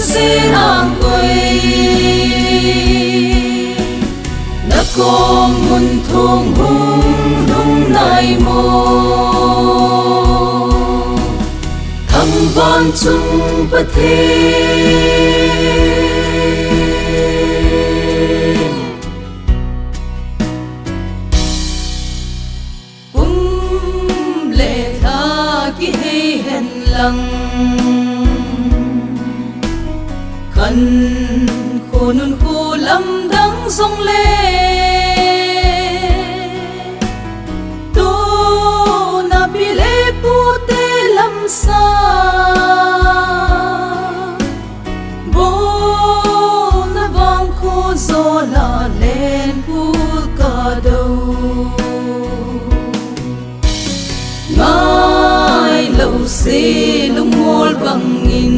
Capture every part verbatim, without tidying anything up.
Sen ang koi, na kong mun thong hung lung nai mo. Thang vang chung Pathen. Kum le lha kihei hen lang, kan khonung khu lamdang jong le, tuna pi le pute lamsa. Bona vang kho jola len pul ka do. Ngai lo se lungmol bangin,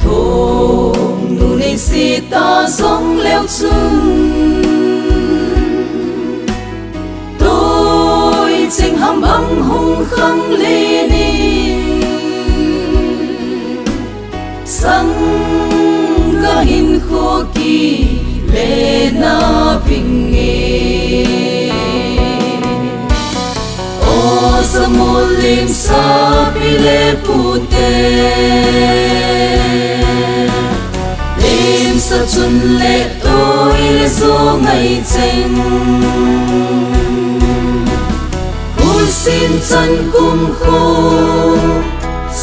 thong nu nei se ta jong leu chun. Toi cheng ham bang hung khang le ni, sang ka hin kho ki le na ving e. O Samuel lim sa pi le pute, lim sa chun le toi le zo ngai cheng. Hun sin chan kum kho,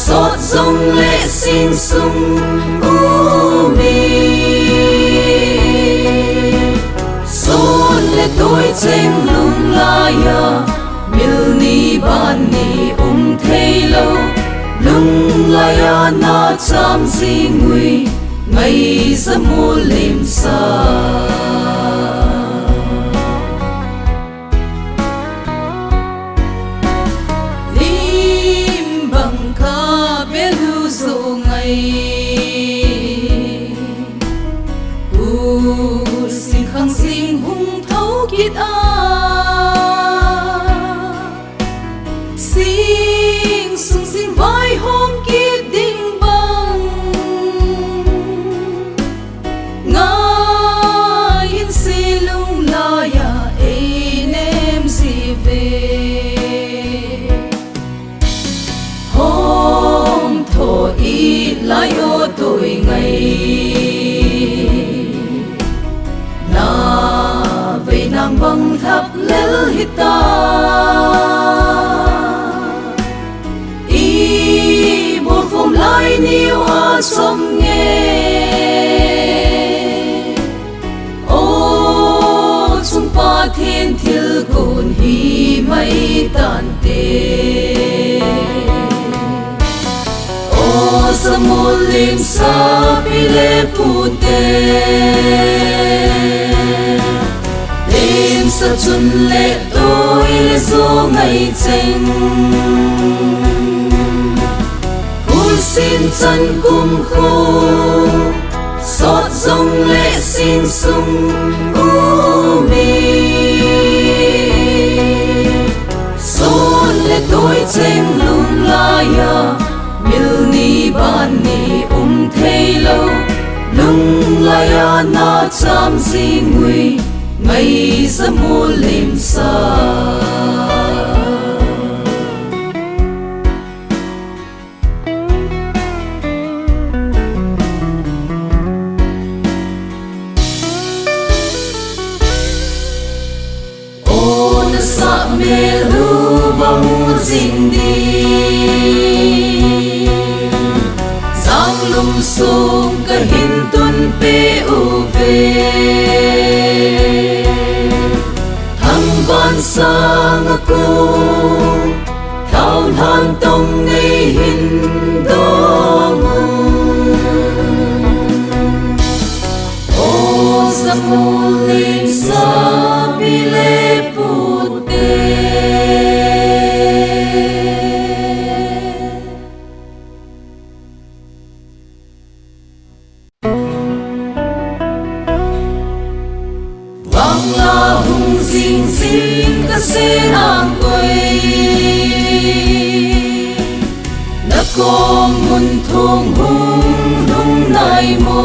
sot zong le sing sung u mi. Sot le toi cheng lung lai a, mil ni ban ni um thei lo. Lung lai a na cham zing ui, ngai za mu lim sa. Lim bang ka belu zo ngai. U sing khang sing hung thau kit a. Sing sung sing vai hong kit ding bang. Ngai in si lung lai a ei nem si ve. Hom tho i lai o toi ngai. Na vei nang bang lhap lel hita. I bol khom lai niu a som nge. O chung Pathen thil kun hi mai tante. O Samuel lim sa pi le pute. Lim sa chun le toi le zo ngai cheng. Hun sin chan kum kho, sot zong le sing sung u mi. Sot le toi cheng lung lai a, mil ni ban ni um thei lo. Lung lai a na cham zing ui, ngai za mu lim sa. O na sa mel u va mu zing di. Zanglum sung ka hin tun pe u ve. Thang van sang a ku. Thao lhan tong nei hin dong u. O Samuel lim sa pi le pute. Vang la hung zing zing ka sen ang koi. Na Kong mun thong hung lhung nai mo,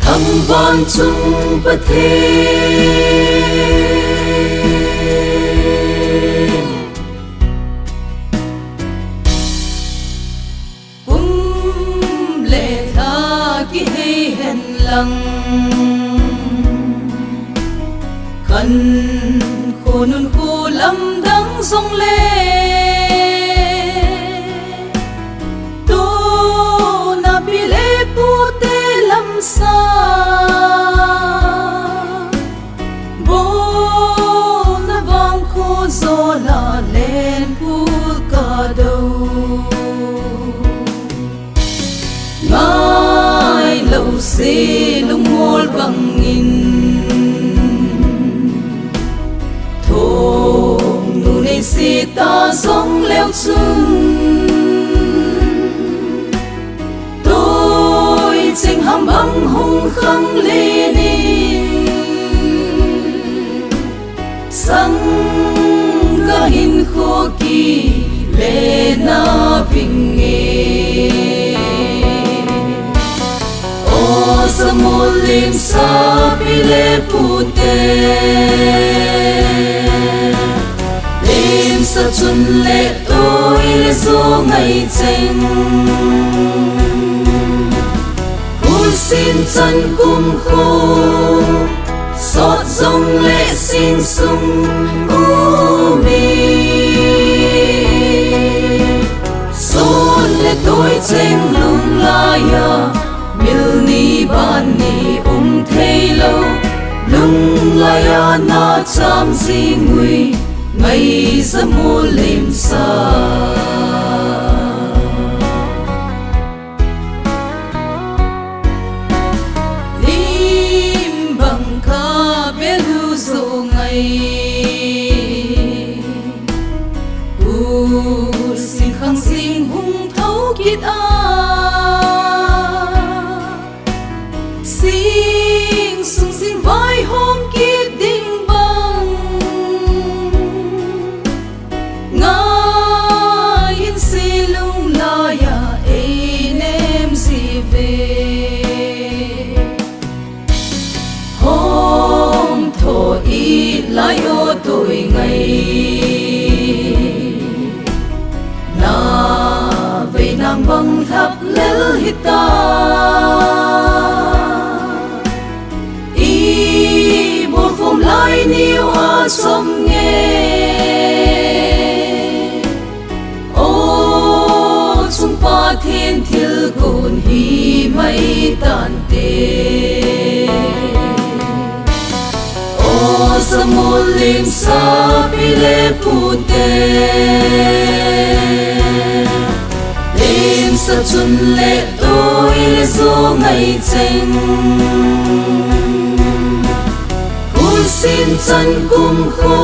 thangvang chung Pathen. Kum le lha kihei hen lang, khankho nunkho lamdang jong le, tuna pi le pute lamsang, bolna vangkho jola lenpul ka do. Ngailou se lungmol bangin, thongnu nei se ta jong leu chun, toi cheng ham bang hung khang le nin, sangkah hinkho kile na vinge. O jamul limsa pi le pute, limsa chun le toi le jo ngai cheng, hun sin chan kum kho, sot jong le sing sung umi, sun le toi cheng lung laiya, mil ni ban ni um thei lou, lung laiya na cham jing ui, ngai jamul limsa. Lim bang kha belu jo ngai, u sin khang sing hung thou kit a, sing sung sing vai hom kit ding bang, ngai in se lung laiya ei nem ji ve. Hom tho it lai o toi ngai, na vei nang bang lhap lel hita. I bol khom lai niu a chom nge, o chung Pathen thil gon hi mai tante. O jamul limsa pi le pute, limsa chun le toi le jo ngai cheng, hun sin chan kum kho,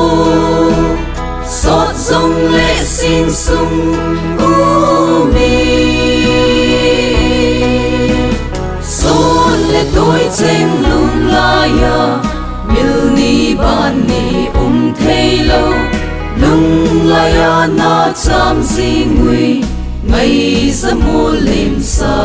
sot jong le sing sung umi, sun le toi cheng lung laiya, mil ni ban ni um thei lou, lung laiya na cham jing ui, ngai jamul limsa.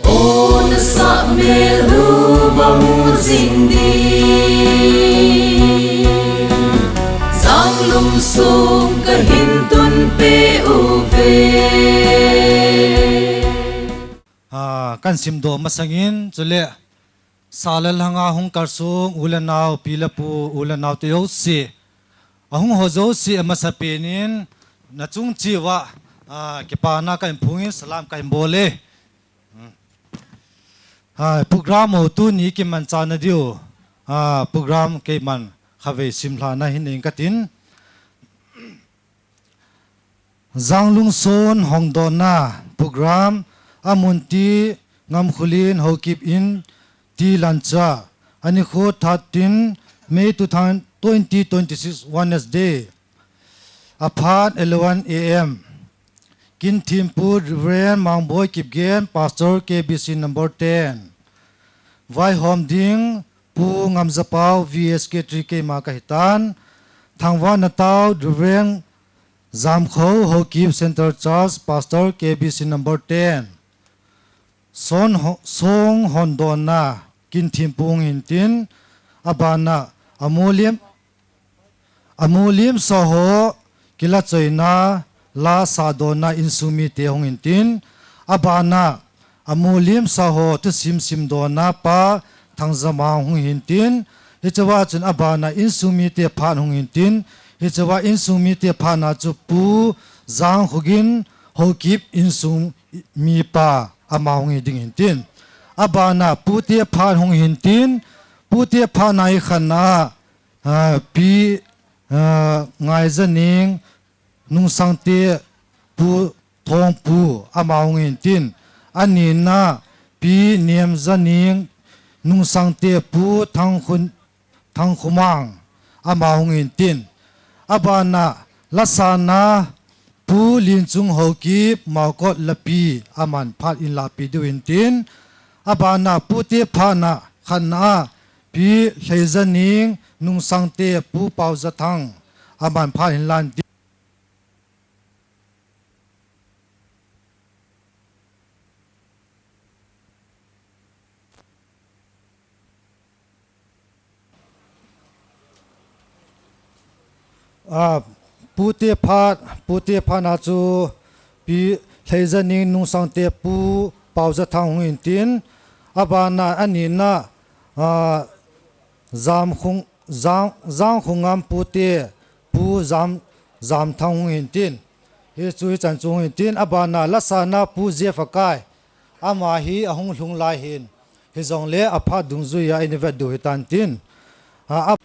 O nasah mel u va mu jing ding, Janglum sung kahin tun peh uve. A, kan simdoh masangin, chule, sa le lhanga hung kalsong, u le nao, pi le pu, u le nao te jouse, ahung ho jouse, amasapen in, nachung cheh uva, a, kipana kahin phong in, salam kahin bol e. Hmm. A, program ho tuni kimanchah na diu, a, program keiman khatvei simlhah na hin nei inge katin. Janglum sung hongdohna program, Amunti Ngamkholen Haokip Inti Lancha, anikho thirteen May two thousand, twenty twenty-six, Wednesday, aphat eleven A M. Kinthempu Reverend Mangboi Kipgen, Pastor K B C number ten. Vaihom ding Pu Ngamjapao V S K three keima kahitan. Thangvahna tao Reverend Jamkhou Haokip Central Church, Pastor K B C number ten. Song ho-, song hondonna Kinthempu hung hintin, abana amulim, amulim saho kilachoina la sadonna insung mite hung hintin, abana amulim saho thusim simdonna Pa Thangjamang hung hintin, hicheva chun abana insung mite phat hung hintin, hicheva insung mite phatna chu Pu Jangkhogin Haokip insung mipa ama hung hi ding hintin. Abana pute phat hung hintin, pute phatna hi khatna a, a, Pi, a, Ngaijaning Nungsangte Pu Thongpu ama hung hintin. Anina Pi Nemjaning Nungsangte Pu Thangkhun Thangkhumang ama hung hintin. Abana lasana Pu Linchung Haokip Maokot Lapi aman phat in lapi diu hintin. Abana pute phatna khatna a Pi Lheijaning Nungsangte Pu Paojathang aman phat in lan tin. A, pute phat, pute phatna chu Pi Lheijaning Nungsangte Pu Paojathang hung hintin, abana anina, a, Jamkhung, Jang, Jangkhungam pute Pu Jam, Jamthang hung hintin. Hichu hichan chu hung hintin, abana lasana Pu Jefakai. Ama hi ahung lhung lai hin. Hijongle aphat dungjuia ina vet diu hitan tin. A, a,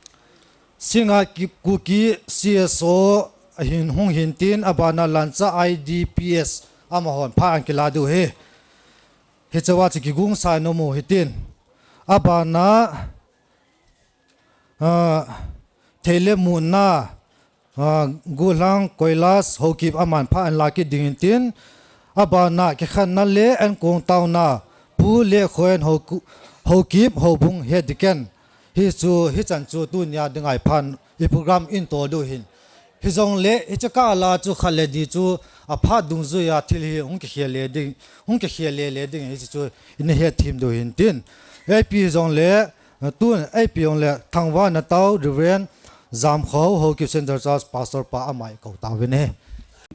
Singa ki, Kuki C S O ahin hung hintin, abana Lancha I D P S amahon phat ahin kila diu hi. Hicheva chu kigongsa nom u hitin. Abana, a, Theile Muna, a, Guhlang Koilas Haokip aman phat ahin la kit ding hintin. Abana kikhatna le ankong taona Pu Lekhoen Haoku-, Haokip Houbung Head Deacon. Hichu, hichan chu tunia dinga iphat i program in to diu hin. Hijongle, hiche kah la chu khat le ni chu aphat dungjuia thil hi hung kikhel le ding, hung kikhel le le ding, hichu ina hethem diu hintin. Ipi hijongle, tun ipi hijongle, Thangvahna tao Reverend Jamkhou Haokip Central Church Pastor pa ama i kou tauvin ahi.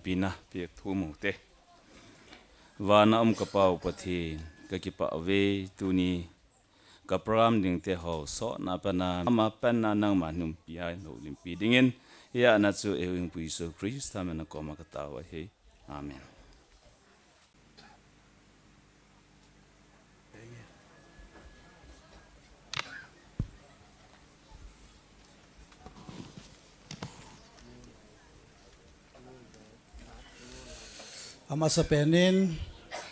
Pina pek thum u te. Vana um ka Pa u Pathen, kakipah uve tuni ka program ding te ho sotna pana, ama pana nangma hung umpi a houlimpi dingin, hiche a chu eiho Hungpu Jesu Christa mina koma katao ahi. Amen. Amasapen in,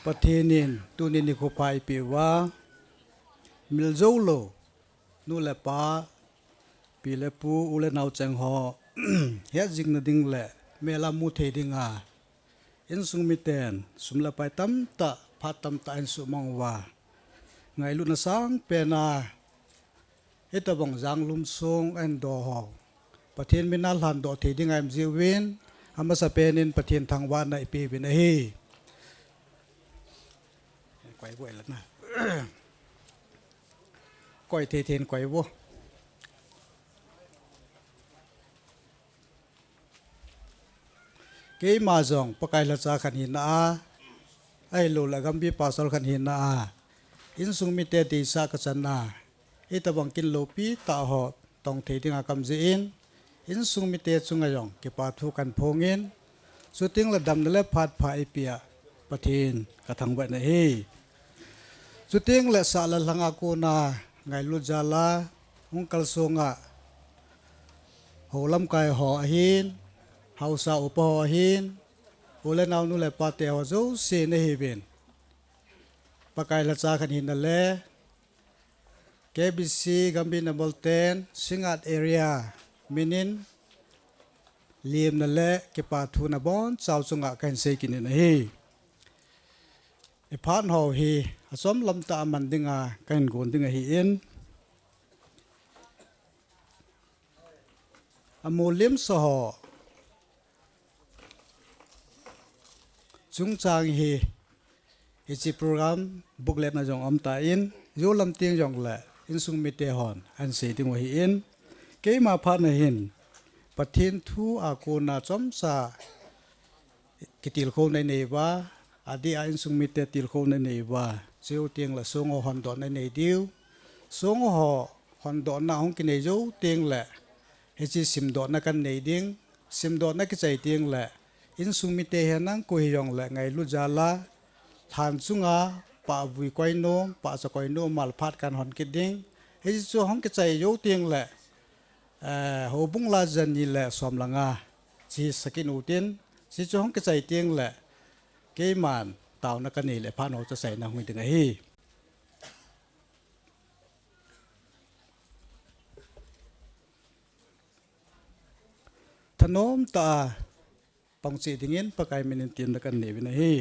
Pathen in tuni nikho pha eipeh uva, miljou lou, nu le pa, pi le pu, u le nao cheng ho, hetjingna ding le mel a mu thei dinga, insung miten sum le pai tamtah, phat tamtah ahin sumang uva, ngailutna sangpen a, hitobang janglum song ahin do ho, Pathen mina lhandoh thei dinga eimil uvin, amasapen in Pathen thangvahna ipeh uvin ahi. Koi vo le na. Koi thei thei in koi vo. Keima jong Pakai lhacha khat hina a, ahilou le Gambih Pastor khat hina a, insung mite deisah kachan a, hitobang kin loupi tah ho tong thei dinga kaum jeh in, insung mite chunga jong kipa thu kahin phong in, chuteng le damna le phat pha eipeh a Pathen kathangvah in ahi. Chuteng le sah le lhang a kona ngailut jal a hung kalsong a hou lamkai ho ahin, haosa upa ho ahin, u le nao nu le pa te ho jouse nahiuvin, Pakai lhacha khat hina le K B C Gambih number ten Singngat area min in lemna le kipa thu nabonchau chunga kahin sei kit in ahi. Iphat ho hi achom lam tah a man dinga kahin gon ding ahin, amu limsa ho chungchang hi hiche program booklet na jong aum tan, jou lam teng jongle insung mite hon ahin sei ding u ahin, keima phat na hin Pathen thu a kona chomcha kitilkhouna inei uva, adeh a insung mite tilkhouna inei uva, chujou tengle song ho hondotna inei diu, song ho hondotna hung kinei jou tengle hiche simdohna kahin nei ding, simdohna kichai tengle insung mite hi nang koi hijongle ngailut jal a, lhan chunga pahvui koinom, pahcha koinom malphat kahin hon kit ding. Hiche chu hung kichai jou tengle, eh, houbung la jani le som le nga chi sakit u tin, hiche chu hung kichai tengle keiman taona kanei le phat ho chu achaina hung hi ding ahi. Thanom tah a pang cheh dingin Pakai minin temna kahin nei uvin ahi.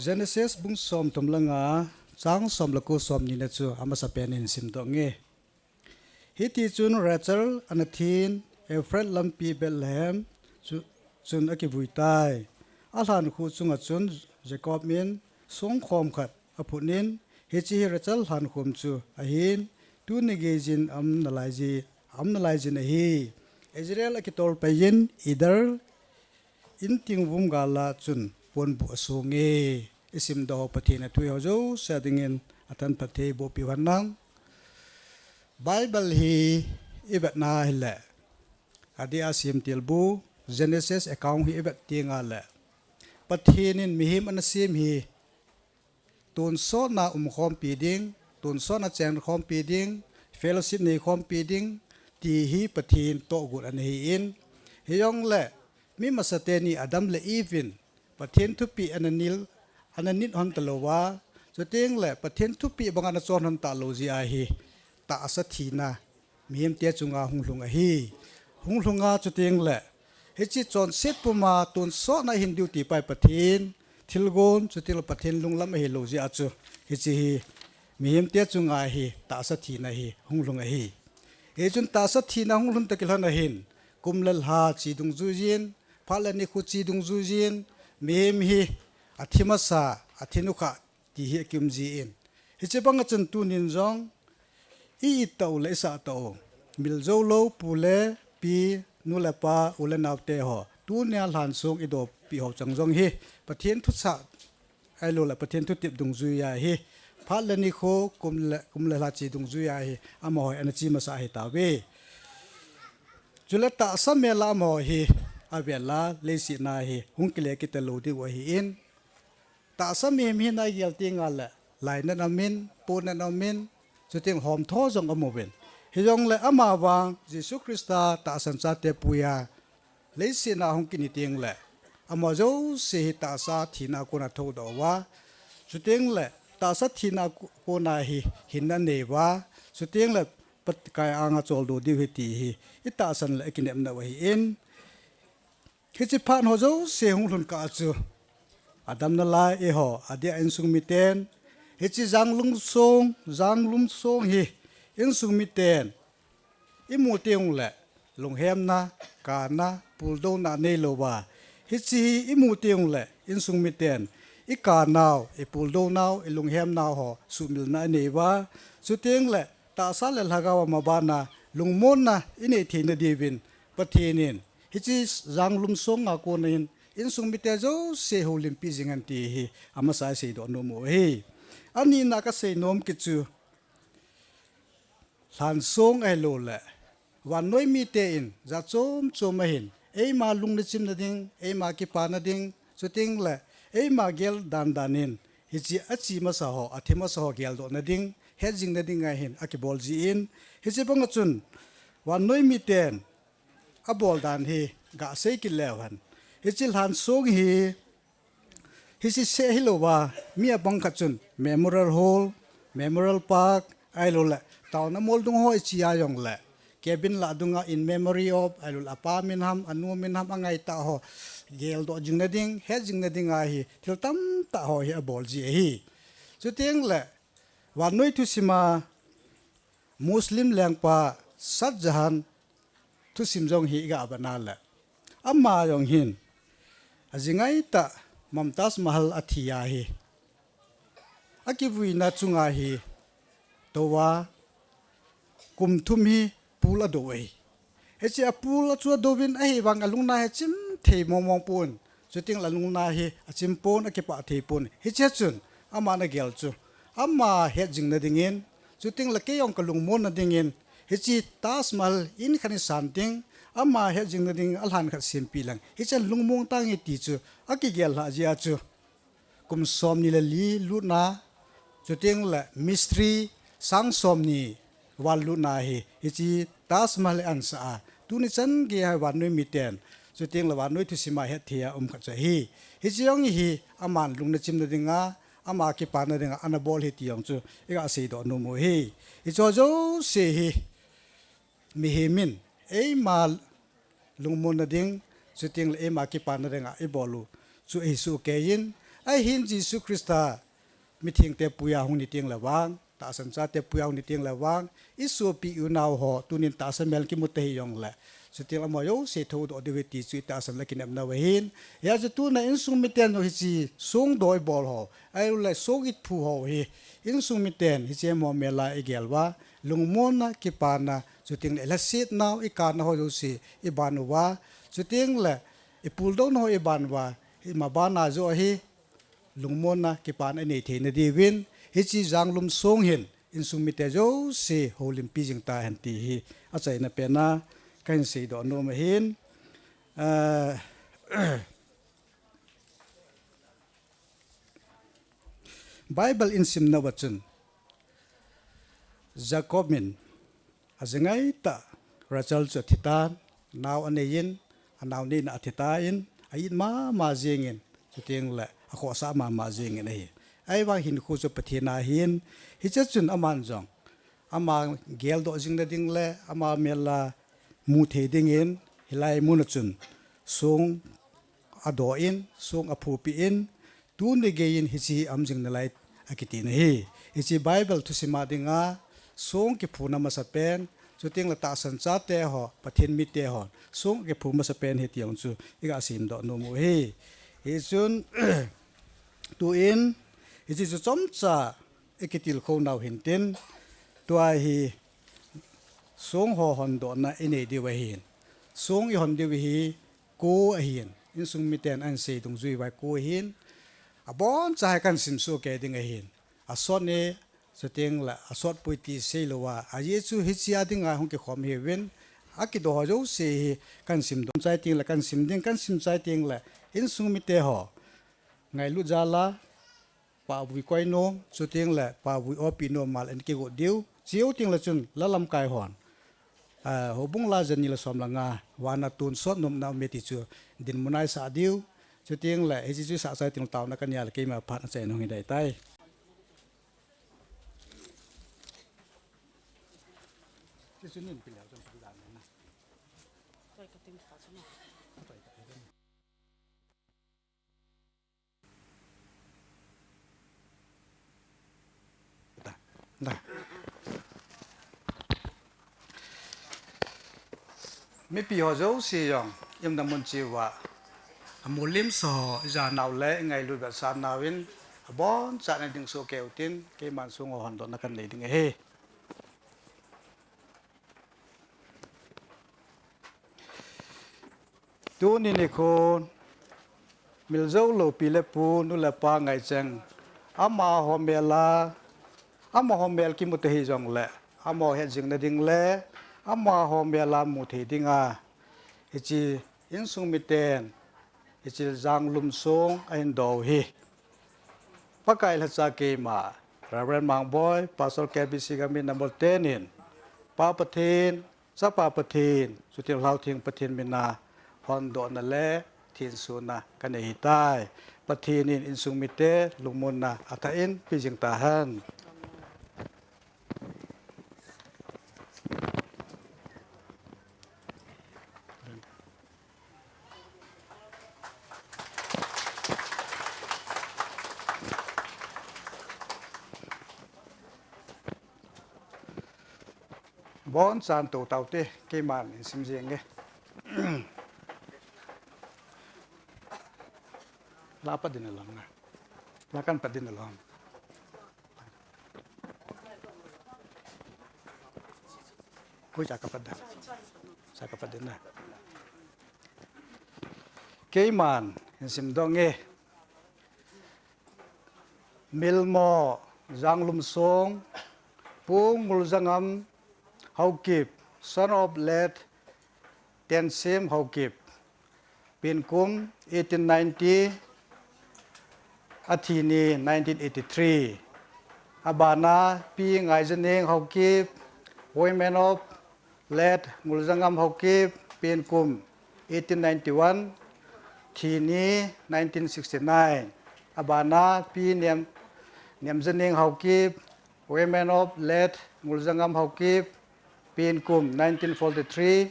Genesis bung somthum le nga, chang som le ko, somni na chu amasapen in simdoh inge. Hitichun Rachel ana thin Ephrath lampi Bethlehem chu, chun akivui tai. Alhankhuh chunga chun Jacob in songkhom khat aphut in, hiche hi Rachel lhankhum chu ahin, tuni geijin aum nalai ji, aum nalai jin ahi. Israel akitol pei in Eder intingvum gal a chun ponbuh asong e. Isimdoh Pathen a thu ho jouse dingin athanphat thei boh piu hen lang. Bible hi ivetna hile, adeh a semtilbu Genesis account hi ivet tengle, Pathen in mihem ana sem hi tonsot na umkhompi ding, tonsot na chengkhompi ding, fellowship neikhompi ding, ti hi Pathen tohgon ana hin, hijongle mi masateni Adam le Eve in Pathen thupeh ana nil, ana nit hon talou va, chutengle Pathen thupeh banga ana chon hon talou jeh a hi tahsa thina mihemte chunga hunglhung ahi. Hunglhung a chutengle hiche chonset puma tonsot na ahin diu ti pai Pathen thilgon, chutengle Pathen lunglam ahilou jeh a chu hiche hi mihemte chunga hi tahsa thina hi hunglhung ahi. Hichun tahsa thina hunglhun toh kilhon a hin, kum le lha che dungjuijin, phat le nikho che dungjuijin, mihem hi athi masa, athi nukhah ti hi akium jin, hiche banga chun tunin jong i-it tah u le isah tah u, mil jou lou pu le pi, nu le pa, u le naote ho, tunia lhansong idopi ho chang jong hi Pathen thusah ahilouleh Pathen thutep dungjuiya hi, phat le nikho, kum le, kum le lha che dungjuiya hi, amaho hi ana che masa ahitauve. Chule tahsa mel a amaho hi avel a, leiset na hi hung kile kit talou diu ahin, tahsa mihem hina igel tengle, lainat aumin, ponat aumin, chuteng homtho jong aum uvin. Hijongle amavang Jesu Christa tahsan chate puiya leiset na hung kit ni tengle, amaho jouse hi tahsa thina a kona thoudoh uva, chutengle tahsa thina a kona hi hinna anei uva, chutengle Pakai anga choldo diu ahi ti hi itahsan le ikinepna u ahin, hiche phat ho jouse hunglhun kah a chu, adamna lai eiho, adeh a insung miten, hiche janglum song, janglum song hi insung miten imu tengle, lunghemna, kana, puldouna aneilouva, hiche hi imu tengle insung miten ikanau, ipuldou nau, ilunghem nau ho suhmilna anei uva, chutengle tahsa le lhagao a mabana lungmonna inei theina diuvin Pathen in hiche janglum song a kona hin insung mite jouse houlimpi jing hen ti hi amasa iseidoh nom u ahi. Anina kasei nom kit chu, lhansong ahilouleh vannoi mite in jat chom chom a hin eima lungna chimna ding, eima kipana ding, chutengle eima gel dan dan in hiche ache masa ho, athi masa ho geldohna ding, hetjingna dinga hin akibol jin, hiche banga chun vannoi miten abol dan hi gasei kit leu hen, hiche lhansong hi hiche seh hilouva, mi abang khat chun Memorial Hall, Memorial Park, ahilouleh taona mol dung ho iche a jongle cabin lah dunga in memory of, ahilouleh apa min ham, anu min ham, angaitah ho geldoh jing nading, het jing nading a hi thil tamtah ho hi abol ji ahi. Chuteng le vannoi thusima Muslim lengpa Shah Jahan thusim jong hi iga vet na le, ama jong hin ajingaitah Mumtaz Mahal athi a hi akivuina chunga hi touva kum thum hi pul ado ahi. Hiche apul a chu adouvin ahivang alungna hi achim thei mong mong pon. Chuteng le alungna hi achim pon, akipah thei pon. Hiche chun aman agel chu ama het jing nadingin, chuteng le kei jong kalungmon nadingin, hiche Taj Mahal in khat isan ding, ama het jing nading alhan khat sempeh leng, hiche lungmong tange ti chu akigel lhah jeh a chu kum somni le li lutna, chuteng le mistri sang somni val lutna hi, hiche Taj Mahal hi ansah a, tuni chan geiya vannoi miten, chuteng le vannoi thusima hetthei a um khat chu ahi. Hiche jong hi aman lungna chimna dinga, ama kipana dinga ana bol ahi ti jong chu iga seidoh nom u ahi. Hiche jouse hi mihem in eima lungmonna ding, chuteng le eima kipana dinga ibol u chu ahi sohkei in, ahin Jesu Christa mithengte puiya hung ni teng le vang, tahsan chate puiya hung ni teng le vang, isopi unau ho tunin tahsa mel kimu tahih jongle, chuteng le amaho jouse thoudoh diu ahi ti chu itahsan le kinepna u ahin. Hijeh chun tuna insung miten jong hiche song do ibol ho, ahilouleh song iphu ho hi, insung miten hiche amaho mel a igel uva, lungmonna, kipana, chuteng le ilhasetnau, ikana ho jouse iban uva, chuteng le ipuldouna ho iban uva, ima bana joh hi lungmonna, kipana inei theina diuvin, hiche Janglum song hin insung mite jouse houlimpi jing tahen ti hi achaina pen a kahin seidoh nom ahin. Ah, Bible in simna uva chun, Jacob in ajingaitah Rachel chu athitan, nao aneiyin, anao neina athitan, a-it mama jengin, chuteng le akhohsah mama jengin ahi. Ahivang hinkho chu Pathen a ahin, hiche chun aman jong ama geldoh jing nading le ama mel a mu thei dingin, hilai mun a chun song adoh in, song aphupi in, tuni geiyin hiche hi aum jing nalai akiti na ahi. Hiche Bible thusim a dinga song kiphuna masapen, chuteng le tahsan chate ho, Pathen mite hon song kiphu masapen ahi ti jong chu iga simdoh nom u ahi. Hichun tuin hiche chu chomcha ikitilkhou nau hintin, tua hi song ho hondohna inei diu ahin. Song ihon diu hi ko ahin, insung miten ahin sei dungjui uva ko ahin. Aboncha hi kahin simsoh kei ding ahin. Asot e, chuteng le asotpoi ti seilouva, ajeh chu hiche a dinga hung kikhom ahiuvin, akidoh ho jouse hi kahin simdoh chai teng le kahin sim ding, kahin sim chai teng le insung mite ho ngailut jal a, pahvui koi nom, chuteng le pahvui opi nom mal in kigot diu. Chuteng le chun la lamkai hon, ah, houbung la jani le som le nga, vana tonsot nopna um e ti chu dinmun a isah diu. Chuteng le hiche chu isah chai teng le taona kania le keima phat achaina hung hidai tai. Mipi ho jouse jong, iumna mun cheh uva amu limsa ho, ijanau le ingailut vetsah nauvin, abonchan nading soh kei utin, keiman song ho hondohna kanei ding ahi. Tuni nikhon, miljou lou pi le pu, nu le pa ngaicheng, amaho mel a, amaho mel kimu tahih jongle, amaho het jing nading le, amaho mel a mu thei dinga, hiche insung miten, hiche Janglum song ahin doh u hi Pakai lhacha keima, Reverend Mangboi, Pastor K B C Gamina Molten in, Pa Pathen, Chapa Pathen, chuteng le Lhautheng Pathen mina hondohna le thensona kanei ahitai. Pathen in insung mite lungmonna athah in peh jing tahen. Bon chan to tau te, keiman in sim jeng nge. La pa din alom na. La kan pa din alom. Koi cha ka pa da. Cha ka pa din na. Keiman in sim dong nge. Milmo Janglumsong, Pu Nguljangam Haokip, son of late Tensim Haokip, penkum eighteen ninety, athi ni nineteen eighty-three. Abana Pi Ngaijaneng Haokip, women of late Nguljangam Haokip, penkum eighteen ninety-one, thi ni nineteen sixty-nine. Abana Pi Niam, Niamjaneng Haokip, women of late Nguljangam Haokip, penkum nineteen forty-three,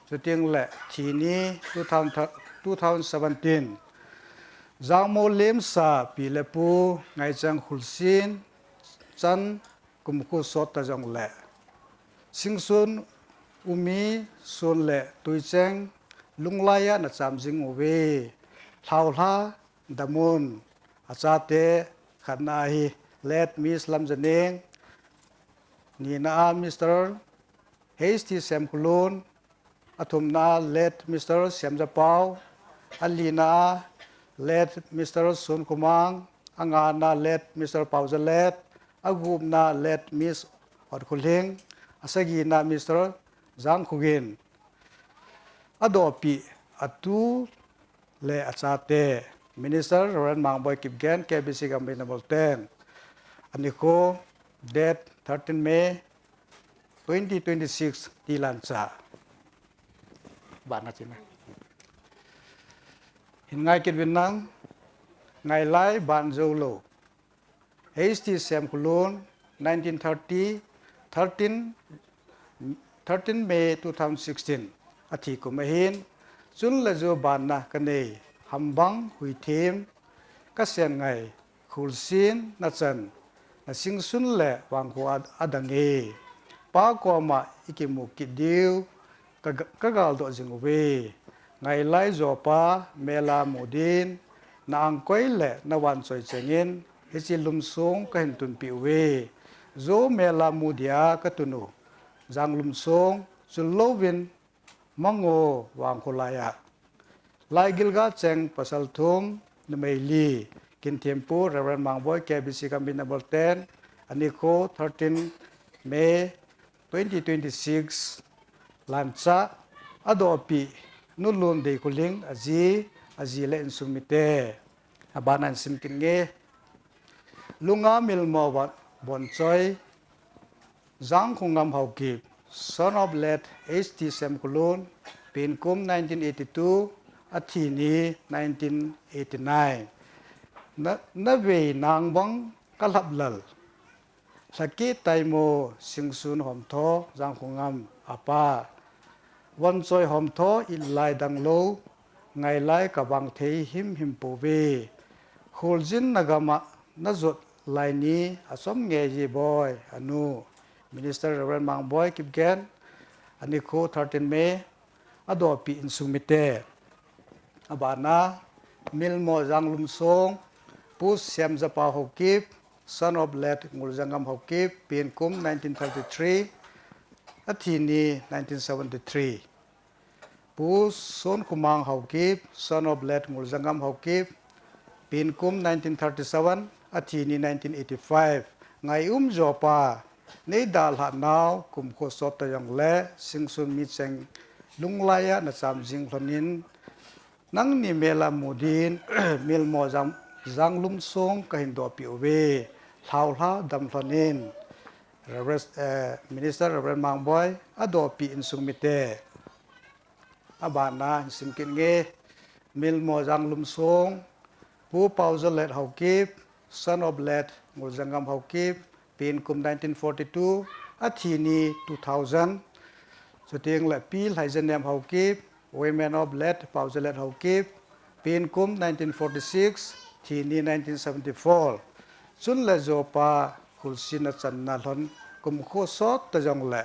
chuting le thi ni two thousand, two thousand seventeen. Jangmo Lemsa Pi le Pu Ngaichang Khulsin, chan kumkhu sot ta jong le. Singsun Umi Sun le Tuicheng lunglai a na cham jing uve. Lhaulha Damun, achate khatna hi late Miss Lamjaneng, nina a Mister H T Semkhulun, athumna late Mister Semjapau, alina late Mister Sunkhumang, angana late Mister Paujalet, agupna late Miss Otkhulhing, asagina Mister Jangkhugin. Adopi atu le achate, Minister Reverend Mangboi Kipgen, K B C Gambi number ten. Anikho, date thirteen May twenty twenty-six, tilancha. Bana china. Hin ngai kit vin nang, ngailai ban jou lou. H T Semkhulun, nineteen thirty, thirteen, thirteen May two thousand sixteen, athi kum ahin, chun le jo banna kanei, Hambang Huithem, kasen ngai, Khulsin nachan, nasingsun le vangkho a, adang e. Pa koma ikimu kit diu, ka, kagaldoh jing uve. Ngailai jopa, mela mudin, na angkoi le na vanchoi chengin, hiche lumsong kahin tunpi uve. Jo mela mudia katun u, Janglumsong, chul louvin, Mango vangkho laiya. Laigilga cheng pasal thum, numei li, Kinthempu, Reverend Mangboi, K B C Gambi number ten, anikho, thirteen May, twenty twenty-six, lancha, adopi, Nulun Deikhulhing, aji, aji le insung mite. Abana in sim kit nge. Lunga Milmo Bonchoi, Jangkhongam Haokip, son of late H T Semkhulun, penkum nineteen eighty-two, athi ni nineteen eighty-nine. Na, navei nangbang kalhaplal. Lhake Taimo Singsun Homtho, Jangkhongam apa. Vonchoi Homtho, itlai danglou, ngailai kavang thei himhim pouve. Kholjin nagama najot lai ni achom nge ji boi, anu. Minister Reverend Mangboi Kipgen, anikho thirteen May, adopi insung mite. Abana, Milmo Janglumsong, Pu Semjapau Haokip, son of late Nguljangam Haokip, penkum nineteen thirty-three, athi ni nineteen seventy-three. Pu Sonkhumang Haokip, son of late Nguljangam Haokip, penkum nineteen thirty-seven, athi ni nineteen eighty-five. Ngai um jopa, neidalhah nau, kumkho sot ta jongle, Singsun micheng lunglaiya nacham jing lhonin, nangni mela mudin, Milmo Jang, Janglumsong kahin dopi uve, lhaulha dam lhonin. Reverend, eh, Minister Reverend Mangboi, adopi insung mite. Abana in sim kit nge, Milmo Janglumsong, Pu Paujalet Haokip, son of late Nguljangam Haokip, penkum nineteen forty-two, athi ni two thousand. Chuting le Pi Lhaijanem Haokip, women of late Paujalet Haokip, penkum nineteen forty-six, thi ni nineteen seventy-four. Chun le jopa Khulsin nachan nalhon kumkho sot ta jongle,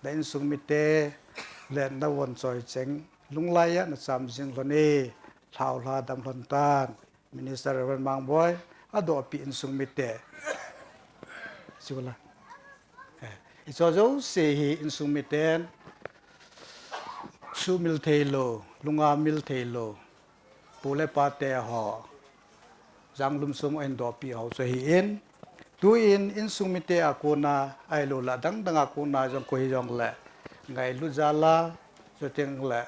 na insung mite, le na von choi cheng, lunglai a na cham jing lhon e, lhau lha dam lhon tan, Minister Reverend Mangboi, adopi insung mite. Sibula. Eh, hicho jouse hi insung miten, sumil thei lou, lunga mil thei lou, pu le pa te ho, Janglum sung ahin dopi ho chu ahin, tuin insung mite a kona, ahilouleh adang dang a kona jong koi hijongle, ngailut jal a, chuteng le,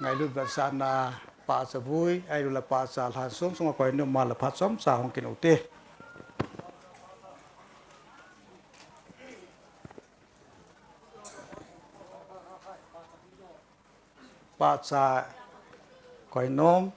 ngailut vetsahna, pahcha vui, ahilouleh pahcha lhan sung sunga koi nom a le phat chomcha hung kin u te. Pahcha koi nom.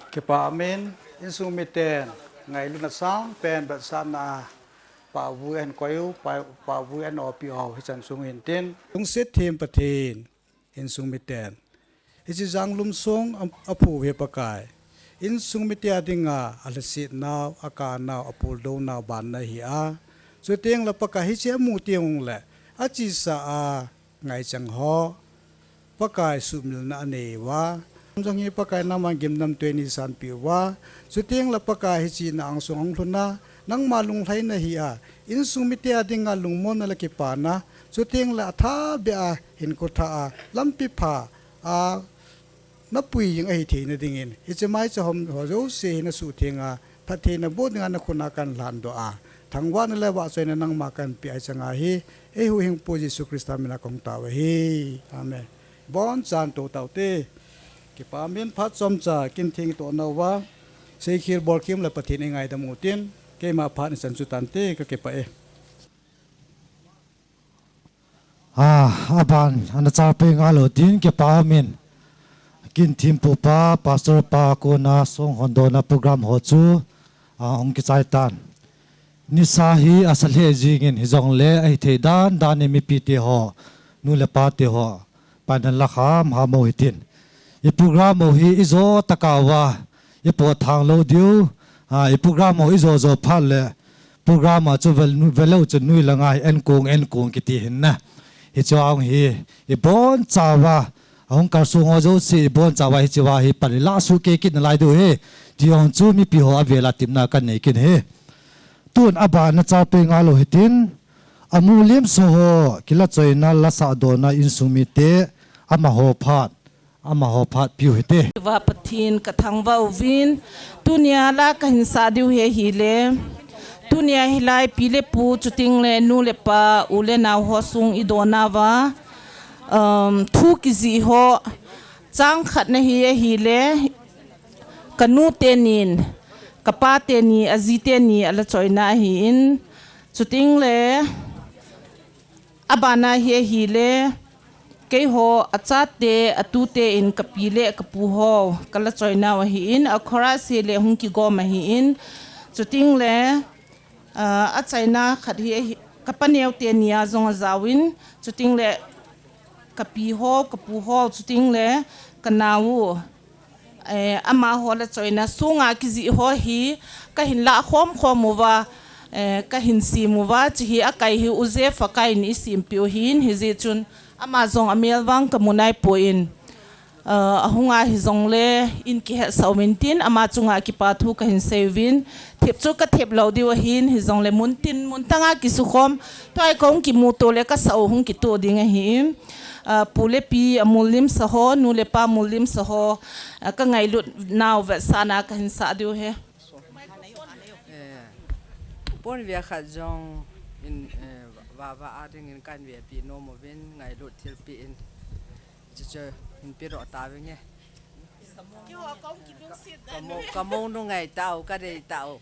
Kipa amen, insung miten, ngailutna sangpen vetsahna, pahvui ahin koi u, pa-, pahvui ahin opi u, hichan sung hintin. Lungset them Pathen, insung miten. Hiche Janglum sung a, aphu u hi Pakai. Insung mite a dinga, alhasetnau, akanau, apuldounau, banna ahi a. Chuteng le Pakai hiche amu teng le, achesa a, ngaichang ho. Pakai suhmilna anei uva. Jong hi Pakai nangma gimnamtui nei sanpeh uva. Chuteng le Pakai hiche na angsung ahung lhun a. Nangma lunglhaina hi a. Insung mite a dinga lungmonna le kipana. Chuteng le athabeh a hinkho thah a. Lampi pha a. Napui jing ahi theina dingin. Hiche maicha hom ho jouse hi nasuhtheng a. Phattheina boh dinga nakhut a kahin lhandoh a. Thangvahna le vahchoina nangma kahin pe ahi chang ahi. Eihuhhingpu Jesu Christa mina kahung tao ahi. Amen. Bonchan tou taute. Kipa amen phat chomcha kin theng tou nauva. Seikhel bolkhel le Pathen eingaidam utin. Keima phat ichan chu tante kakipah e. Ah, aban, ana char pei ngal utin kipa amen. Kin thempu pa, pastor pa kona song hondona program ho chu, ah, hung kichai tan. Nisa hi asa lheh jingin hijongle ahithei dan dan in mipite ho, nu le pate ho, pandan la kham ham u hitin. I program u hi ijo tah a uva, ipoh thang lou diu, ah, i program u ijo jo phat le, program a chu vel, velou chu nui la ngai, enkong, enkong kiti hin na. Hichea hung hi, ibonchauva, ahung kalsong ho jouse, ibonchauva hichea hi, pan ilah soh kei kit nalai diu ahi, ti jong chu mipi ho avela tepna kanei kit ahi. Tun abana chapeng a lou hitin, amu limsa ho, kilachoina lasah dona insung mite, amaho phat, amaho phat piu hite. Va Pathen kathangvah uvin, tunia la kahin sah diu hi ahile, tunia hilai pi le pu, chutengle nu le pa, u le nao ho sung idonauva, um, thu kijih ho, chang khatna hi ahile, kanu tenin, kapa teni, aji teni, alachoina ahin, chutengle, abana hi ahile, keiho achate, atute in kapi le kapu ho, kalachoinau ahin, a chorus hile hung kigom ahin, chutengle, ah, achaina khat hi ahi, kapaneo teni a jong ajaovin, chutengle, kapi ho, kapu ho, chutengle, kanao u. Eh, amaho lachoina sunga kijih ho hi, kahin lah khom khom uva, eh, kahin sem uva, hiche hi akai hi U J Fakai in isempeh u ahin, hijeh chun ama jong amel vang kamu naipoi, eh, ahunga hijongle in kihetsah uvin tin, ama chunga kipa thu kahin sei uvin, thep chu kathep lou diu ahin, hijongle mun tin, mun tanga kisukhom, tua hi kahung kimuto le kasah u hung kitoh ding ahi. Ah, pu le pi amul limsa ho, nu le pa mul limsa ho, ah, kangailut nau vetsahna kahin sah diu ahi. Eh, pon vea khat jong in, eh, vava a dingin kahin vepi nom uvin ngailut thilpeh in. Chuche, in pedoh tauvin nge. Kamo, kamo nu ngai tau, kadei tau.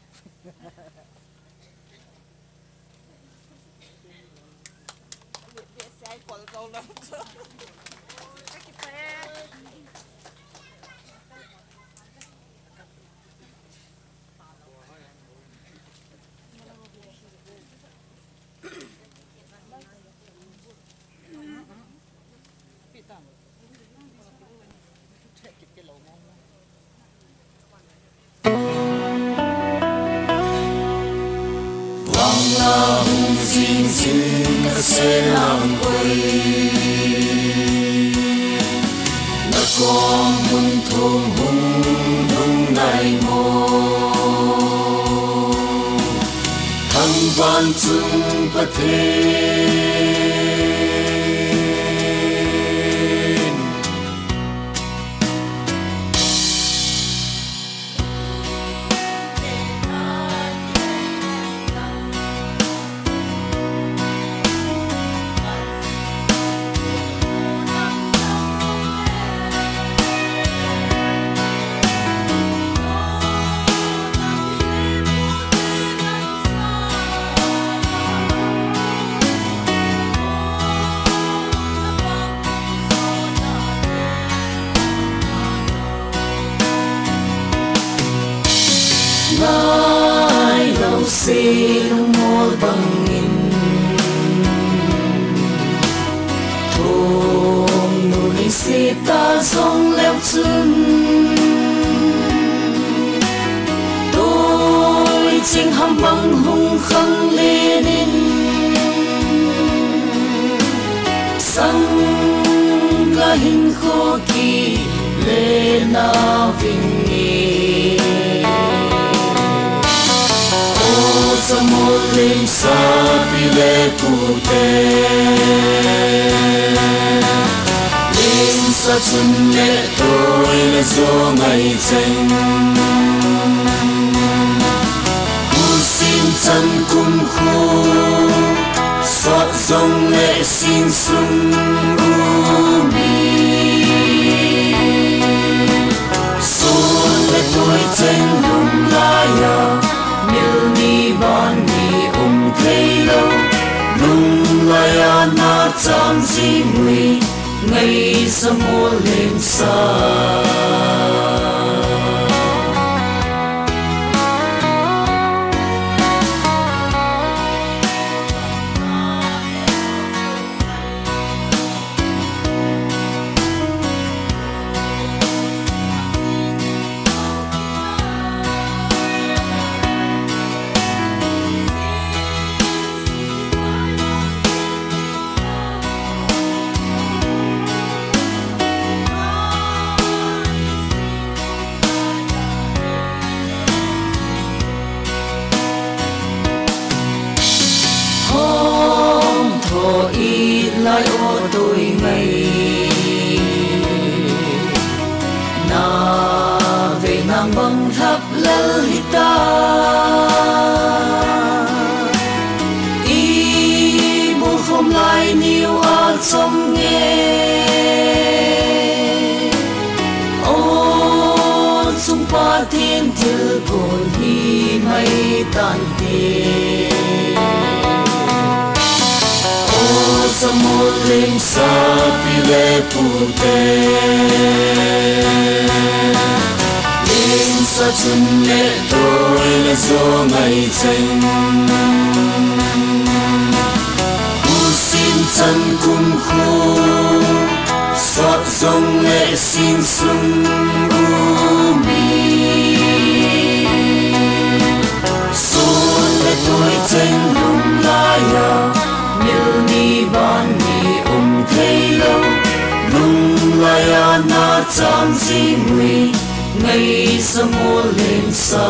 Vangla hung jing jing kasei lang koi, nakom mun thum hung lhung nai mo. Thangvah chung Pathen. Ngai lou se lungmol bangin, thum nu lungset a jong leu chun, toi ching ham bang hung khang lenin, sang kahin kho kile nauvin nge. O Samuel limsa pi le pute, limsa chun le toi le jo ngai cheng. Husin chan kum khu, sot jong le sing sung u mi. Sun le toi cheng lum laiya, mil ni ban ni um thei lou. Lum laiya na chang jing ui. Ngai Samuel limsa. Toi ngai na vei nang bang lhap lal hita. I bu khom lai niu a chom nge. O chung Pathen thil kon hi mai tan te. O Samuel leng sa pi le pu te. Leng sa chun le toi le zo ngai cheng. Khu sin chan kum khu. Sot zong le sing sung u mi. Sun le tui cheng lum lai a. Mil ni ban ni um thei lo. Lum lai a na chang zing ui. Ngai sa mo leng sa.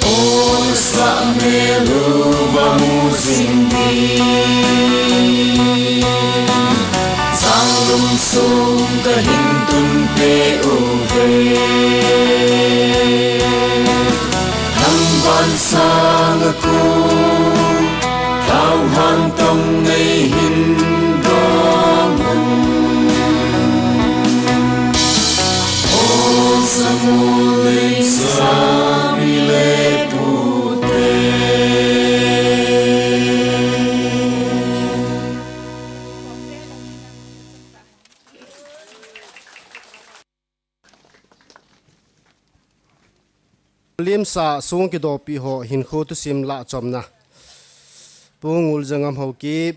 Ol sa melu va mu zing di. Sang lum sung ka hin tun pe u ve. Thang van sang a ku. Thau han tong nei hin dong un. Ol sa mu leng sa mi le pu te. Limsa sung kidopi ho hinkho thusim lah chomna. Pu Ngul Jangam Haokip,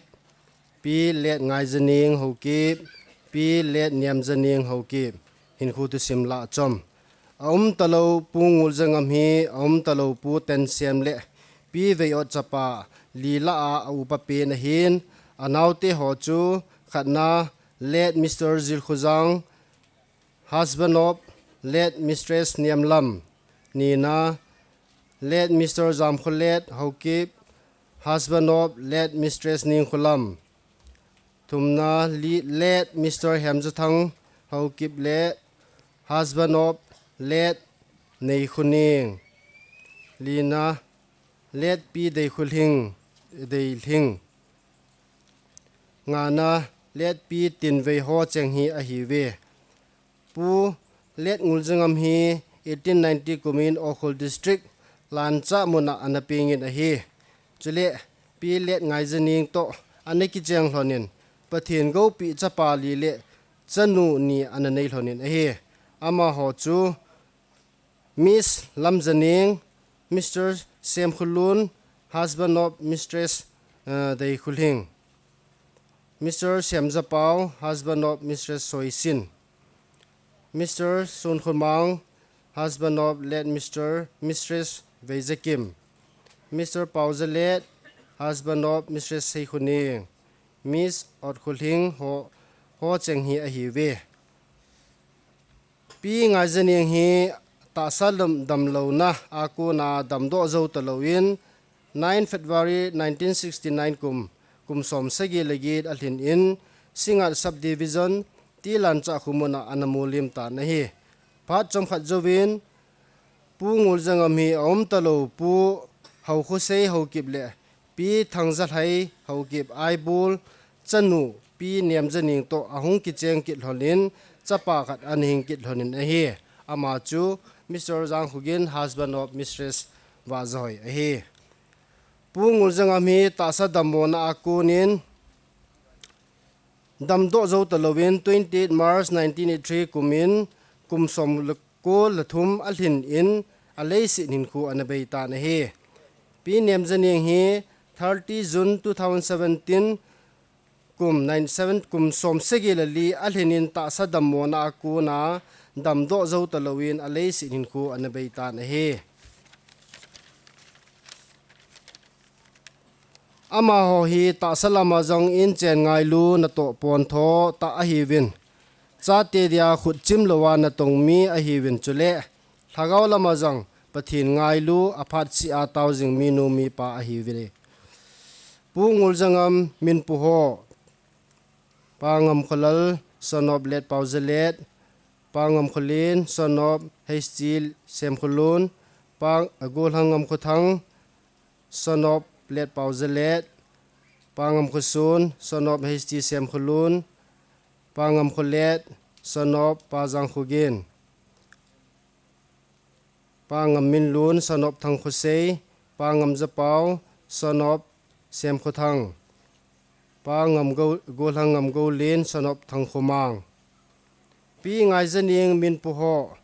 Pi Let Ngai Janing Haokip, Pi Let Niam Janing Haokip, hinkho thusim lah chom. A um talo Pu Ngul Jangam hi, a um talo Pu Ten Siam le Pi Vei Ot chapa li lah a, a upa pen ahin, a naote ho chu khatna Let Mister Zilkhujang, husband of Let Mistress Niamlam, nina Let Mister Jamkholet Haokip, husband of Let Mistress Ningkholam, thumna li-, Let Mister Hemjathang Haokip le husband of Let Neikhoning, lina Let Pi Deikhulhing, Deilhing, ngana Let Pi Tinvei ho cheng hi ahi ve. Pu Let Ngul Jangam hi eighteen ninety kumin Ukhrul District Lancha muna ana pengin ahi. Chule Pi Let Ngai Janing to ana kicheng lhonin Pathen goupi chapa li le chanu ni ana nei lhonin ahi. Amaho chu Miss Lam Janing, Mister Sem Khulun, husband of Mistress, uh, Dei Khulhing. Mister Sem Japau, husband of Mistress Soisin. Mister Sun Khulmang, husband of late Mister, Mistress Veijakim. Mister Pau Jalet, husband of Mistress Seikhuning. Miss Ot Khulhing ho, ho cheng hi ahi ve. Pi Ngai Janing hi tahsa lam damlouna a kona damdoh jou talouvin, nine February nineteen sixty-nine kum, kum som sagi le get alhin in, Singngat Subdivision, T Lancha khomuna ana mulim tan ahi. Phat chomkhat jouvin, Pu Ngul Jangam hi aum talou Pu Haukhosei Haokip le Pi Thangjalhai Haokip Aibul, chanu Pi Niam Janing to ahung kicheng kit lhonin, chapa khat ana hing kit lhonin ahi. Ama chu Mister Jang Khogin, husband of Mistress Vajahoi ahi. Pu Ngul Jangam hi tahsa dammona a konin damdoh jou talouvin twenty-eight March nineteen eighty-three kumin kum som le ko le thum alhin in aleiset hinkho ana beitan ahi. Pi Niam Janing hi thirty June two thousand seventeen kum nine seven, kum som sagi le li alhin in tahsa dammona a kona damdoh jou talouvin aleiset hinkho ana beitan ahi. Amaho hi tahsa lama jong inchen ngailu natoh pontho tah ahiuvin. Chate dia khut chim louva natong mi ahiuvin chule lhagao lama jong Pathen ngailu aphat sia tao jing minu mipa ahiuve. Pu Nguljangam min pu ho, Pa Ngamkholal, son of late Paojalet, Pa Ngamkholen, son of H T Semkholun, Pa Golhang Ngamkhothang, son of late Paojalet, Pa Ngamkhosun, son of H T Semkholun, Pa Ngamkholet, son of Pa Jangkhogin, Pa Ngamminlun, son of Thangkhosei, Pa Ngamjapao, son of Semkhothang, Pa Ngam Go-, Golhang Ngamgolen, son of Thangkhomang. Pi Ngaijaning min pu ho,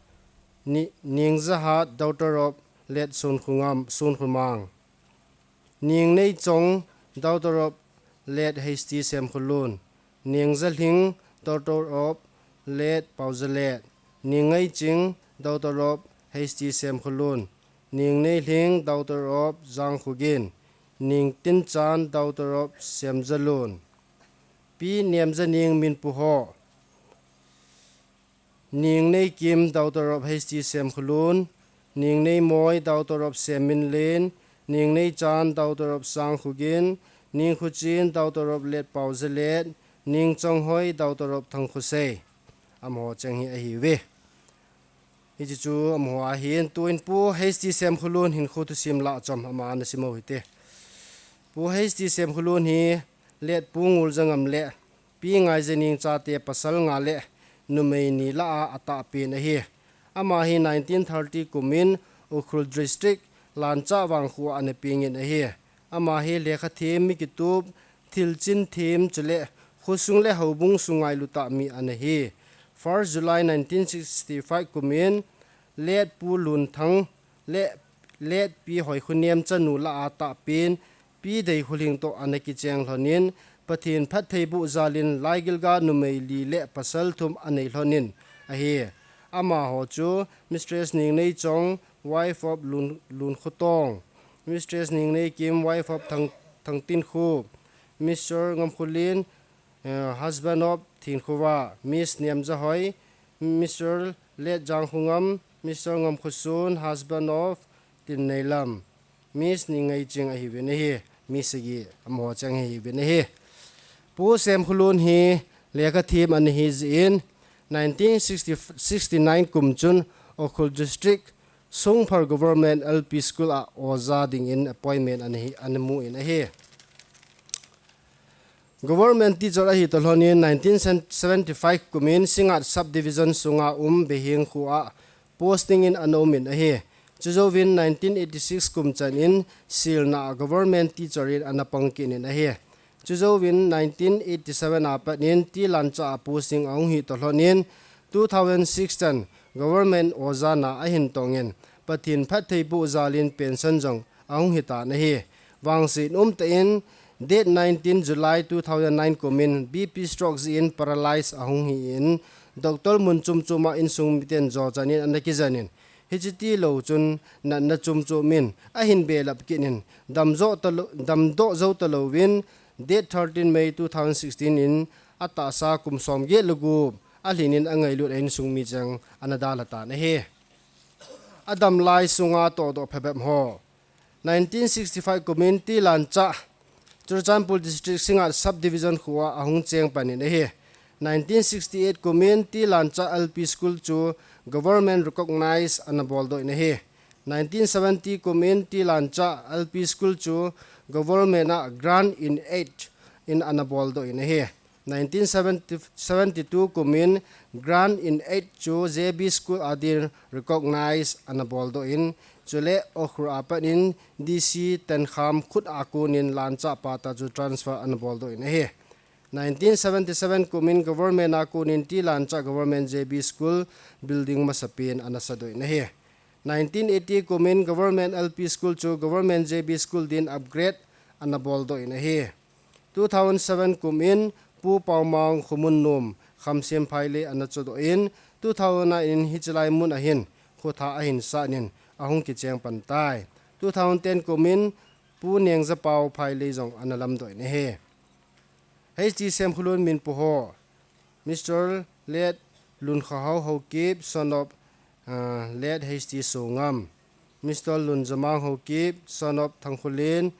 Ni-, Ningjahat, daughter of late Sunkhongam, Sunkhomang. Ningneichong, daughter of late H T Semkholun. Ningjalhing, daughter of late Paojalet. Ningngaiching, daughter of H T Semkholun. Ningneilhing, daughter of Jangkhogin. Ningtinchan, daughter of Semjalun. Pi Nemjaning min pu ho, Ningneikim, daughter of H T Semkholun. Ningneimoi, daughter of Semminlen. Ningneichan, daughter of Jangkhogin. Ningkhochen, daughter of late Paojalet. Ningchonghoi, daughter of Thangkhosei. Amaho cheng hi ahiuve. Hiche chu amaho ahin, tuin Pu H T Semkholun hinkho thusim lah chom ama ana sim u hite. Pu H T Semkholun hi late Pu Nguljangam le Pi Ngaijaning chate pasal nga le numei ni lah a atahpen ahi. Ama hi nineteen thirty kumin Ukhrul District, Lancha vangkho a ana pengin ahi. Ama hi lekha them, mi kitup, thil chin them chule khosung le houbung sung ngailu tah mi ana hi. First July nineteen sixty-five kumin late Pu Lunthang le late Pi Hoikhonem chanu lah a tahpen Pi Deikholhing toh ana kicheng lhonin, Pathen phattheiboh jalin laigilga numei li le pasal thum anei lhonin ahi. Amaho chu Mistress Ningneichong, wife of Lun, Lunkhotong, Mistress Ningneikim, wife of Thang, Thangtinkho, Mister Ngamkholen, eh, husband of Thinkhowa, Miss Nemjahoi, Mister Late Jangkhongam, Mister Ngamkhosun, husband of Tinneilam, Miss Ningngaiching ahiuvin ahi. Mi sagi amaho cheng ahiuvin ahi. Pu Semkholun hi lekha them ana hi jeh in, nineteen sixty, sixty-nine kum chun Ukhrul District, Songphar Government L P School a oja dingin appointment ana hi, ana mu in ahi. Government teacher ahi toh lhonin nineteen seventy-five kumin Singngat Subdivision sunga um Behing kho a posting in ana um in ahi. Chujouvin nineteen eighty-six kum chan in Silna a government teacher in ana pang kit in ahi. Chujouvin nineteen eighty-seven a pat in T. Lancha a posting ahung hi toh lhonin two thousand six chan government oja na ahin tongin Pathen phattheiboh jalin pension jong ahung hitan ahi. Vangset umtah in date nineteen July two thousand nine kumin B P stroke jeh in paralyze ahung hi in, doctor mun chom chom a insung miten jo chan in ana kijen in, hiche tilou chun natna chom chom in ahin belap kit in, damdoh talou, damdoh jou talouvin date thirteen May two thousand sixteen in atahsa kum som get le gup alhin in angailut a insung mi cheng ana dalha tan ahi. Adam lai sunga todoh phabep ho. Nineteen sixty-five kumin T. Lancha, Churachandpur District, Singngat Subdivision kho a ahung cheng pan in ahi. Nineteen sixty-eight kumin T. Lancha L P School chu government recognize ana boldoh in ahi. Nineteen seventy kumin T. Lancha L P School chu government a grant in aid in ana boldoh in ahi. Nineteen seventy, seventy-two kumin grant in aid chu J B School adin recognize ana boldoh in, chule Ukhrul a pat in D C Tenkham khut a konin Lancha pata chu transfer ana boldoh in ahi. Nineteen seventy-seven kumin government a konin T. Lancha Government J B School building masapen ana sadoh in ahi. Nineteen eighty kumin government L P School chu government J B School din upgrade ana boldoh in ahi. Two thousand seven kumin Pu Paomang Khomunnom Khamsem Phailei ana chodoh in, two thousand nine in hiche lai mun ahin khotha ahin sat in ahung kicheng pan tai. Two thousand ten kumin Pu Nengjapao Phailei jong ana lamdoh in ahi. H T Semkholun min pu ho, Mister Late Lun Khahau Haokip, son of, uh, late H T Songam. Mister Lun Jamang Haokip, son of Thangkhulin.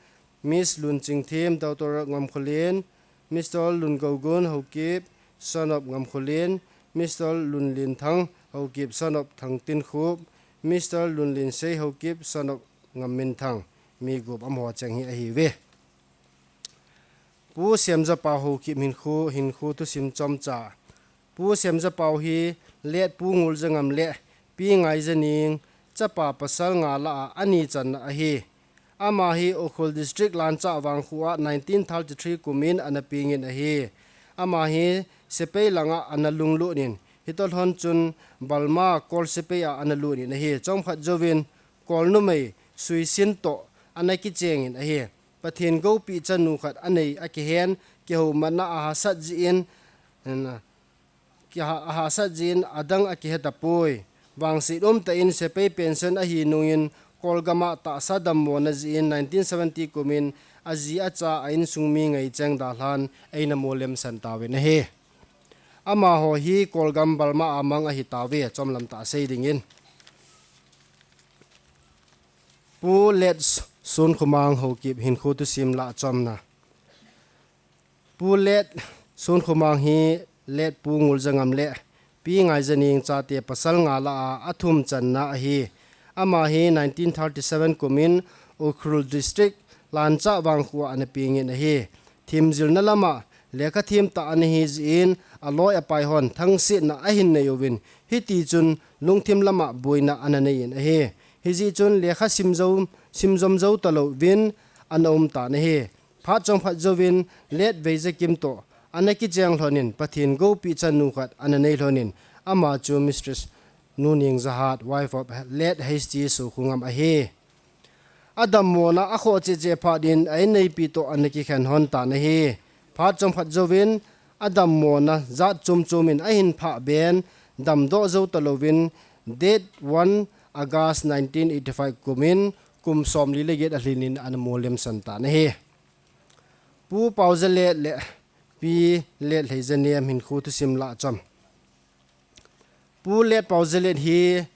Miss Lun Chingthim, daughter of Ngamkhulin. Mister Lun Gogun Haokip, son of Ngamkhulin. Mister Lun Linthang Haokip, son of Thangtinkhup. Mister Lun Linsei Haokip, son of Ngamminthang. Mi gup amaho cheng hi ahiuve. Pu Semjapau Haokip hinkho, hinkho thusim chomcha. Pu Semjapau hi late Pu Nguljangam le Pi Ngaijaning chapa pasal nga lah a ani channa ahi. Ama hi Ukhrul District Lancha Vangkho a nineteen thirty-three kumin ana pengin ahi. Ama hi sepai langa ana lunglut in, hitolhon chun Balma Kol sepai a ana lut in ahi. Chomkhat jouvin Kol numei Suisin toh ana kichengin ahi. Pathen goupi chanu khat anei akihen, kihoumatna ahahsat jeh in, ahahsat jeh in adang akihe tapoi. Vangset umtah in sepai pension ahi nungin Kolgam a tahsa dammona jeh in nineteen seventy kumin aji acha a insung mi ngaicheng dalhan eina molemsan tauvin ahi. Amaho hi Kolgam Balma a mang ahitauve, chomlam tah a sei dingin. Pu late Sonkhomang Haokip hinkho thusim lah chomna. Pu late Sonkhomang hi late Pu Nguljangam le Pi Ngaijaning chate pasal nga lah a athum channa ahi. Ama hi nineteen thirty-seven kumin Ukhrul District Lancha Vangkho a ana pengin ahi. Themjilna lama lekha them tah ana hi jeh in aloi apai hon thangsetna ahin nei uvin, hitichun lungthim lama boina ana nei in ahi. Hijeh chun lekha sim jou, sim jom jou talouvin ana um tan ahi. Phat chomkhat jouvin late Veijakim toh ana kicheng lhonin Pathen goupi chanu khat ana nei lhonin, ama chu Mistress Nu Nengjahat, wife of late H T Sokhongam ahi. Adammona akhoh cheh cheh phat in a inneipi toh ana kikhen lhon tan ahi. Phat chomkhat jouvin adammona jat chom chom in ahin phah ben, damdoh jou talouvin date one August nineteen eighty-five kumin kum somli le get alhin in ana molemsan tan ahi. Pu Paojalate le Pi late Lheijanem hinkho thusim lah chom. Pu late Paojalate hi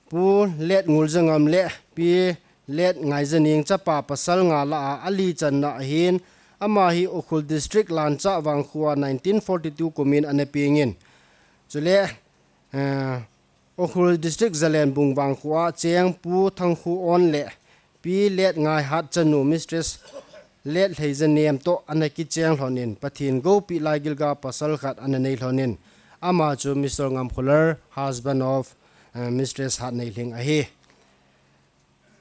Pu late Nguljangam le Pi late Ngaijaning chapa pasal nga lah a ali channa ahin, ama hi Ukhrul District Lancha Vangkho a nineteen forty-two kumin ana pengin. Chule, eh, Ukhrul District Jalenbung Vangkho a cheng Pu Thangkhoon le Pi late Ngaihat chanu Mistress late Lheijanem toh ana kicheng lhonin Pathen goupi laigilga pasal khat ana nei lhonin, ama chu Mister Ngamkholal, husband of, eh, Mistress Hatneilhing ahi.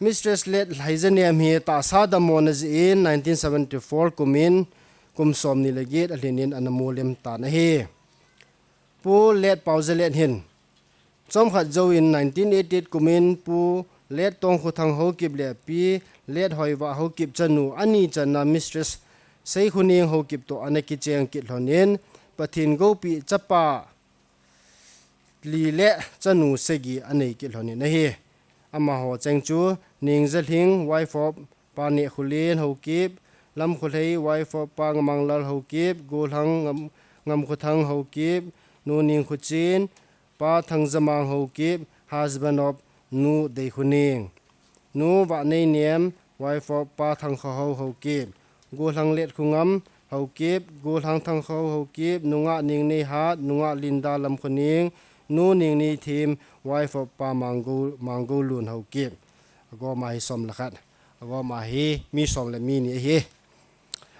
Mistress late Lheijanem hi tahsa dammona jeh in nineteen seventy-four kumin kum somni le get alhin in ana molem tan ahi. Pu late Paojalate hin chomkhat jouvin nineteen eighty-eight kumin Pu late Tongkhothang Haokip le Pi late Hoivah Haokip chanu ani channa Mistress Seikhoneng Haokip toh ana kicheng kit lhonin Pathen goupi chapa li le chanu sagi anei kit lhonin ahi. Amaho cheng chu Nengjalhing, wife of Pa Nehkholen Haokip, Lamkholhei, wife of Pa Ngamanglal Haokip, Golhang Ngam, Ngamkhothang Haokip, Nu Nengkhochen, Pa Thangjamang Haokip, husband of Nu Deikhoneng. Nu Vahneinem, wife of Pa Thangkhohao Haokip. Golhang Letkhongam Haokip, Golhang Thangkhohao Haokip, Nungah Nengneihat, Nungah Linda Lamkhoneng, Nu Nengneithem, wife of Pa Manggo, Manggoulun Haokip. Agoma hi som le khat. Agoma hi mi som le mi ni ahi.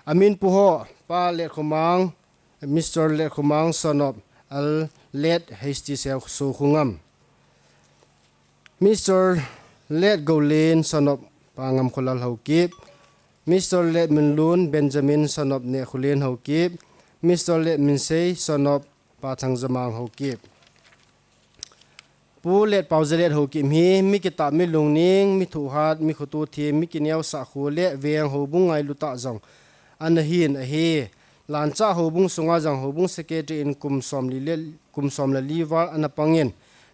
Amin pu ho, Pa Letkhomang, Mister Letkhomang, son of L late H T Sokhongam. Mister Letgoulen, son of Pa Ngamkholal Haokip. Mister Letminlun Benjamin, son of Nehkholen Haokip. Mister Letminsei, son of Pa Thangjamang Haokip. Pu Letpaojalate Haokip hi mi kitah, mi lungning, mi thohhat, mi khoto them, mi kineosah, kho le veng, houbung ngailu tah jong ana hin ahi. Lancha houbung sunga jong houbung secretary in kum som le li, kum som le li val ana pangin,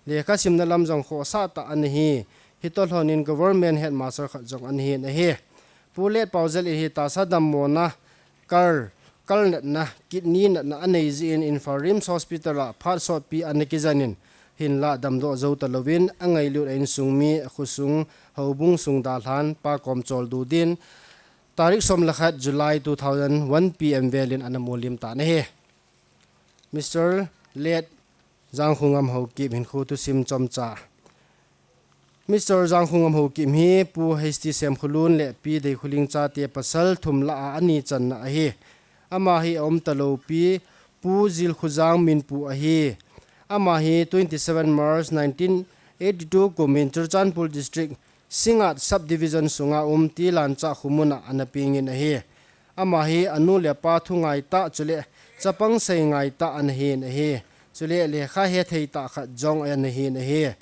lekha simna lam jong khohsah tah ana hi. Hitolhonin government headmaster khat jong ana hin ahi. Pu Letpaojalate hi tahsa dammona kar kal natna, kidney natna anei jeh in Imphal RIMS Hospital a phat sotpi ana kijen in, hinlah damdoh jou talouvin, angailut a insung mi, akhosung, houbung sung dalhan, Pa Komcholdo din, tarik som le khat July two thousand one P M vel in ana mulim tan ahi. Mister Late Jangkhongam Haokip hinkho thusim chomcha. Mister Jangkhongam Haokip hi Pu H T Semkholun le Pi Deikholing chate pasal thum lah a ani channa ahi. Ama hi aum talou pi Pu Jilkhojang Minpu ahi. Ama hi twenty seven March nineteen eighty two kum in Churachandpur District, Singngat Subdivision sunga um Tilancha khomun a ana peng in ahi. Ama hi anu le apa thu ngai tah chule chapang sei ngai tah ana hin ahi. Chule lekha he thei tah khat jong ana hin ahi.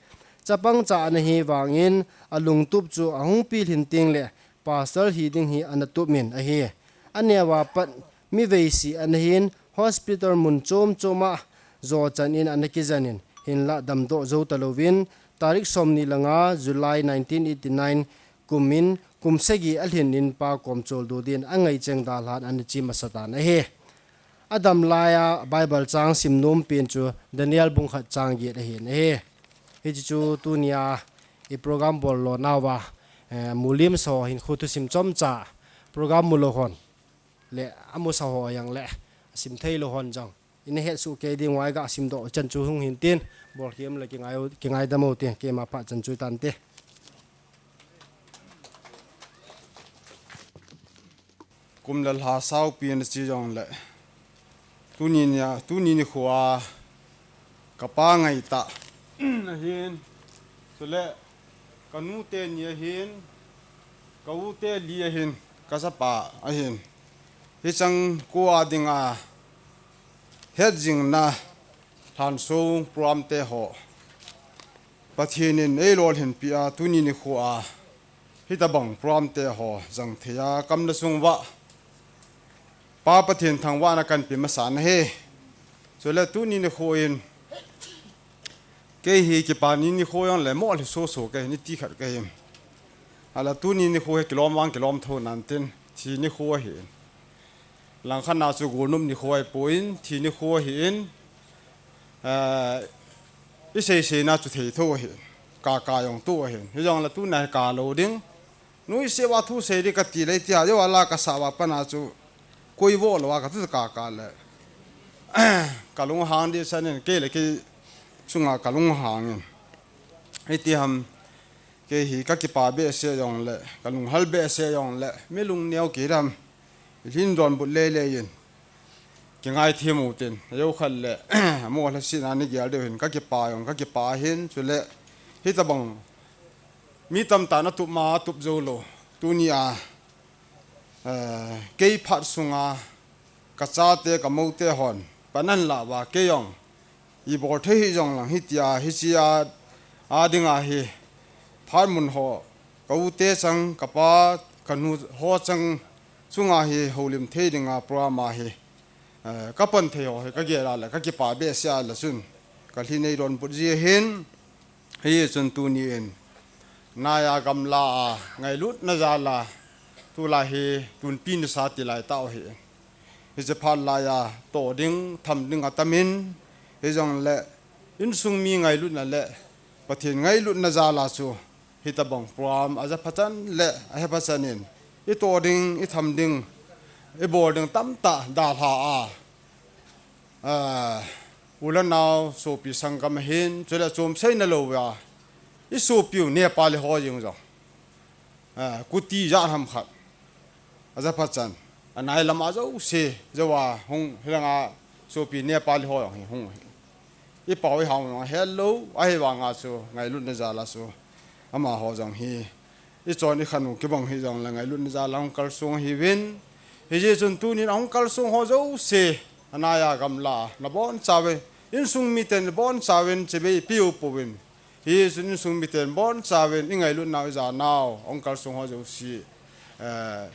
Chapang cha ana hi vangin alungtup chu ahung pilhin teng le pastor hi ding hi ana tup in ahi. Aneo a pat mi veisi ana hin hospital mun chom chom a jo chan in ana kijen in, hinlah damdoh jou talouvin, tarik som ni le nga July nineteen eighty nine kum in kum sagi alhin in Pa Komcholdo din angai cheng dalhan ana chim masa tan ahi. Adam lai a Bible chang sim nom pen chu Daniel bung khat chang get ahin ahi. Hiche chu tunia i program bol lona uva, eh, mulim sa ho hinkho thusim chomcha program mu lou hon le amu sa ho jong le asim thei lou hon jong ina het soh kei ding uva i ga sim doh chan chu hung hin tin, bol kei um le kingai, kingaidam u tin, keima phat chan chu tante. Kum le lha saupi na chi jong le. Tuni nia, tuni nikho a ka pa ngai tah ahin. Chule ka nu te ni ahin, ka u te li ahin, ka chapa ahin. Hichang ko a dinga het jingna lhansong program te ho Pathen in ei lolhinpi a tuni nikho a hitabang program te ho jang thei a kamna sung uva Pa Pathen thangvahna kan pe masa na ahi. Chule tuni nikho in kei hi kipa ni nikho jong le mo le so so kei ni ti khat kei. Ahinla tuni nikho hi kilom vang kilom tho nan tin thi nikho ahi. Langkhat na chu golnop nikho ahipon, thi nikho ahin, eh, i sei sei na chu thei tho ahin, ka ka jong tho ahin. Hijong le tuna hi ka lou ding. Nuisat a thu sei ding ka ti le ti a, jo a la ka sa uva pat na chu koi vo lou a ka tu ka ka le. Ka lunghang ding sa nen kei le kei chunga ka lunghang in. Hiti ham kei hi ka kipa behseh jong le, ka lunghal behseh jong le, mi lungneo kei dam. Lhin donbut lele in. Kingai them u tin. Ajo khat le, mo lhasetna ni gel deu hin, ka kipa jong, ka kipa hin, chule. Hitabang. Mi tamtah na tup ma, tup jou lou. Tuni a, eh, kei phat sunga, ka chate, ka moute hon. Pan ahin la uva, kei jong. I bol thei hih jong lang hitia, hitia, a dinga hi, phat mun ho, ka u te chang, ka pa, ka nu ho chang, chunga hi, houlim thei dinga program a hi, eh, ka pan thei ho hi, ka gel a le, ka kipa behseh a le chun, ka lhin ei donbut ji ahin, hichun tuni in, nai a gamla a, ngailutna jal a, tulai hi, tunpi nisa tilai tah u hi. Hiche phat lai a, toh ding, tham ding atam in, hijong le, insung mi ngailutna le, Pathen ngailutna jal a chu, hitabang program aja phachan le, ahe phachan in, i toh ding, i tham ding, i bol ding tamtah dalha a, ah, u le nao, sopi sanggam ahin, chule chom seina lou a, i sopi u Nepali ho jeng jong. Ah, kuti jat ham khat. Aja phachan. Anai lam a jouse, jo a hung hilanga sopi Nepali ho jong hi hung hi. I pau i hao jong helou, ahivanga chu ngailutna jal a chu. Amaho jong hi. I chon i khan u kibang hijong le ngailutna jal a hung kalsong ahiuvin. Hijeh chun tunin ahung kalsong ho jouse. Anai a gamla, nabonchauvin. Insung miten nabonchauvin, chibai ipiu pouvin. Hichun insung miten bonchauvin, i ngailutnau, i janau, ahung kalsong ho jouse. Eh,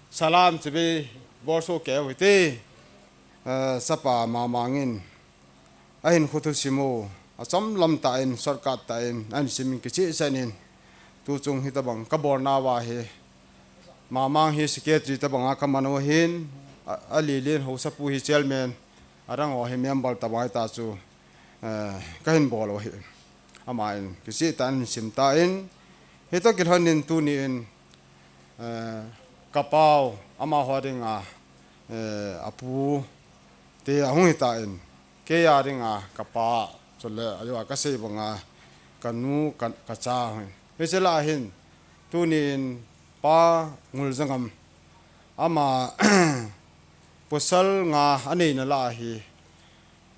salam chibai, bolsoh kei u hite. Eh, sapa Mamang in, ahinkho thusim u, achomlam tah in, shortcut tah in, ahin simin kicheh chan in, tuchung hitabang, ka bolna uva hi, Mamang hi secretary tabanga ka man u ahin, a, a lilin Haosapu hi chairman, adang ho hi member tabang ta chu, eh, kahin bol u ahi. Aman kisih tan sim tan, hitoh kilhonin tuni in, eh, kapau, amaho dinga, eh, apu, te ahung hitan, kei a dinga kapa, chule ajo a kasei banga, kanu, ka, kacha hung. Hiche lah a hin, tuni in Pa Nguljangam, ama, pasal nga aneina lah a hi,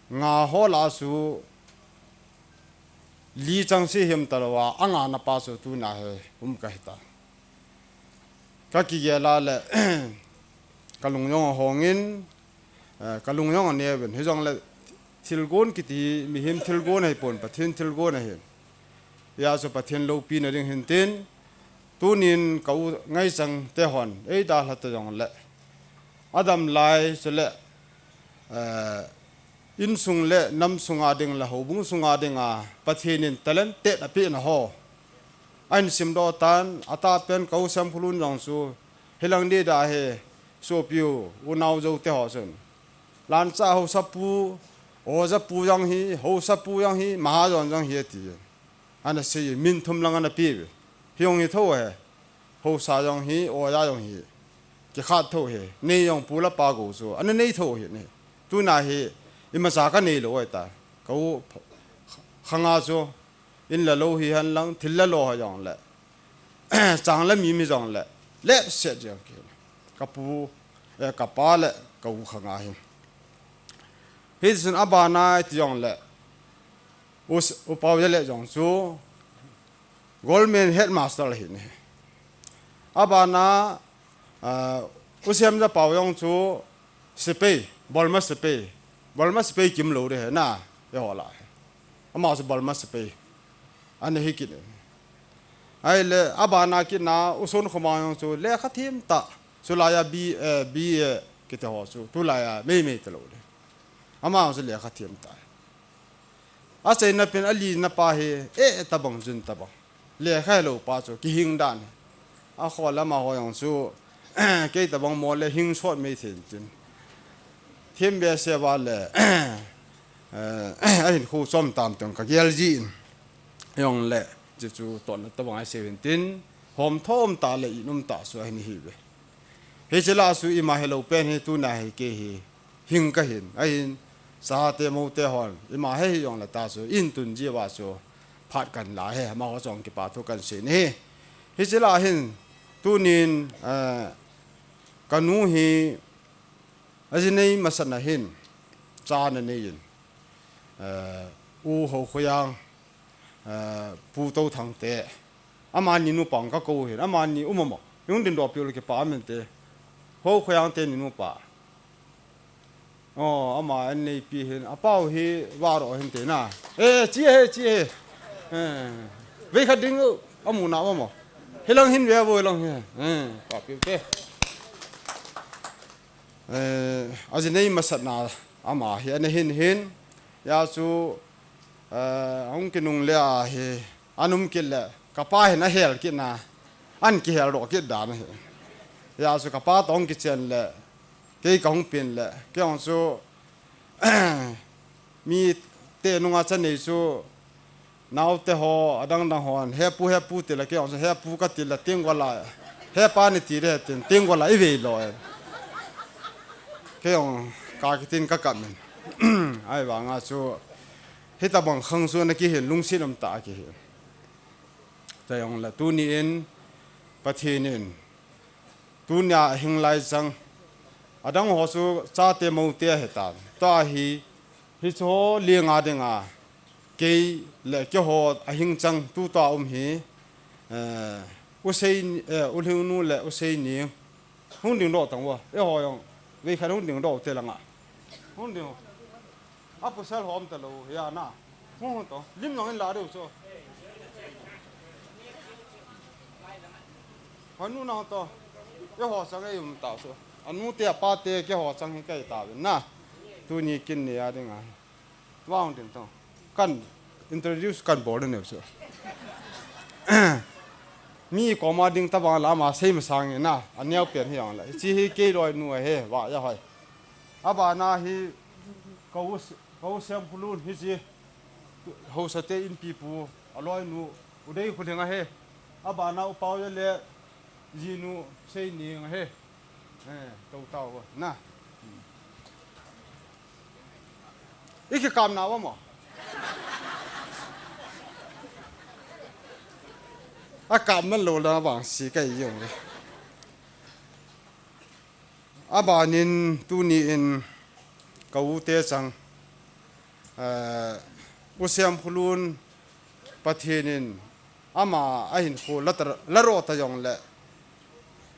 nga ho lah a chu, li chang si him talou a, anga na pa chu tuna hi um kahitan. Kakigel a le, kalung jong ahongin, eh, kalung jong aneuvin. Hijongle thilgon kiti hi, mihem thilgon ahipon, Pathen thilgon ahi. Hijeh chun Pathen loupina ding hintin, tunin ka u ngaichan te hon, eidalha ta jongle, adam lai, chule, eh, insung le nam sunga ding le houbung sunga dinga Pathen in talent te apeh na ho, ahin simdoh tan, atahpen ka u Semkholun jong chu, hilang dida hi, sopi u, unau jou te ho chun, Lancha Haosapu, Ojapu jong hi, Haosapu jong hi, Mahajon jong hi, ati. Ana sei, min thum lang ana pe uve. Hijong hi tho hi. Haosa jong hi, Oja jong hi. Kikhat tho hi. Nei jong pu le pa gou chu. Ana nei tho hi ne. Tuna hi, imacha kanei lou ahitai. Ka u khanga chu, in le lou hihen lang, thil le lo hijongle, chang le mi hijongle, lepset jeng kei. Ka pu, eh, kapa le ka u khanga hi. Hichun abana iti jongle, U S-, U Paojalal jong chu Government Headmaster ahi ne. Abana, ah, U Semjapao jong chu sepai, Burma sepai. Burma sepai kimlou ding ahi na, eiho lah a. Ama chu Burma sepai. Ana hi kit in. Ahile, abana kit na, U Sonkhomang jong chu lekha them tah. Chulai a B, eh, B A kiti ho chu, tulai a meimei talou ding. Ama jong chu lekha them tah. Achaina pen alina pa hi, eh, tabang jun tabang. Lekha helou pa chu, kihing dan. Akholam a ho jong chu, kei tabang mo le hing sot mei thei tin. Thembe se va le, eh, ahin khu chom tam teng kagel jin. Jongle, chuchu totna tabang asei hintin, hom thom tah le in um tah chu ahin hiuve. Hiche lah a chu ima helou pen hi tuna hi kei hi hing kahin, ahin, chate mote hon, ima he hijongle ta chu, in tun jiuva chu, phat kan la hi, amaho chunga kipa thu kan sei ahi. Hiche lah a hin, tunin, eh, kanu hi, ajinei masat na hin, cha ana nei in, eh, U Haokhoiang, eh, Pu Touthang te, amani nupa kakou hin, amani um mama. Hung dingdoh piu le kipa um inte. Haokhoiang teni nupa. Oh, ama an neipi hin, apau hi varo hinte na. Eh, chi he, chi he. Eh, vei khat ding u, amu na mama. Hilang hin ve vo hilang hi. Eh, pa piu te. Eh, ajinei masat na ama hi ana hin hin. Hijeh chu, eh, hung kinungle a hi, ana um kit le, kapa hin ahel kit na, ana kihel doh kit dan ahi. Hijeh chu kapa toh hung kichen le, kei kahung pen le, kei jong chu, mite nunga cha nei chu, naote ho, adang dang hon, he pu, he pu ti le, kei jong chu, he pu kati le, tengol a, he pa nati le, tin, tengol a, ivei lou e. Kei jong, ka kitin kakap in. Ahivanga chu, hitabang khang chu ana kihin, lungset um tah a kihin. Chujongle, tuni in, Pathen in, tunia hing lai chang. Adang ho chu chate mote ahitan. Tua hi, hiche ho lenga dinga, kei le keiho ahing chang tutua um hi, eh, U Sei, eh, U Lhingnu le U Seini. Hung dingdoh tang vo. Eiho jong. Vei khat hung dingdoh te langa. Hung ding. Apasal hom talou, hia na. Hung hung to. Lim jong in la diu chu. Hoi nu na to. Eiho chang ei um tau chu. Anu te apa te keiho chang hi kai tauvin na. Tuni kin ni a dinga. Vang ding to. Kan introduce kan bol neu chu. Mi koma ding tabang la ama sei masang in na, aneo pen hi jong le. Hiche hi kei loinu ahi, Vaja hoi. Abana hi ka u, ka u Semkhulun hiche. Haosa te inpipu, aloinu, u Deikholing ahi. Abana u Paoja le, jinu Seining ahi. Eh, tou tao na. Iki kam na wa mo. A kam man lo la vangse kai jong le. Abanin tuni in ka u te chang, eh, u Semkhulun Pathen in ama ahinkho la ta, la ro ta jong le.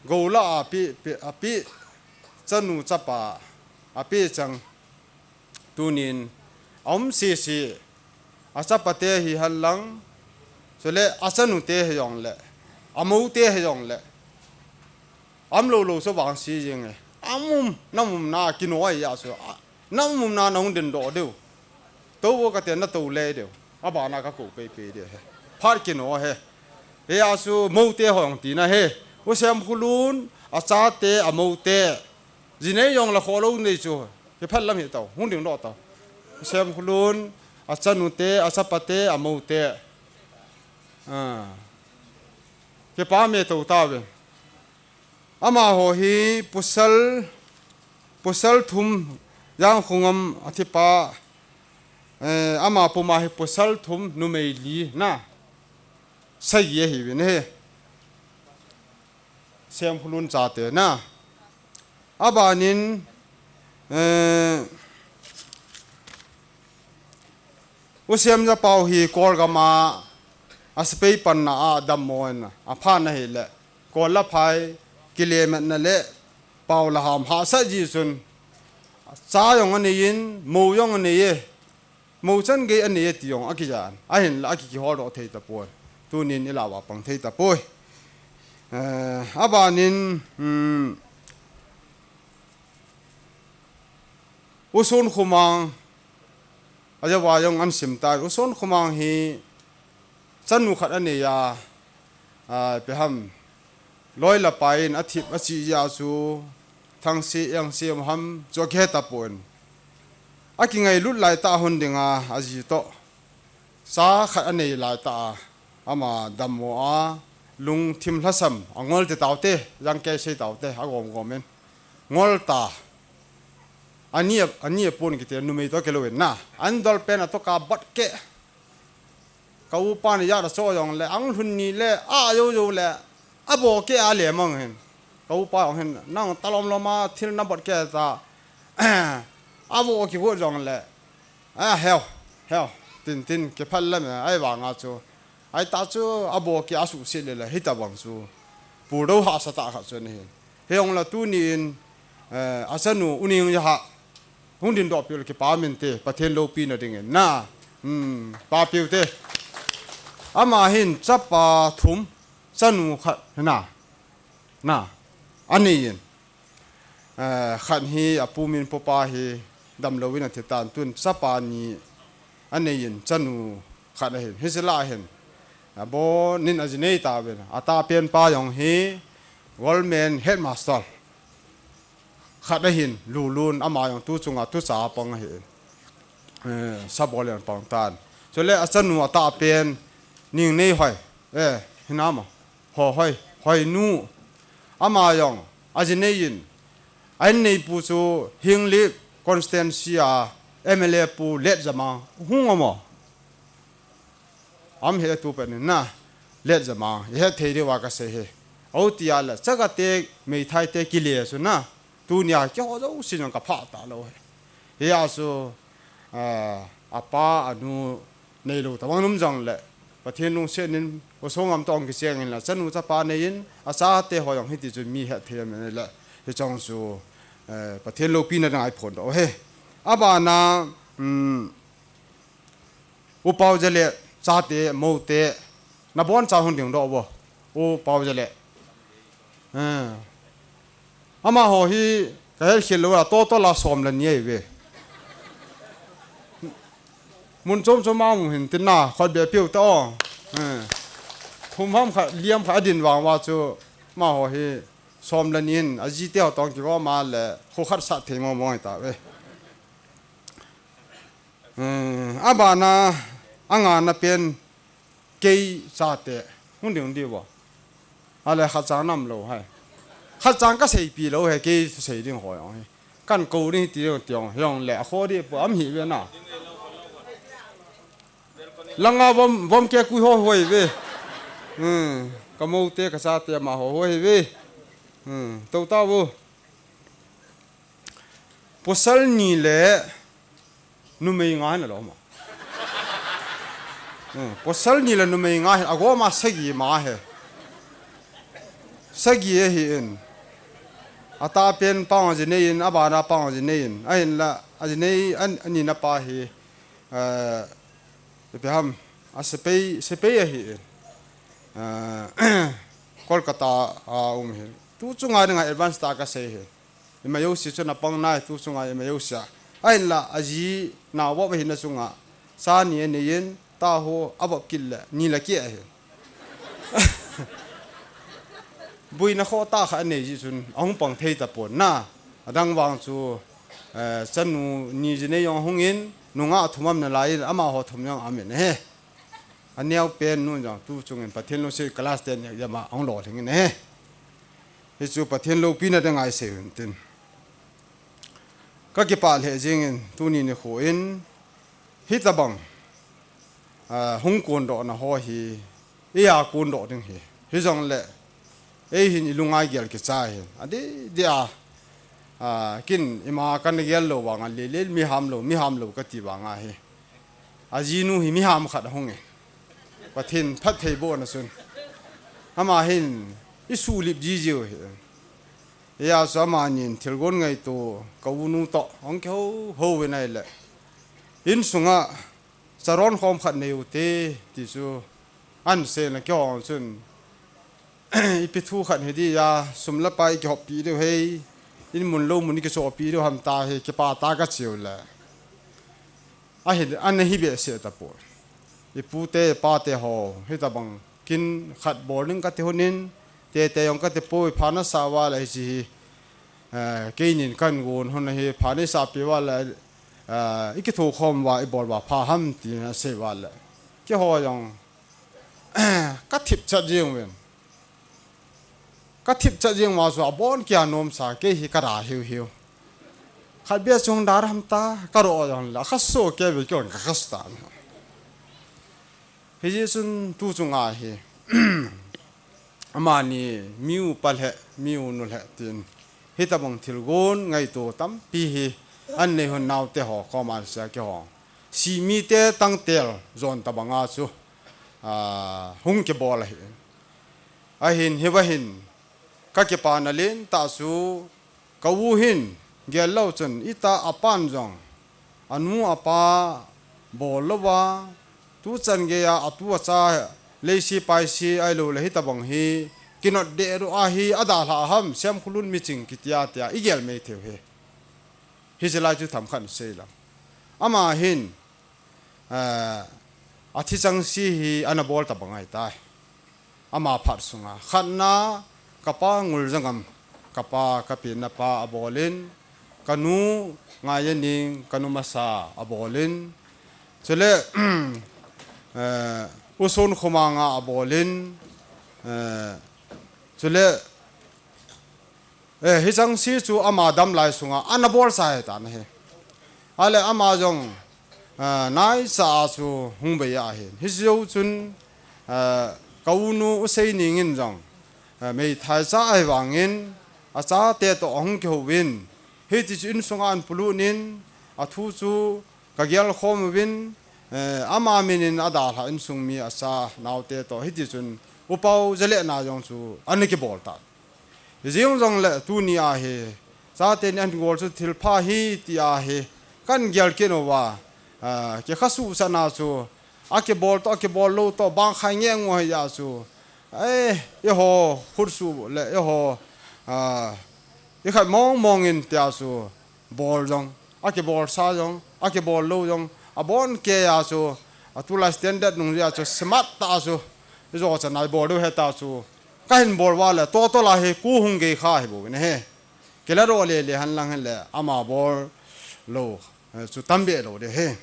Gola a pi, pi, a pi chanu chapa a pi chang. Tunin, a um sese, a chapa te hi henlang, chule a chanu te hi jong le, a mou te hi jong le, a um lou lou chu vangse jing e. A um, na um na kinoi a chu, a, na um na na hung ding doh diu. Tou vo ka te na tou le diu. Abana ka kou pei pei diu he. Phat kinoi he. Hia chu mou te ho jong tina he. U Semkhulun, a chate, a mou te. Ji nei jong la kho lou nei chu. Kiphat lam hi tao, hung ding doh tao. Semkhulun, a chanu te, a chapa te, a mou te. Ah. Kipa me tou tave. Amaho hi pasal, pasal thum Jangkhongam a thi pa, eh, ama puma hi pasal thum numei li na. Sagi ahi uvin he. Semkhulun chate na. Abanin, eh, u Semjapao hi Kolgam a, a sepai panna a dammo in a phan ahile, Kol le phai, kilemetna le, pao le ham hahsat ji chun, cha jong anei in, mou jong anei e. Mou chan gei anei e ti jong akijan. Ahinla aki kihol doh thei tapoi. Tunin i la va pang thei tapoi. Eh, abanin, um, u Sonkhomang, a jao va jong an sim tai. U Sonkhomang hi chanu khat anei a, a, pe ham. Loi le pai in a thip a chi ja chu Thangse Engse ham chu a kihe tapon. A kingailut lai tah a hung ding a, a ji toh. Cha khat a nei lai tah a, ama dammo a, lungthim lhasam, a ngol ti taute, jang kei sei taute, a gom gom in. Ngol ta. Ani a, ani a pon kiti numei toh kilou in na. An dol pen a toh ka bat ke. Ka upa ni jat a cho jong le, ang lhun ni le, a jo jo le, a bo ke a le mang hin. Ka upa jong hin, nang ta lom lom a, thil na bot ke ta, a bo ki hu jong le, a heu, heu, tin tin, ke phal le me, ai vang a chu, ai ta chu, a bo ki a su si le le, hi ta bang chu, pu do ha sa ta kha chu ni hin. He jong la tuni in, eh, a chanu u Ningjaha, hung ding doh piu le kipa min te, Pathen loupina ding in. Na, hmm, pa piu te. Ama hin chapa thum, chanu khat, na, na, a nei in. Eh, khat hi a pu min pu pa hi damlou in a thi tan tun chapa ni a nei in chanu khat a hin. Hi sila a hin. A bo nin a ji nei ta ven. A ta pen pa jong hi government headmaster. Khat a hin, Lulun, ama jong tu chunga tu cha pang a hin. Eh, Sabolian pang tan. Chule a chanu a ta pen, Ningneihoi. Eh, hinam a. Hohoi, Hoinu. Ama jong, a ji nei in. A in nei pu chu, Henglep constituency a, M L A pu Letjamang. Hung a mo. Am he tu pen na, Letjamang, he thei diu a ka sei he. Au ti a la, chaga te, meithai te kile su na, tunia kihou jou si jong ka pha ta lou he. Hia chu, a, a pa, a nu, nei lou ta bang num jong le, Pathen lungset in, u Songam toh kicheng in la, chanu chapa nei in, a chate ho jong hiti chu mi he thei a men le, hi chong chu, eh, Pathen loupina dang ai phon doh he. A bana, um, U Paoja le, chate, moute, na bon cha hung ding doh vo. U Paoja le. Eh. Amaho hi, ka hel khel lou a, to to la som la ni ai ve. Mun chom chom a mu hin tin na, khot be piu ta o. Eh. Phum ham khat, li ham khat adin vang uva chu, amaho hi som le ni in, ajite ho toh kigom a le, kho khat sat thei mong mong ahi tauve. Eh, abana, angana pen, kei chate, hung ding ding vo. Ale khat chang nam lou hai. Khat chang kaseipi lou hai, kei sei ding ho jong hi. Kan kou ding ti ding ti jong, jong le, akho ding po am hi ve na. Langa vom, vom ke kui ho hoi ve. Hmm, ka mou te ka chate amaho hoi ve. Hmm, tou ta vo. Pasal ni le numei nga hin alom a. Hmm, pasal ni le numei nga hin, agoma sagi ma he. Sagi ahi in. Atah pen pang ajinei in, abana pang ajinei in. Ahinla, ajinei an, ani na pa hi. Eh, ipi ham, a sepai, sepai ahi in. Eh, Kolkata a um hi. Tu chunga dinga advance ta kasei hi. Ima jouse chu na pang nai, tu chunga ima jouse a. Ahinla, aji nao vop ahi na chunga. Cha ni anei in, ta ho avop kit le, ni le keh ahi. Buina kho ta kha anei ji chun, ahung pang thei ta pon na. Adang vang chu, eh, chanu ni jinei jong hung in, nungah thum am nalai in, amaho thum jong aum in ahi. Aneo pen nu jong tu chungin Pathen lungset class ten exam a ahung lolhing in ahi. Hichu Pathen loupina dinga isei u hin tin. Ka kipah lheh jingin tuni nikho in hitabang, ah, hung kondoh na ho hi, eia kondoh ding hi. Hijongle, ei hin ilunga igel kichai hin. Adeh deh a, ah, kin ima kana gel lou vanga lele mi ham lou, mi ham lou kati vanga hi. Ajinu hi mi ham khat ahung e. Pathen phattheibohna chun. Ama hin isuhlip jijiu hi. Hia chu amanin thilgon ngaito ka unu toh ahung kihou hou ve nai le. Insunga charon khom khat nei u te ti chu an se na kihou chun. Ipi thu khat hi dia, sum le pai kihoppi diu hei. In mun lou mun kichopi diu ham ta hi kipa ta ka chiu le. Ahi, ana hi behseh tapoi. Ipu te, ipa te ho, hitabang kin khat bol ding kati honin, tete jong kati poi, pha nasa uva le hiche hi, eh, keinin kan gon hon hi, pha neisa pi uva le, eh, ikitho khom uva, ibol uva pha ham ti asei uva le. Keiho jong, ka thip chat jeng uvin. Ka thip chat jeng uva chu abon kia nom sa kei hi ka da hiu hiu. Khat bia chung da ram ta ka ro jong la kha so ke ve kyon ka khas ta. Hijeh chun tu chunga hi. Amani miu pa lheh, miu nu lheh tin. Hitabang thilgon ngaito tampi hi an nei hon naote ho, koman sia keiho. Si mite tangtel jon tabanga chu, ah, hung kibol ahi. Ahin, hiva hin, ka kipana lentah chu, ka u hin, gel lou chun, itah apan jong, anu apa bol louva, tuchan geiya, atu acha, leise paise, ahilou le hitabang hi, kinot deh doh ahi, adalhah ham, Semkhulun miching kitia tia, igel mei thei u hi. Hiche lai chu themkhat sei lang. Ama hin, eh, athi chang si hi ana bol tabang ahitai. Ama phat sunga. Khatna, kapa Nguljangam, kapa, kapi napa abolin, kanu Ngaiyaning, kanu masa abolin. Chule, eh, U Sonkhomanga abolin, eh, chule, Eh, hichang si chu ama damlai sunga ana bol sa ahitan ahi. Ale ama jong, ah, naicha a chu hung bei ahin. Hijou chun, ah, ka unu U Seining in jong, ah, meithai cha ahi vangin, achate toh ahung kihouvin. Hiti chu insunga ahin polut in, athu chu ka gel khom uvin, eh, ama minin adalhah insung mi acha naote toh. Hiti chun, U Pau Jalehna jong chu ana kibol tan. Hijeng jongle tuni a hi, chate ni ahin gol chu thilpha ahi ti ahi, kan gel kit uva, ah, kikha suhsatna chu, akibol toh, akibol lou toh, bang khai ngeng u ahi a chu, eh, eiho, khutsuh le, eiho, ah, ikhat mong mong in tia chu, bol jong, akibol sa jong, akibol lou jong, abon keiya chu, atulai standard nung jeh a chu, smart tah a chu, Ijo cha nai bol diu heta chu. Kahin bol uva le, total a hi ku hung gei kha hi bou in ahi. Kila ro le le hen lang hen le, ama bol lou, eh, chu tam be lou ding ahi.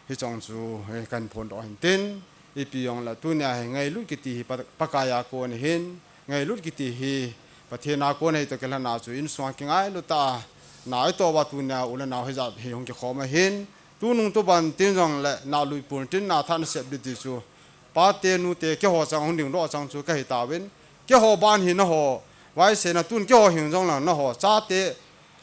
Hicheng chu, eh, kahin phondoh hin tin, ipi jong le tunia hi ngailut kiti hi Pa-, Pakai a kon ahin, ngailut kiti hi Pathen a kon ahi toh kilhon a chu insung a kingailut tah a, na itoh uva tunia u le nao hijat hi hung kikhom ahin, tunung tuban tin jong le na lui pun tin na tha na sep ding ti chu, pate nute keiho chang hung dingdoh chang chu kahi tauvin, keiho ban hi naho, vaisena tun keiho hing jong lang naho, chate,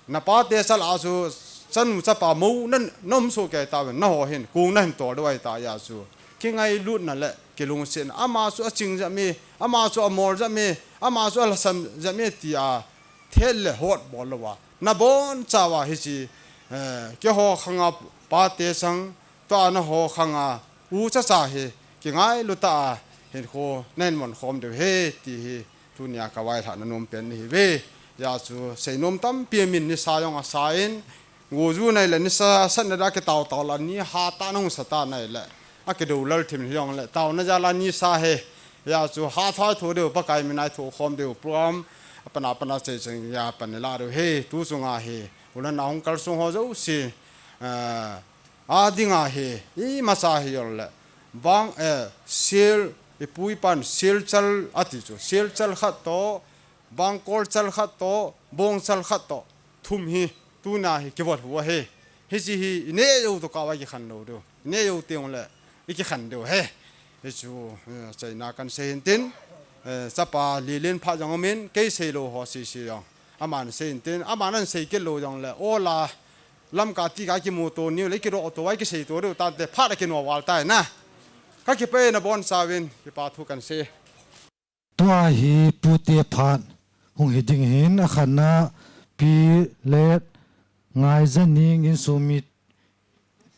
na pate chal a chu chanu chapa mou na, na um soh kei tauvin, naho hin kong nahin tol diu ahi ta a chu. Kingailutna le kilungsetna, ama chu aching jep me, ama chu amol jep me, ama chu alhasam jep me tia thet le hot bol louva, na bonchauva hiche, eh, keiho khanga pate chang, tua naho khanga u chacha hi kingailut tah a hinkho nahin mon khom diu ahi ti hi tunia ka vailhahna nom pen ahi ve. Hijeh chun seinom tampi min nisa jong asa in, go ju nai le nisa satna dia kitao tao la ni hatah a nahung sa ta nai le, akidou lal thim hi jong le taona jal a nisa ahi. Hijeh chun hatah a thoh diu, Pakai min a thoh khom diu program, apana pana chei cheng a pan la diu ahi, tu chunga hi, u le nao hung kalsong ho jouse, eh, a dinga hi, imacha hi jong le, bang, eh, sel, ipu ipan, sel chal ati chu, sel chal khat toh, bangkol chal khat toh, bong chal khat toh, thum hi, tuna hi kivot u ahi. Hiche hi, ineh jou toh kah uva ikikhen lou diu. Ineh jou teng le, ikikhen diu ahi. Hichu, eh, achaina kahin sei hin tin, eh, chapa Lelen phat jong umin, kei sei lou ho sese jong. Aman sei hin tin, aman ahin sei kit lou jong le, o la, Lamka ti kah kimuto niu le kidoh to a kisei to diu tante phat a kino val tai na. Kakipah e nabonchauvin, kipa thu kahin sei. Tua hi pute phat hung hi ding ahin, akhatna Pi Let Ngaijaning insung mi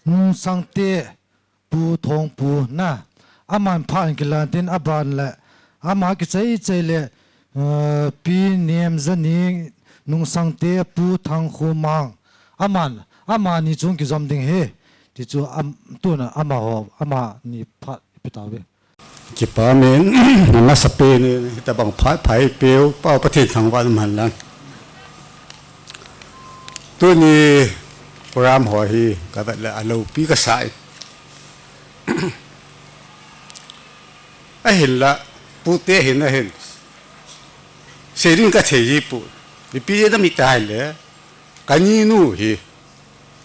Nungsangte Pu Thongpu na, aman phat in kilan tin aban le, ama kichai chai le, eh, Pi Nemjaning Nungsangte Pu Thangkhomang, aman, amani chung kijom ding ahi, ti chu am, tuna amaho, amani phat ipi tauve. Kipa min, nasa pen in, hitabang phat pha eipeu, Pau Pathen thangvah in umhen lang. Tuni program ho hi, kavet le aloupi kasa e. Ahinla, pute hin ahin. Sei ding kathei jipoi. Ipi jeh ham itileh, kaninu hi.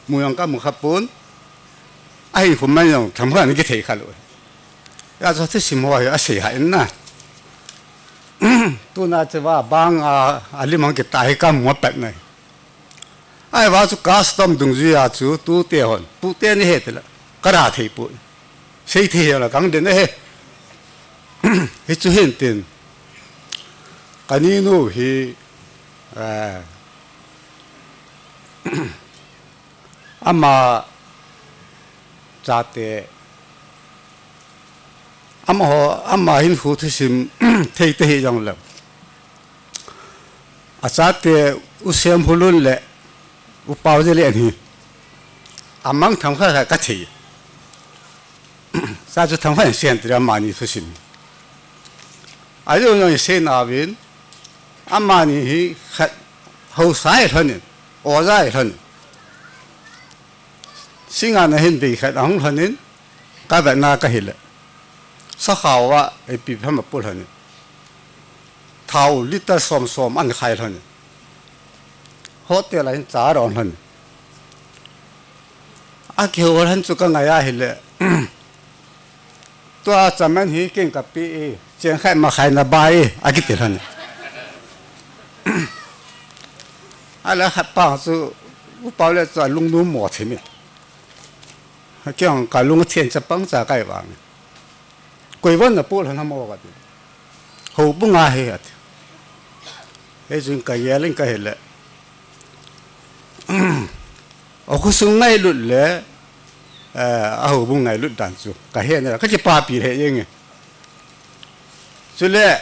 Mu jong kamu khapon. Ahin khum man jong, themkhat in kithei khalou. Hijeh chun thusim ho hi asei hah in na. Tuna chu va bang a, alim hung kitah hi kamu apat nai. Ahivang chu custom dungjuia chu tute hon, pute ni he tile, kada thei poi. Sei thei hela kang den ahi. Hichu hin tin. Kaninu hi, eh, ama chate, amaho, ama hinkho thusim thei te hi jong le. Achate U Semhulun le U Paojelien hi. Amang themkhat khat kathei. Sa chu themkhat in sei hen tile amani thusim. Ajou jong isei nauvin, amani hi khat haosa hi lhonin, oja hi lhonin. Singa na hin bei khat ahung lhonin, kavetna kahile. Sakhao a ipi ham apu lhonin. Thao litre som som ahin khai lhonin. Hotel a hin cha adon lhonin. Akihou lhon chu kangai ahile. Tua chaman hi keng kape e, cheng khat makhai naba e, akiti lhon. Ahile khat pa chu, U Pao le chu alungnom mo thim e. Kei jong kalung athen chapang cha kai vang. Koi von napu lhon ham o kati. Houbung a hi ati. Hichun kagel in kahile. Akhosung ngailut le, eh, ahoubung ngailut dan chu kahe na, kakipapi lheh jenge. Chule,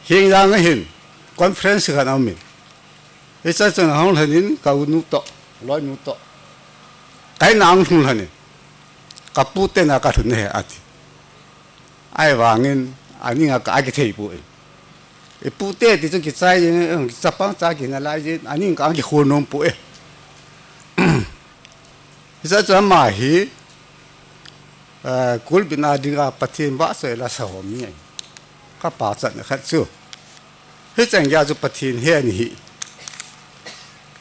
Hengjang a hin, conference khat aumin. Hiche chun ahung lhonin, ka unu toh, loinu toh. Ka in a ahung lhung lhonin. Kapu te in a kalhun ahi ati. Ahivangin, aning a ka akithei poi. Ipu te ti chu kichai jin, chapang cha kina lai jin, aning ka akikhol nom poi. Hiche chu ama hi, eh, kulbit na dinga Pathen vahchoi la sa ho mi ahi. Ka pachatna khat chu. Hichan gei a chu Pathen ahen ahi.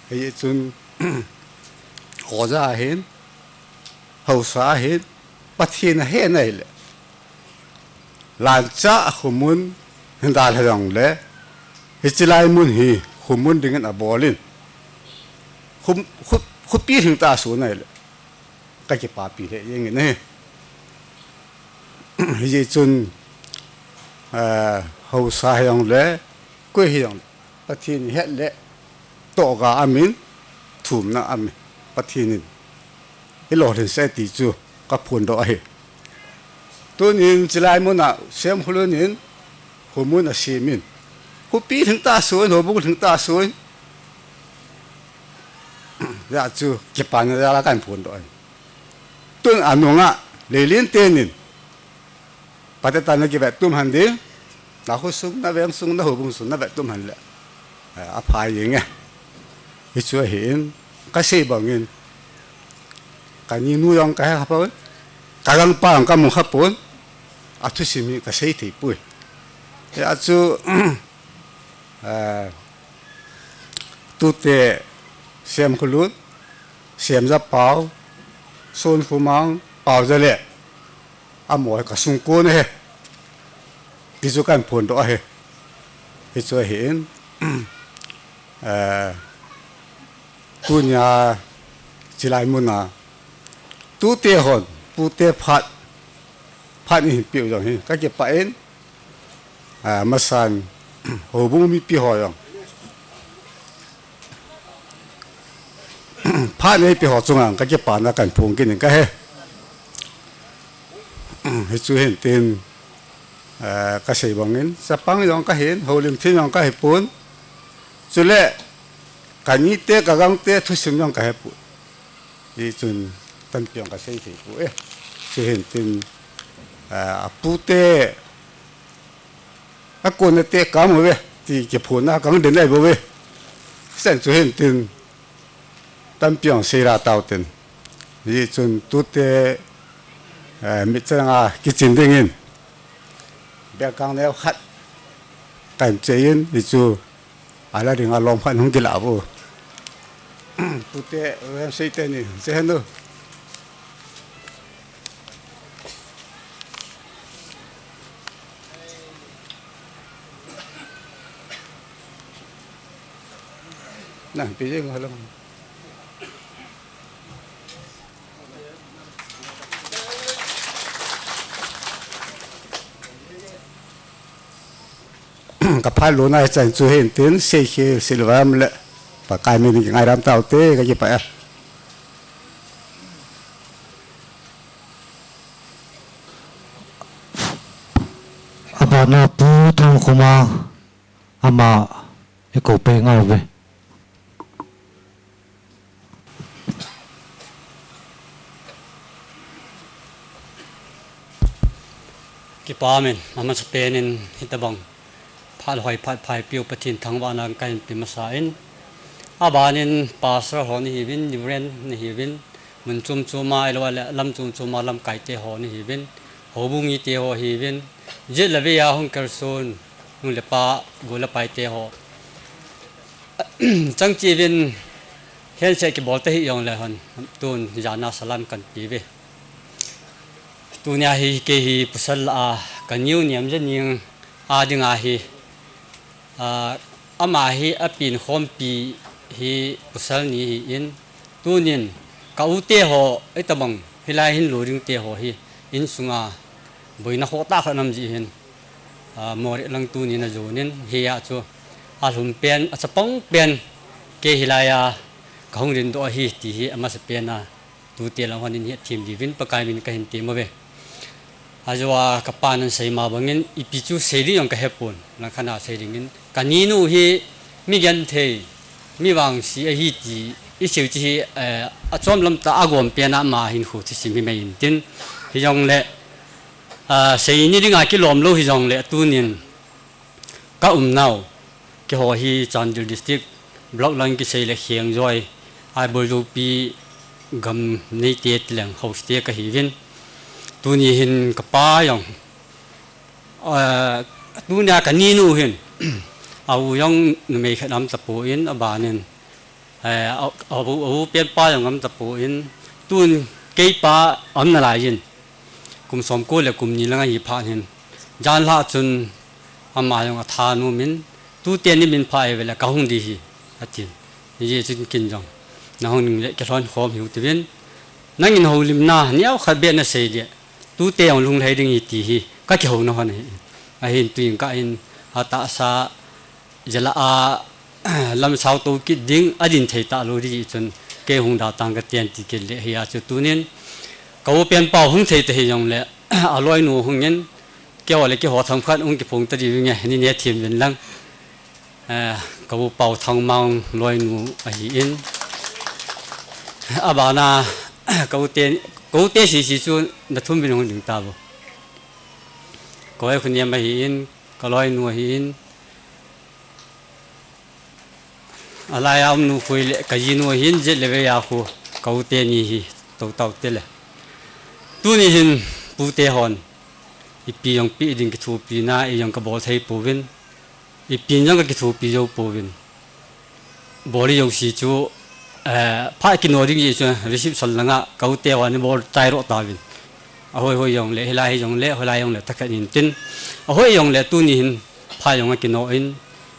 Hichun, oja ahin, haosa ahin, Pathen ahen ahile. Lancha a khomun hin dalha jongle, hiche lai mun hi khomun dingin abol in. Khum-, khu-, khopi lhing tah a sun ahile. Ka kipapi lheh jeng in ahi. Hijeh chun, eh, haosa hijongle, koi hijongle, Pathen ihet le, tohga amin, thumna amin, Pathen in ilolhin sah e ti chu ka phondoh ahi. Tunin chilai mun a Semkholun in khomun asem in, khopi lhing tah a sun, houbung lhing tah a sun. Hijeh chu kipana jal a kahin phondoh ahi. Tun anung a Leilin tenin, Pathen tah na kivettum hen ding, na khosung, na vengsung, na houbung sung, na vettum hen le, eh, apha jeng e. Hichu ahin, kasei bangin, ka ninu jong kahe kha pon, ka gangpa jong kamu kha pon, athusim hi kasei thei poi. Hijeh chu, eh, tute Semkholun, Semjapau, Sonkhomang, Paoja le, amaho hi ka sungkon ahi. Ti chu kahin phondoh ahi. Hichu ahin, eh, tunia chilai mun a, tute hon, pute phat, phat ihin peh u jong hi, ka kipah in, ah, masan, houbung mipi ho jong. Phat neipe ho chunga ka kipana kahin phong kit in kahe. Hichu hin tin, eh, kasei bangin, chapang jong kahin, houlim thim jong kahi pon. Chule, ka nite, ka gangte, thusim jong kahe pon. Hichun, tampi jong kasei thei poi. Chu hin tin, eh, apute, akonna te ka mu ve, ti kiphonna kang den ahi bou ve. Sen chu hin tin, tampi jong seila tau tin. Hichun tute, eh, mitchang a kichin dingin, belkang neo khat kahin cheiyin, hichu ala dinga lom khat hung kilah u. Pute, Vemsei teni, che hen u. Nang pi jeng ho lang. Ka phat lona hichan chu hin tin, Seikhe Silvam le Pakai min in kingaidam taute, ka kipah e. Abana Pu Thangkhoma, ama i kou peh ngal uve. Kipa amen, amasapen in hitabang phat hoi phat phai piu Pathen thangvahna kahin pe masa in, abanin pastor ho nahiuvin, reverend nahiuvin, mun chom choma, ahilou le lam chom choma lamkaite ho nahiuvin, houbung mite ho hiuvin, jet le vei a hung kalson, nu le pa, go le paite ho. Chang cheh uvin, handshake kibol tahih jongle hon, tun jana salam kahin pe uve. Tunia hi kei hi pasal a, ka niu niam jeng a dinga hi, a, ama hi apen khompi hi pasal ni ahin, tunin ka u te ho, hitabang hilai hin lou ding te ho hi, insunga boina khoh tah khat aum jeh hin, a, Moreh lang tunin ajon in, hia chu alhum pen, achapang pen, kei hilai a kahung dingdoh ahi ti hi amasapen a, tute lang hon in hethem diuvin Pakai min kahin tem uve. Ajeh a kapan ahin sei ma bangin, ipi chu sei ding jong kahepon, langkhat a sei dingin, ka ninu hi mi genthei, mi vangse ahi ti isei u chu hi, eh, achom lam tah a agom pen a ama hinkho thusim hi mai intin, hijongle Ah, seini dinga kilom lou hijongle tunin ka umnau, keiho hi Chandel District, Block lang kisei le Khengjoi, Aibawljopi gam neite tileng hoste kahiuvin. Tuni hin kapa jong, ah, tunia kaninu hin, a u jong numei khat aum tapon, abanin, eh, a, a u, a u penpa jong aum tapon, tun keipa aum nalaiyin, kum somko le kum ni lang ahi phat hin, janhi chun ama jong athanom in, tute namin pha e vele kahung ding ahi, atin. Hijeh chun ken jong, nahung le kilhon khom hiu tivin, nangin houlimna neokhat beh nasei le, tute jong lunglhai ding ahi ti hi kakihouna lhon ahi. Ahin tuin kahin, atahsa jeh a, lam sao to kit ding, adin thei talou ding chun, kei hung da tang katin ti kit le hia chu tunin, ka u penpa hung thei tahih jongle, aloinu hungin, keiho le keiho themkhat hung kiphong tadiu nge, nei hethem uvin lang. Eh, ka u Paothangmang loinu ahin. Abana, ka u te, ka u te sese chu nathum uvin hung ding tauvo. Ka u Khuniem ahin, ka loinu ahin. Alai a um nu khu le ka jinu ahin, jet le vei a khu ka u teni hi, tou tau tele. Tuni hin pute hon, ipi jong pe ding kithopina, ei jong kabol thei pouvin, ipi jong kakithopi jou pouvin. Bol jouse chu, eh, phat kino ding jeh chun reception langa ka u te hon bol chai ro tauvin. Ahoi hoi jongle, hilai hi jongle, hoilai jongle, thakhat in tin. Ahoi jongle, tuni hin, phat jong akino in,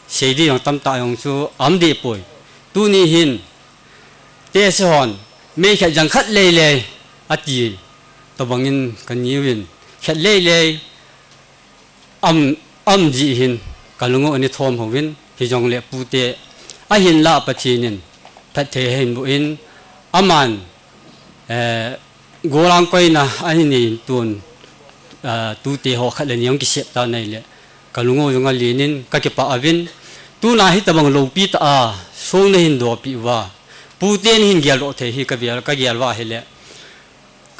sei ding jong tamtah jong chu aum deh poi. Tuni hin, tese hon, mei khat jang khat lei lei, ati, tobangin kani uvin, khat lei lei, aum, aum jeh hin, kalung u ana thom uvin, hijongle pute, ahinlah Pathen in, phatthei ahin boh in, aman, eh, gollhang koina ahin nei in tun, ah, tute ho khat le ni jong kisep tan ahile, kalung u jong alen in kakipah uvin, tuna hitobang loupi tah a, song nahin dopi uva, pute nahin geldoh thei hi kagel, kagel uva ahile,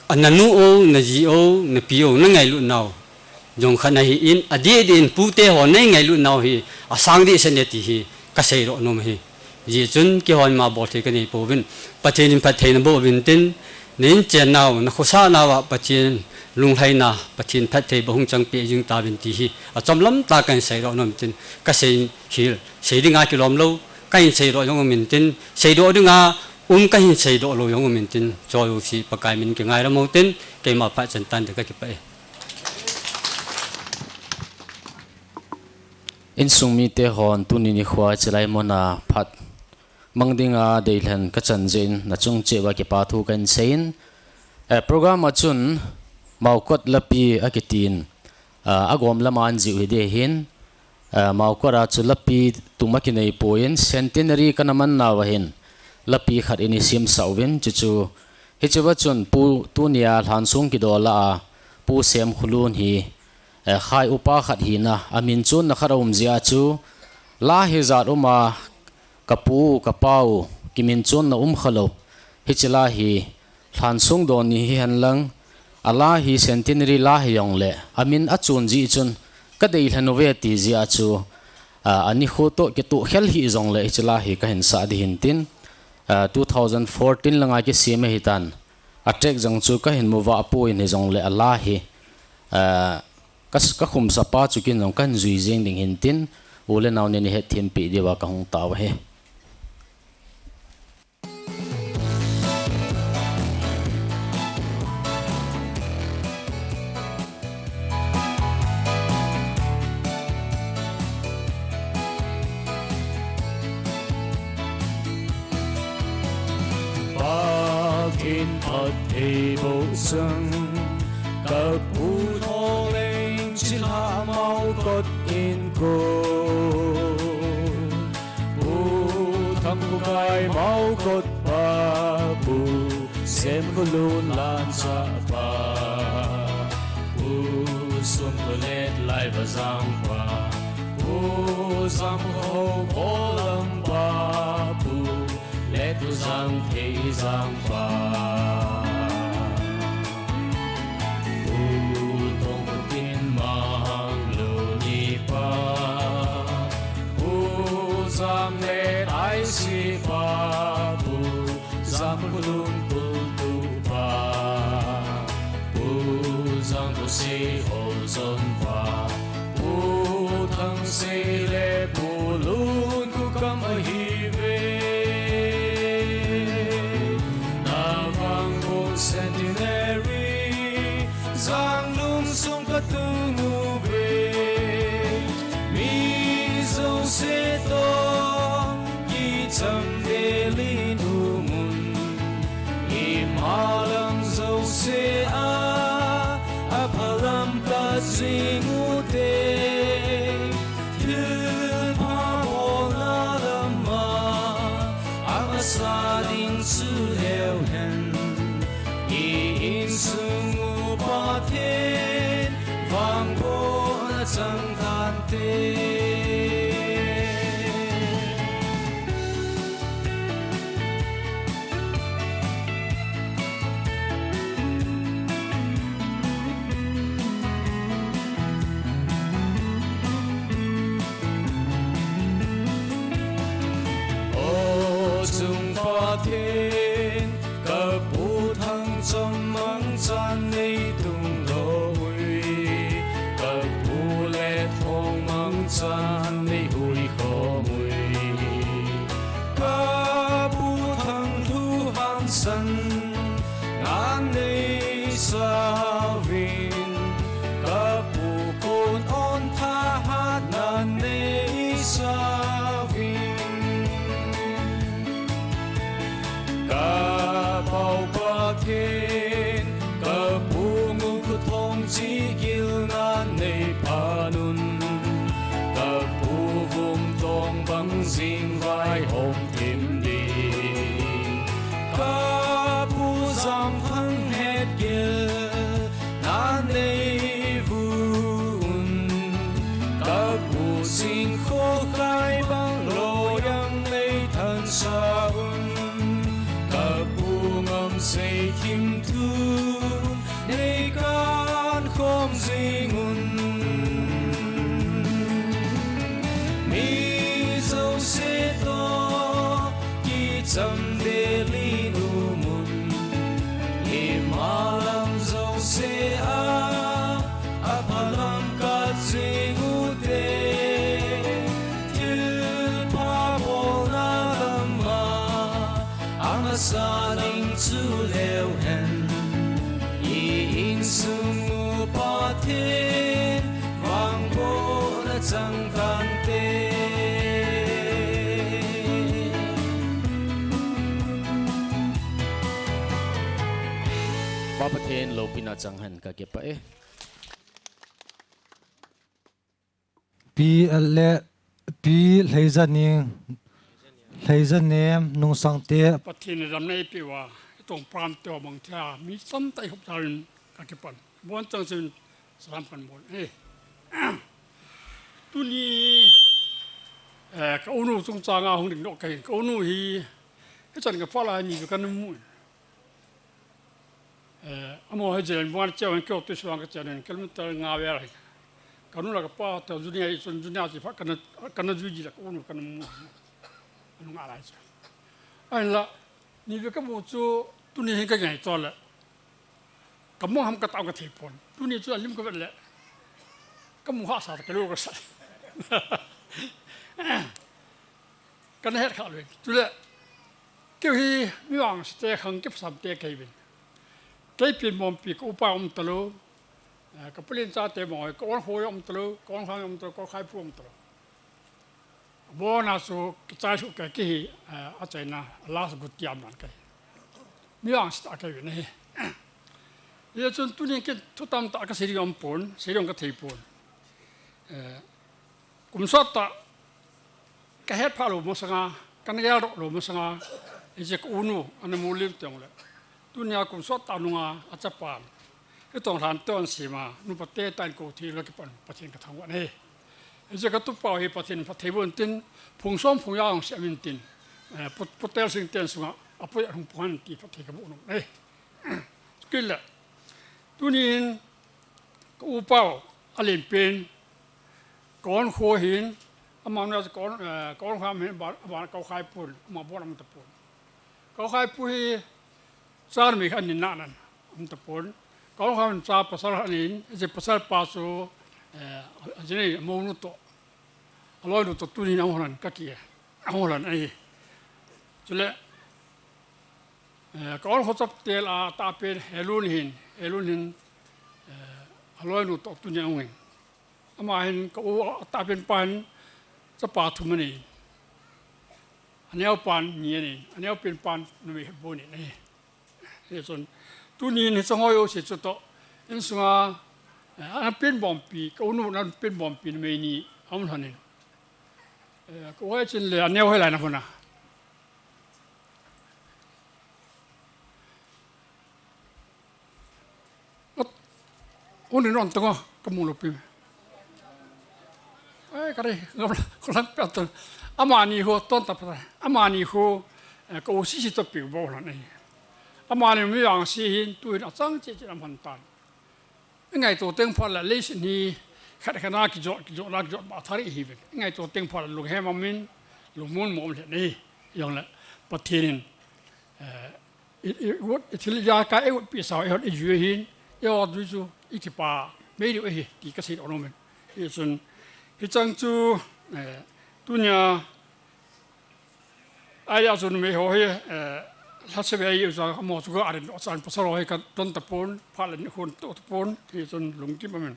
a nanu u, naji u, napi u, nangailut nau jong khat nahin, adeh deh in pute ho nangailut nau hi, asang deh sah e ti hi, kasei doh nom ahi. Hijeh chun keihon ima bol thei kanei pouvin, Pathen in phatthei naboh uvin tin, na inchen nau, nakhosah nauva Pathen lunglhaina, Pathen phatthei boh hung chang peh jing tauvin ti hi, achomlam tah a kahin sei doh nom tin, kasei hi, sei dinga kilom lou, kahin sei doh jong um in tin, sei doh dinga um kahin sei doh lou jong um in tin, choi u si Pakai min kingaidam u tin, keima phat chan tan te kakipah e. Insung mite hon tuni nikho chilai muna phat mang dinga deilhen kachan jeh in nachung cheh uva kipa thu kahin sei in, eh, program a chun Maokot Lapi akitin, ah, agom lama ahin jiu hi ding ahin, ah, Maokot a chu Lapi tum akinei poi in Centenary kana man nauva hin Lapi khat ana semsah uvin chuchu hichea chun Pu tunia lhansong kidol a Pu Semkholun hi, eh, khai upa khat hina, aminchonna khat aum jeh a chu, la hijat um a, kapu, kapau, kiminchonna um khalou. Hiche la hi, lhansong don ni hihen lang, ala hi centenary la hijongle, amin achon jeh chun, kadeilhen uve ti jeh a chu, a, anikho toh kitoh khel hih jongle, hiche la hi kahin sah ding ahin tin, a, two thousand fourteen langa kisem ahitan, a track jong chu kahin mu vah poi in hijongle ala hi, a, ka, kakhumsah pa chu ken jong kahin jui jeng ding ahin tin, u le nao nei hetthempi diuva kahung tao ahi. Pathen phattheiboh chun, kapu Tholeng Chilhah Maokot in ko. Pu Thangkhokai Maokot pa, Pu Semkholun Lanchah pa, Pu Sumkholet Laivazang pa, Pu Jamkhou Kholam pa, Pu Letthujang Theijang pa, Pu Tongkho Sihol chonpa, Pu Thangsei le Pu Lun kukam ahiuve. Navang Bung Centenary, Janglung sung katung uve. Mi jouse toh, kicham deh len u mun. Imalam jouse a, aphalam kajing ute. Thilpha bolna lama, amasa ding chu leu hen. I insung u Pathen, vangbohna chang tante. O chung Pathen, ka Pu Thangchom mangchan nei tung lou ui, ka Pu Letthong mangchan nei hui khom ui. Ka Pu Thangthu hangsan na nei sauvin, ka Pu Konontha hatna nei sauvin. Ka Pau Pathen, ka Pu Ngulkhuthong chihgilna nei phat un, ka Pu Vumtong bang jing vaihom thim ding. Ka Pu Jamthang hetgilna nei vu un, ka Pu Singkhokhai bang loiyang nei thansa un, ka Pu Ngamsei thimthu nei kankhom jing un. Mi jouse toh, kicham deh len u mun. Imalam jouse a, aphalam kajing ute. Thilpha bolna lama, amasa ding chu leu hen. I insung u Pathen, vangbohna chang tante. Pa Pathen loupina chang hen, ka kipah e. Pi le Pi Hleijanem, Hleijanem Nungsangte. Pathen in damna eipeh uva, itong pram teu mang thei a, mi tamtah ihop jal in ka kipan. Bon chang chun salam kan bol e. Tuni, eh, ka unu chungchang a hung ding doh kahin, ka unu hi, hichan ka pha lai ni kan mu. Eh, amaho hi January buan cheu hin keu tu suang ka cheu hin kilometer nga vel hi. Ka nu le ka pa te junior hi chun junior chi pha kana, kana jui ji la ka unu kana mu. Anu nga lai chu. Ahinla, ni ve ka mu chu tuni hin ka ngai to le. Ka mu ham ka tao ka thei pon. Tuni chu alim ka vet le. Ka mu hahsa ta ka lo ka sa. Kana het kha lou. Chule, keu hi mi vangse te khang kipsam te kahi uvin. Kei Pinmongpi ka upa um talou, eh, ka pu Lencha te mong, ka onkho um talou, ka onkhang um talou, ka onkho pu um talou. Abona chu kichai suh kei, kei hi, eh, achaina, last good tiam nan kahi. Mi vangse tah kahi uvin ahi. Hijeh chun tunin kei thu tamtah kasei ding um pon, sei ding ka thei pon. Eh, Kum sot tah ka het phah lou masanga, kana gel doh lou masanga, hiche ka unu, ana mu lim teng le. Tunia kum sot tah nunga, achapan. Hitong lhan te ahin sema, nupa te tah in kou thei ka kipan, Pathen ka thangvah e. Hiche ka tupa hi Pathen in phatthei boh in tin, phung som phung ja hung sem in tin, eh, pu-, Pu Telsing ten sunga, apui ahung pung hen ti phatthei ka boh nom e. Chukit le, tunin, ka upa u, alen pen, ka onkho hin, ama nu a ka on, eh, ka onkham hin, ba, ba, ka okhai pun, ama bon um tapon. Ka okhai pu hi, char mi khan ni na nan, um tapon. Ka ol khat cha pasal khat in, hiche pasal pa chu, eh, ajinei mounu toh, aloinu toh tunin ahung lan kaki, ahung lan ahi. Chule, eh, ka ol kho chaptel a tahpen Helun hin, Helun hin, eh, aloinu toh tunin ahung in. Ama hin ka u a tahpen pan chapa thum anei. Aneo pan ni anei. Aneo pen pan numei khat bou anei. Hichun, tunin hiche ho jouse chu toh, insunga, eh, ana penbompi, ka unu ana penbompi numei ni, aum lhonin. Eh, ka u Haichin le aneo hoilai na hon a. Ot, unin on tong o, ka mu lou pi. Ai, ka ri, ngam la, ko lang pe ton. Amani ho, ton ta pa. Amani ho, eh, ka u sisi toh pi bou lhonin. Amani mi vangse hin, tuhin achang cheh cheh lam hon tan. Ngaito teng phat le leiset hi khat khat a kijo, kijo la kijo ba thari hi ve. Ngaito teng phat le lunghem amin, lungmon mong le nei. Jong le Pathen in, eh, i, i, ut, i thil ja ka, i utpi sa, i hon i ju hin, i hon ju chu, i kipa, mei diu hi, ti ka sei nom in. Hichun, hichang chu, eh, tunia, Ahi a chu numei ho hi, eh, lhase ve ahi u chu, amaho chu ka arin, achan pasal ho hi ka don tapon, phat le ni hon to tapon, hichun lungkim amin.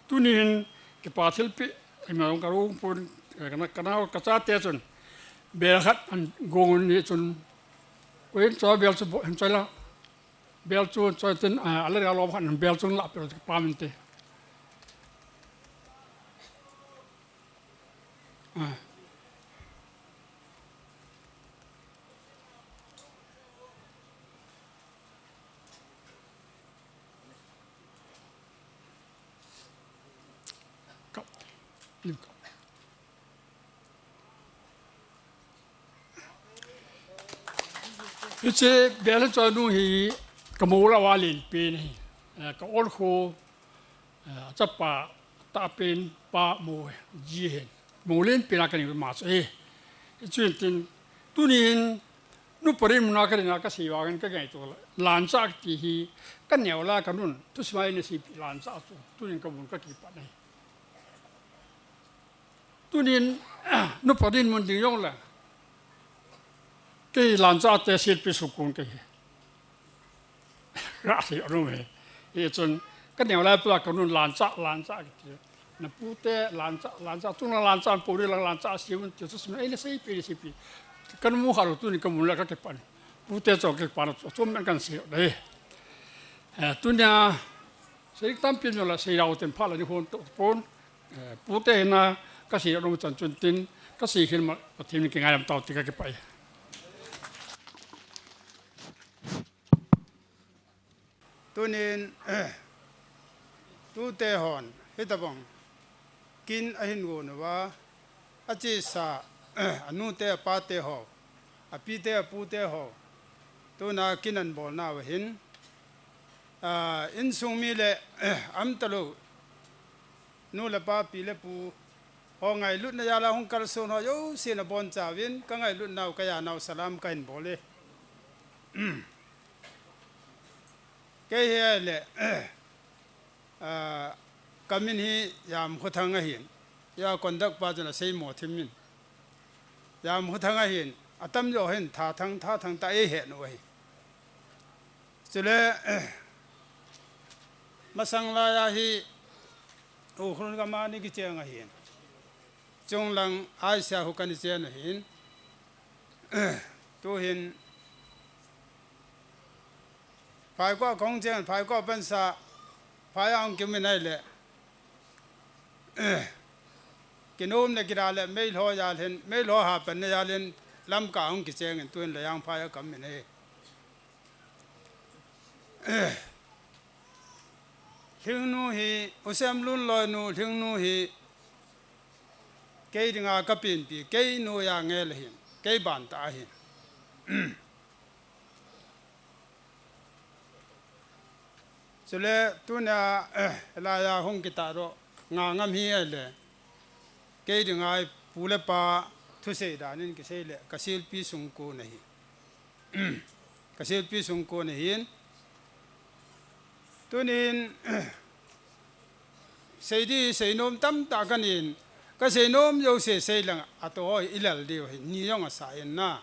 Tuni hin kipa thilpeh, ima ka rung pon, eh, kana, kana ka chate chun, bel khat an gong un hichun, koiin chu bel chu bo, hin choi la, bel chu choi tin, eh, ala ria lom khat bel chu la pe kipa min te. Ah. Hiche bel choi nu hi ka mo la wa len pen hi. Eh, ka ol kho Eh, achapa, tahpen pa mo ji hin. Mo len pen a ka ni ma chu e. Chuin tin, tunin, nupa dinmun a ka dinga ka sei vangin ka ngaito la. Lanchah ti hi, ka neo la ka nun, thusim a ina seipi lanchah chu. Tunin ka mun ka kipat nei. Tunin, nupa dinmun ding jong le. Kei lanchah te silpi sukun kei. Ka sei nom e. Hichun, ka neo lai pela ka nun lanchah, lanchah kiti. Na pute lanchah, lanchah, chung lang lanchah, puri lang lanchah, siun ti, chu sim, ei, le seipi, le seipi. Kan mu kha lou tunin ka mun la ka kipan. Pute chu kipan, chu men kan sei de. Eh, tunia, sei tampi no la sei rau ten pha la ni hon to pon. Eh, pute hina ka sei nom chan chun tin, ka sei khin ma, Pathen in kingaidam tau ti ka kipah e. Tunin, tute hon, hitabang, kin ahin gon uva, achesa, anute apate ho, apite apute ho, tuna kin ahin bolna uva hin, ah, insung mi le, am talou, nu le pa, pi le pu, ho ngailutna jal a hung kalson ho jouse na boncha uvin, ka ngailutnau, ka janau salam ka hin bol e. Kei hi ahile, ah, ka min hi Jamkhothang ahin. Hia conduct pa chun asei mo thim min. Jamkhothang ahin, atam jo hin Thathang, Thathang ta ei he nu ahi. Chule, masang lai a hi, Ukhrul gam a ni kicheng ahin. Chunglang Asia khu kani chen ahin. Tuhin Phaikua kong chen, Phaikua pansa, phai a hung kimin ahile. Kinom le kida le, meilhou jal hin, meilhou hapan na jal hin, Lamka hung kicheng in, tuhin Layang phai a kamin ahi. Lhingnu hi, U Semlun loinu, Lhingnu hi, kei dinga ka penpi, kei noiya ngel ahin, kei ban tah ahin. Chule, tunia, eh, hilaiya hung kitah doh, nga ngam hi ahile, kei dinga pu le pa thusei danin kisei le, ka silpi sungkon ahi. Ka silpi sungkon ahin. Tunin, sei di sei nom tamtah kahin, ka sei nom jouse sei leng, atoh ho ilal diu ahi, ni jong asa in na.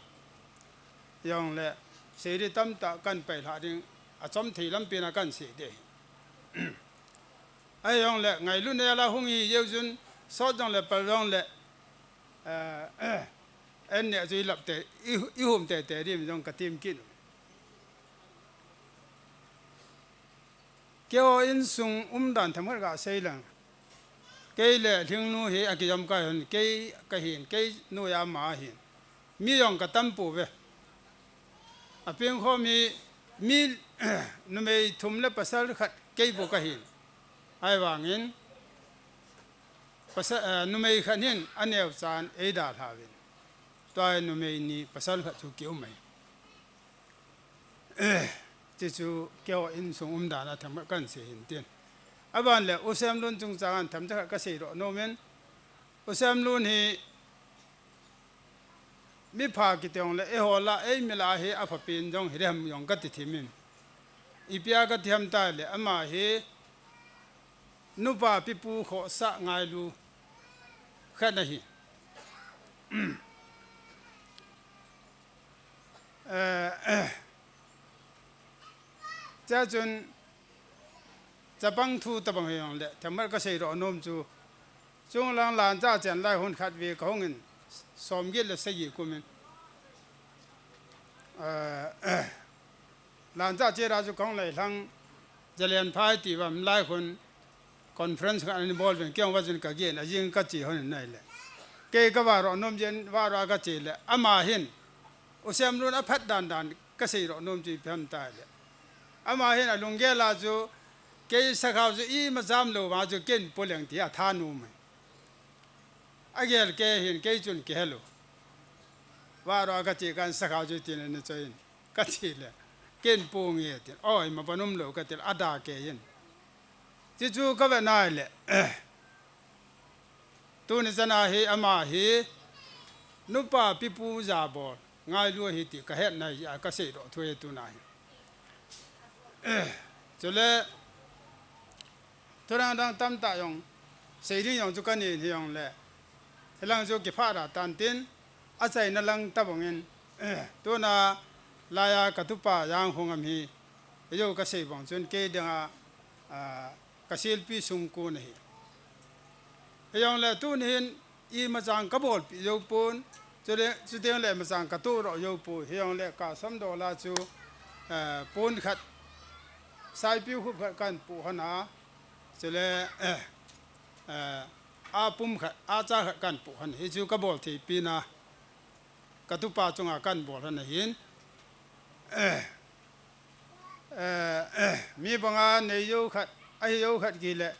Jongle, sei di tamtah kahin pailha ding, achom thei lampi na kahin sei di ahi. Ahijongle, ngailutna jal a hung hi jeh chun, sot jongle, pal jongle, eh, eh, en ne chu ilap te, i, ihum tete di jong ka tim kit. Keiho insung umdan themkhat kasei leng. Kei le Lhingnu hi akijom kahi, kei kahin, kei noiya ama ahin. Mi jong katam pouve. Apengkhom hi mi numei thum le pasal khat kei bou kahin. Ahivangin, pasal, eh, numei khat hin aneocha in eidalha uvin. Tua hi numei ni pasal khat chu kium ahi. Eh, chuchu keiho insung umdan a themkhat kahin sei hin tin. Aban le, U Semlun chungchang a themcha khat kasei doh nom in. U Semlun hi mipha kiti jongle, eiho lah a, eimi lah a hi aphapen jong hi dem jong kati thim in. Ipi a kati ham tile, ama hi nupa pipu khohsah ngailu khat ahi. Eh, eh. Chuchun, chapang thu tabang hijongle, themkhat kasei doh nom chu, chunglang lancha chen lai hun khat ve kahung in, somget le sagi kum in. Eh, eh. Lancha chera chu kahung lai lhang, Zalen phai ti vam lai hun, conference khat ana bol uvin, kei jong va chun kagen, ajing kache hon in ahile. Kei kava doh nom jeh in, va doh a kache le, ama hin, U Semlun aphat dan dan kasei doh nom chu ipi ham tile. Ama hin alunggel a chu, kei sakhao chu ima jam lou vang chu keihin po leng ti atha nom e. Agel kei hin kei chun kihel u. Va doh a kache kan sakhao chu tin ana choi in. Kache le. Keihin po nge tin. Oi, ima pan um lou kati le ada kei in. Chuchu kave nai le. Tuni chana hi ama hi nupa pipu jabol ngailu ahi ti kahet nai a kasei doh thu ahi tuna hi. Chule, thudang dang tamtah jong, sei ding jong chu kanei hijongle, hilang chu kipha da tan tin, achaina lang tabang in, tuna laiya katupa Janghung am hi, ijou kasei bang chun kei dinga, a, kasilpi sungkon ahi. Hijongle tuni hin imacha kabolpi jou pon, chule, chuteng le imacha katoh doh jou pon, hijongle kasam dola chu, eh, pon khat, saipiu khup khat kahin po hon a, chule, eh, eh, apum khat, acha khat kahin po hon, hichu kabol thei pi na. Katupa chunga kahin bol hon ahin. Eh, eh, eh, mi banga nei jou khat, ahi jou khat kile,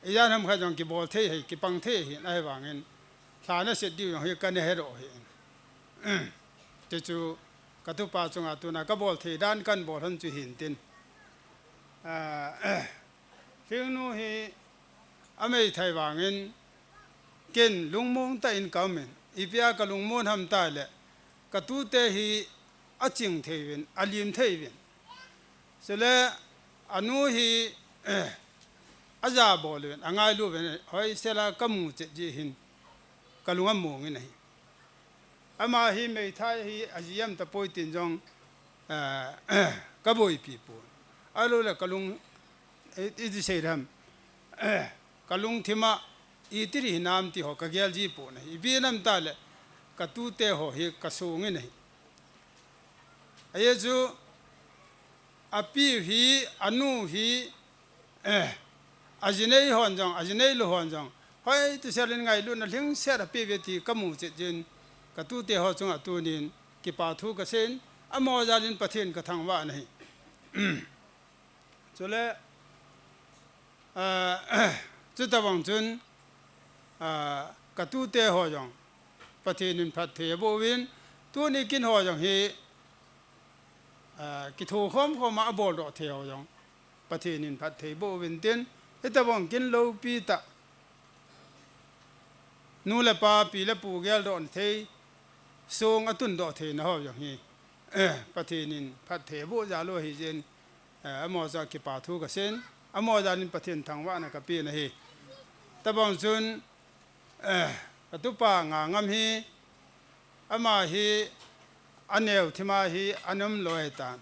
ijat ham khat jong kibol thei ahi, kipang thei ahin, ahivangin, lha naset diu jong hi kana he doh ahin. Chuchu, katupa chunga tuna kabol thei dan kahin bol hon chu hin tin. Eh, eh, Lhingnu hi ameithai vangin, ken lungmong tah in ka um in, ipi a ka lungmong ham tile, ka tute hi aching thei uvin, alim thei uvin. Chule, anu hi, ajabol uvin, angailu uvin, hoisel a ka mu chet jeh hin, ka lung among in ahi. Ama hi meithai hi aji am tapoi tin jong, eh, ka boipi pon. Ahilou le ka lung, i, iti sei dem. Ka lungthim a iti hinam ti ho ka gel ji pon ahi. Ipi ham tile ka tute ho hi ka song in ahi. Ajeh chu api hi, anu hi, Eh, aji nei hon jong, aji neilou hon jong. Hoi, tusel in ngailutna lhingset ape uve ti ka mu chet jeh in, ka tute ho chunga tunin, kipa thu ka sei in, amaho jal in Pathen ka thangvah in ahi. Chule, ah, chuti vang chun, ah, ka tute ho jong, Pathen in phatthei aboh uvin, tuni kin ho jong hi, ah, kithokhom khom a abol doh thei ho jong. Pathen in phatthei boh uvin tin, hitabang kin loupi tah. Nu le pa, pi le pu geldoh thei, song atun doh thei na ho jong hi. Eh, Pathen in phatthei boh jal u ahi jeh in, eh, amaho chu kipa thu kasei in, amaho jal in Pathen thangvahna kapen ahi. Tabang chun, eh, katupa Ngangam hi, ama hi aneo thima hi ana um lou ahitan.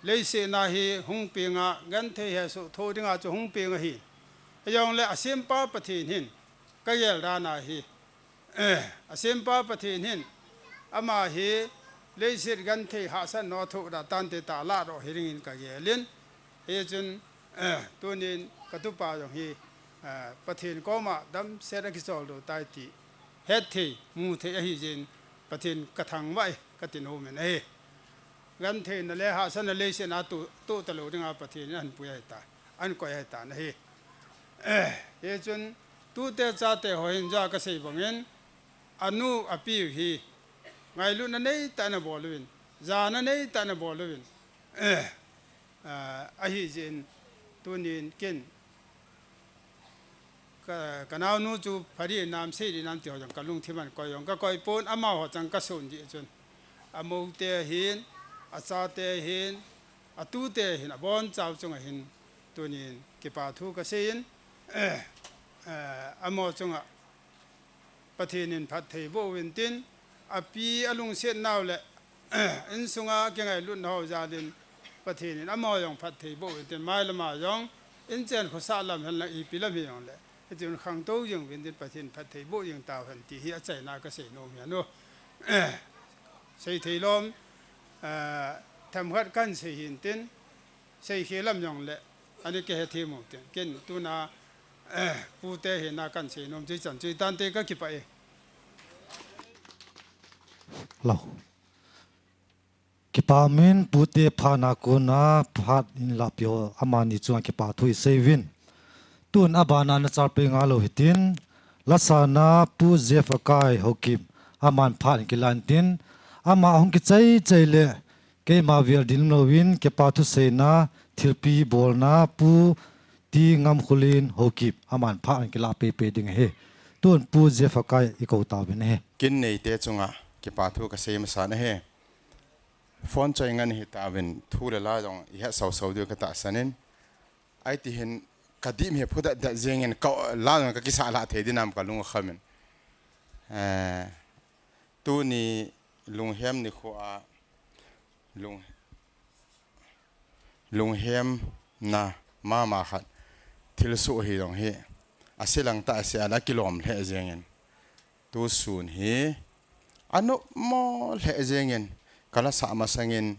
Leiset a hi hung peng a, genthei hesoh thoh dinga chu hung peng ahi. Ahijongle asempa Pathen hin, kagel dan a hi, eh, asempa Pathen hin, ama hi leiset genthei hahsatna thoh da tante tah a ladoh hiding in kagel in. Hichun, eh, tunin katupa jong hi, eh, Pathen koma damset a kicholdo tai ti hetthei, muthei ahi jeh in Pathen kathangvah e, kati nom in ahi. Gentheina le hahsatna leiset a tu, tu talou dinga Pathen in ahin pui ahitai, ahin koi ahitai ahi. Eh, hichun tute chate ho hin ja kasei bangin, anu apiu hi ngailutna neitah in abol uvin, jana neitah in abol uvin. Eh, ah, ahi jeh in tunin ken ka, kanaonu chu phari nam, sei di nam ti ho jong kalungthim a koi jong kakoi pon, amaho chang kasun jeh chun, amoute hin, achate hin, atute hin, abonchau chunga hin tunin kipa thu kasei in, eh, eh, amaho chunga Pathen in phatthei boh uvin tin, api alungset nau le, insunga kingailut nau jal in, Pathen in amaho jong phatthei boh uvin tin, mailam a jong, inchen khosah lam hen lang ipi lam hijongle, hitin khangtou jing uvin tin, Pathen phatthei boh jing tauhen ti hi achaina kasei nom hi anu. Seithei lom, eh, themkhat kahin sei hin tin, seikhel lam jongle, ani kihethem u tin. Ken tuna, eh, pute hina kahin sei nom chu hichan chu hitante, kakipah e. Lo. Kipa min pute phatna kona phat in lapi ho amani chunga kipa thu isei uvin. Tun abana nacharpeh ngal u hitin, lasana Pu Jeff Akai Haokip, aman phat in kilah in tin, ama ahung kichai chai le, keima vel dinmun louvin, kipa thuseina, thilpi bolna, Pu T. Ngamkholin Haokip, aman phat in kilah pehpeh ding ahi. Tun Pu Jeff Akai ikou tauvin ahi. Kin neite chunga kipa thu kasei masa in ahi. Phone choi ngen hitauvin, thu le la jong ihet soso diu katahsan in. Ahi tihin, kadim hi phudet det jengin, ka la jong kakisah lhah thei dinam kalung akham in. Eh, tuni lunghem nikho a, lung, lunghemna mama khat thilsoh hi jong hi, aselang tah a se a la kilom lheh jengin. Tusun hi, anopmo lheh jengin, kalasah masangin,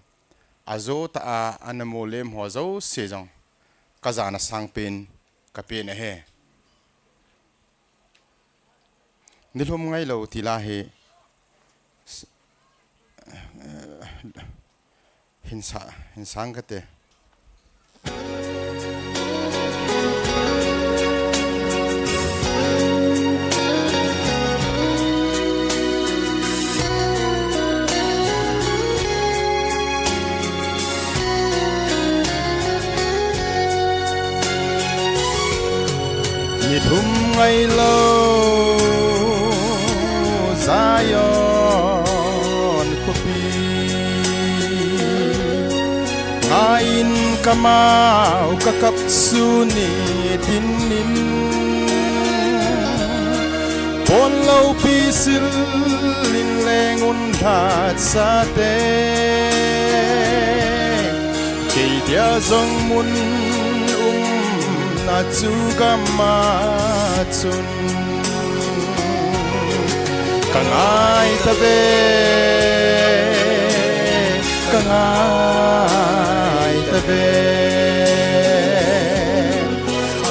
ajo tah a, ana molem ho jouse jong, kajana sangpen, kapen ahi. Nilhum ngailou ti la hi, s-, eh, hinsa, hinsang kate. Nilhum ngailou Zion khopi, ngaiyin kamau kakap sun nitin in, pon loupi sil in leng un lhatsah te, kei dia jong mun umna chu gam a chun ka ngai tave, ka ngai tave.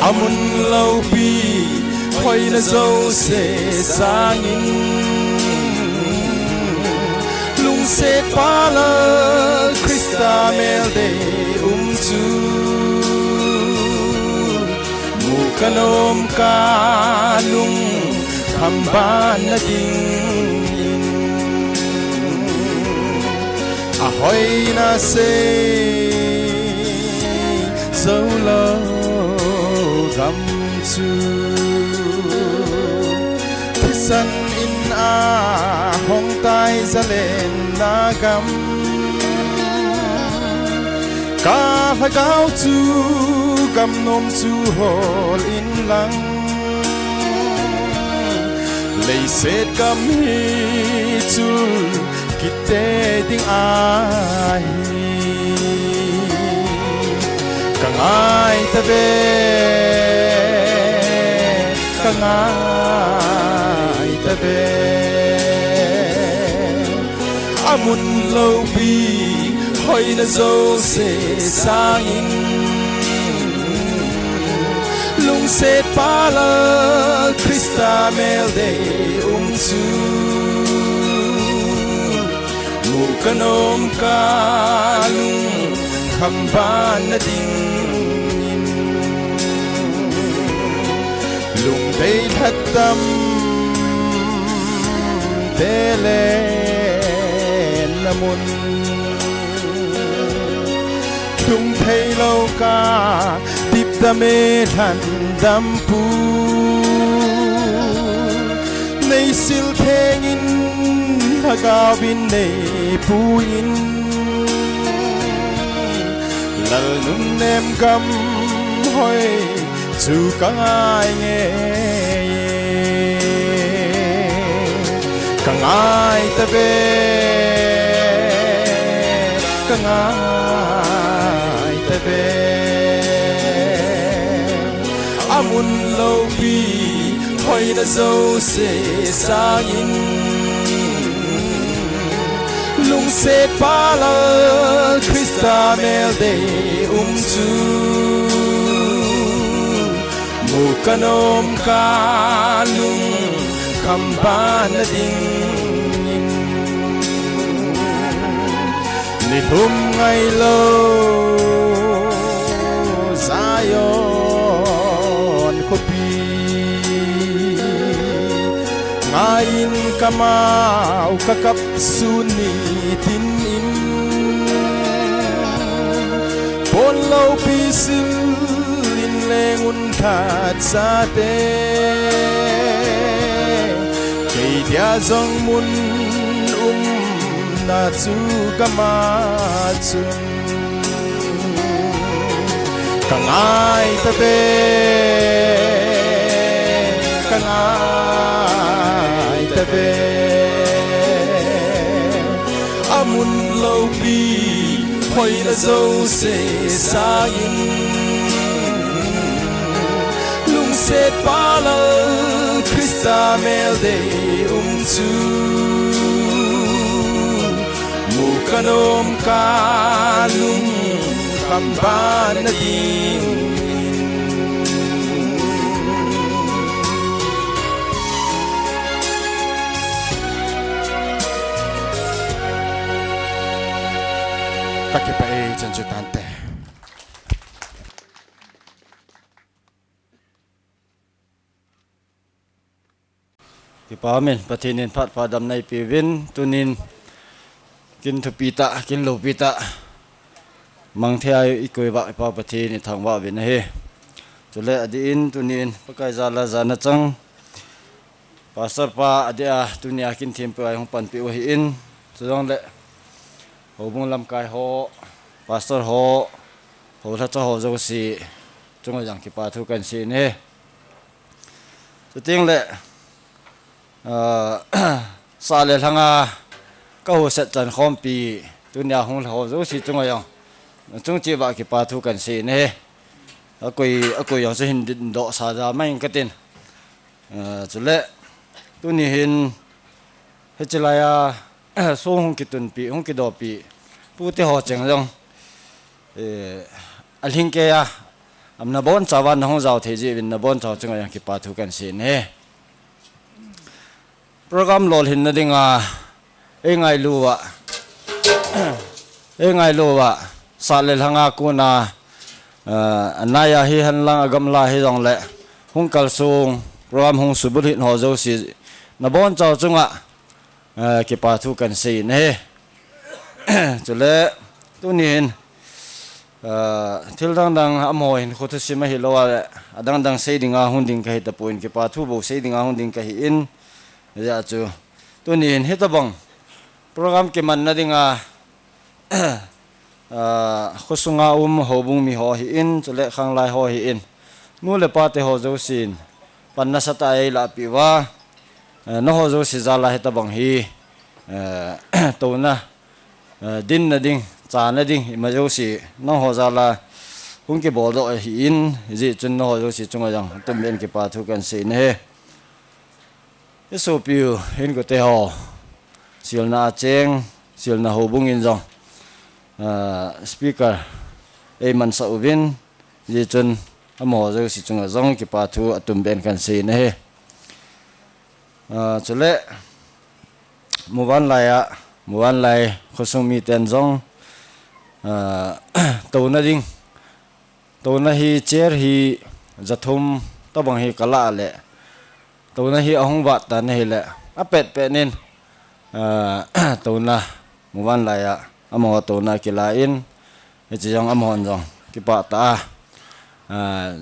Amun loupi hoina jouse sangin, lungsetpa Lal Christa mel dei um chu mu kanom, kalung khamban na dingin. Ahoina sei jou lou gam chu thisan in ahong tai, zalenna gam Ka lhagao chu gamnom chu hol in lang, leiset gam hi chul kit ding ahi. Ka ngai ta ve, ka ngai ta ve. A mun lopi hoina jouse sangin, lungset pa Lal Krista mel dei um chu mu ka nom, ka lungkham ban na dingin. Lungdei lhatam te le na mun, lung thei lo ka dipdam e lhandam pu. Nei sil thengin lhagao in nei puiin, Lal nunnem gam hoi chu ka ngai ngei. Ka ngai ta ve, ka ngai ta ve. A mun lopi hoina jouse sangin, lungset pa Lal Krista mel dei um chu mu ka nom, ka lungkham ban na dingin. Ni lhum ngai lo Zion khopi, ngaiin ka mau ka kap sun ni tin in, pon lopi sil in leng un that sate, kei dia jong mun umna chu ka ma chun. Ka ngai ta ve, ka ngai ta ve. A mun lopi hoina jouse sangin, lungset pa Lal Krista mel dei um chu mu ka nom, ka lungkham ban na ding. Ka kipah e, chan chu tante. Kipa umin, Pathen in phat pha damna eipeuvin, tunin kin thupi tah, kin loupi tah mang thei a i koi uva i Pa Pathen i thangvah uvin ahi. Chule adeh in tunin Pakai jal a jana chang Pastor pa adeh a tunia kin thempeh uva hung panpeh u ahin, chujongle houbung lamkai ho, pastor ho, houlhacha ho jouse chunga jong kipa thu kan sei in ahi. Chuteng le, ah, sah le lhanga ka huset chan khompi, tunia hung lha ho jouse chunga jong, chung cheh uva kipa thu kan sei in ahi. Akoi, akoi jong chu hin dingdoh sa da mai ing katin. Ah, chule, tuni hin, hiche laiya, song hung kitunpi, hung kidopi, pute ho cheng jong, eh, alhingkeiya, am, nabonchauva nahung jao thei jeh uvin nabonchau chunga jong kipa thu kan sei in ahi. Program lolhinna dinga, ei ngailu uva, ei ngailu uva, sah le lhanga kona, eh, anaiya hihen lang agamla hijongle, hung kalsong, program hung subulhit ho jouse, nabonchau chunga, eh, kipa thu kan sei in ahi. Chule, tuni hin, ah, thil dangdang amaho hin khothusim ahilou a, adangdang sei dinga hung ding kahi tapon, kipa thu bou sei dinga hung ding kahin, hijeh chun, tuni hin hitobang program kimanna dinga, Ah, khosunga um houbung mi ho hi in, chule khanglai ho hi in, nu le pa te ho jousen pan nasatah a eilahpeh uva, eh, nangho jouse jal a hitabang hi, eh, touna, eh, dinna ding, chana ding, ima jouse nangho jal a hung kibol doh ahi in, hijeh chun nangho jouse chunga jong atumbeh in kipa thu kahin sei in ahi. I sopi u, inkote ho, silna a cheng, silna houbung in jong, ah, speaker eimansah uvin, hijeh chun amaho jouse chunga jong kipa thu atumbeh in kahin sei in ahi. Ah, chule, muvanlai a, muvanlai khosung miten jong, ah, touna ding, touna hi chair hi jathum tabang hi kalah le, touna hi ahung vat tan ahile, apet pet in, ah, touna, muvanlai a, amaho touna kila in, hiche jong amahon jong kipah tah a, ah,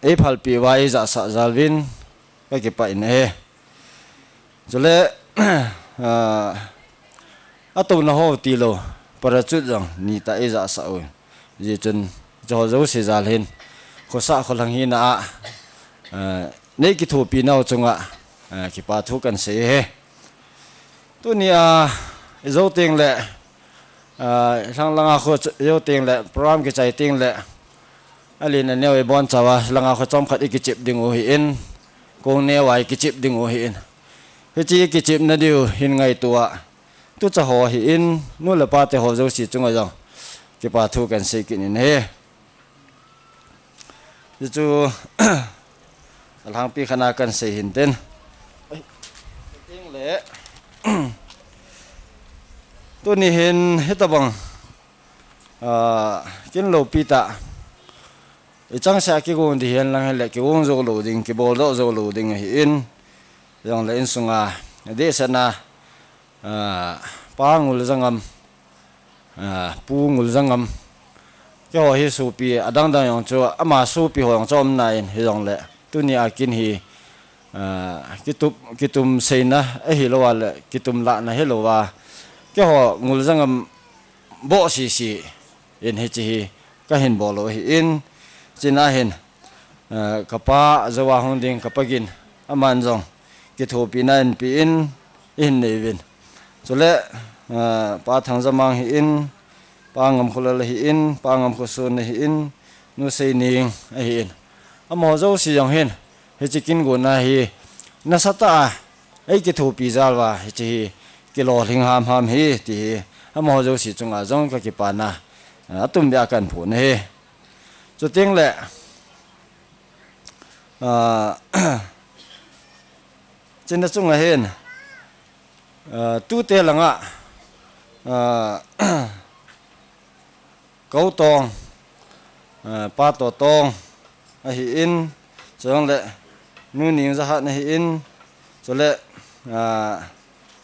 eiphalpeh uva eijahsah jal uvin, kakipah in ahi. Chule, ah, atouna ho tilou, parachute jong nitah eijahsah u. Hijeh chun, hicheho jouse jal hin, khosah kholhang hina a, ah, neikithopi nau chunga, ah, kipa thu kahin sei ahi. Tunia, ijou tengle, ah, lhang langa kho ch-, jou tengle, program kichai tengle, alen aneo ibonchauva, langa kho chomkhat ikichep ding u hi in, kong neo a ikichep ding u hi in. Hiche ikichepna diu hin ngaito a, tucha ho hi in, nu le pa te ho jouse chunga jong kipa thu kahin sei kit in ahi. Hichu, alhangpi khat a kahin sei hin tin. Tengle, tuni hin hitabang, ah, kin loupi tah, ichangseh a kigong ding hihen lang hile, kigong jou lou ding, kibol doh jou lou ding ahi in, hijongle insunga, dehset a, ah, Pa Nguljangam, ah, Pu Nguljangam, keiho hi sopi adang dang jong chu, ama sopi ho jong chu aum nai, hijongle, tunia kin hi, ah, kitup, kitum seina ahilou a le, kitum lahna hilou a, keiho Nguljangam boh sese in hiche hi kahin bol u ahi in, chuna hin, eh, kapa jou a hung ding kapa Gin, aman jong kithopina einpe in, eihin nei uvin. Chule, eh, Pa Thangjamang hi in, Pa Ngamkholal ahi in, Pa Ngamkhoson ahi in, Nu Seining ahi in. Amaho jouse jong hin, hiche kin gonna hi nasatah a eikithopi jal uva, hiche hi kilolhing hamham ahi, ti hi amaho jouse chunga jong kakipana, ah, atumbeh a kahin phong ahi. Chutengle, ah, chuna chunga hin, ah, tute langa, ah, Kou Tong, ah, Pa Totong ahi in, chujongle Nu Ningjahat ahi in, chule, ah,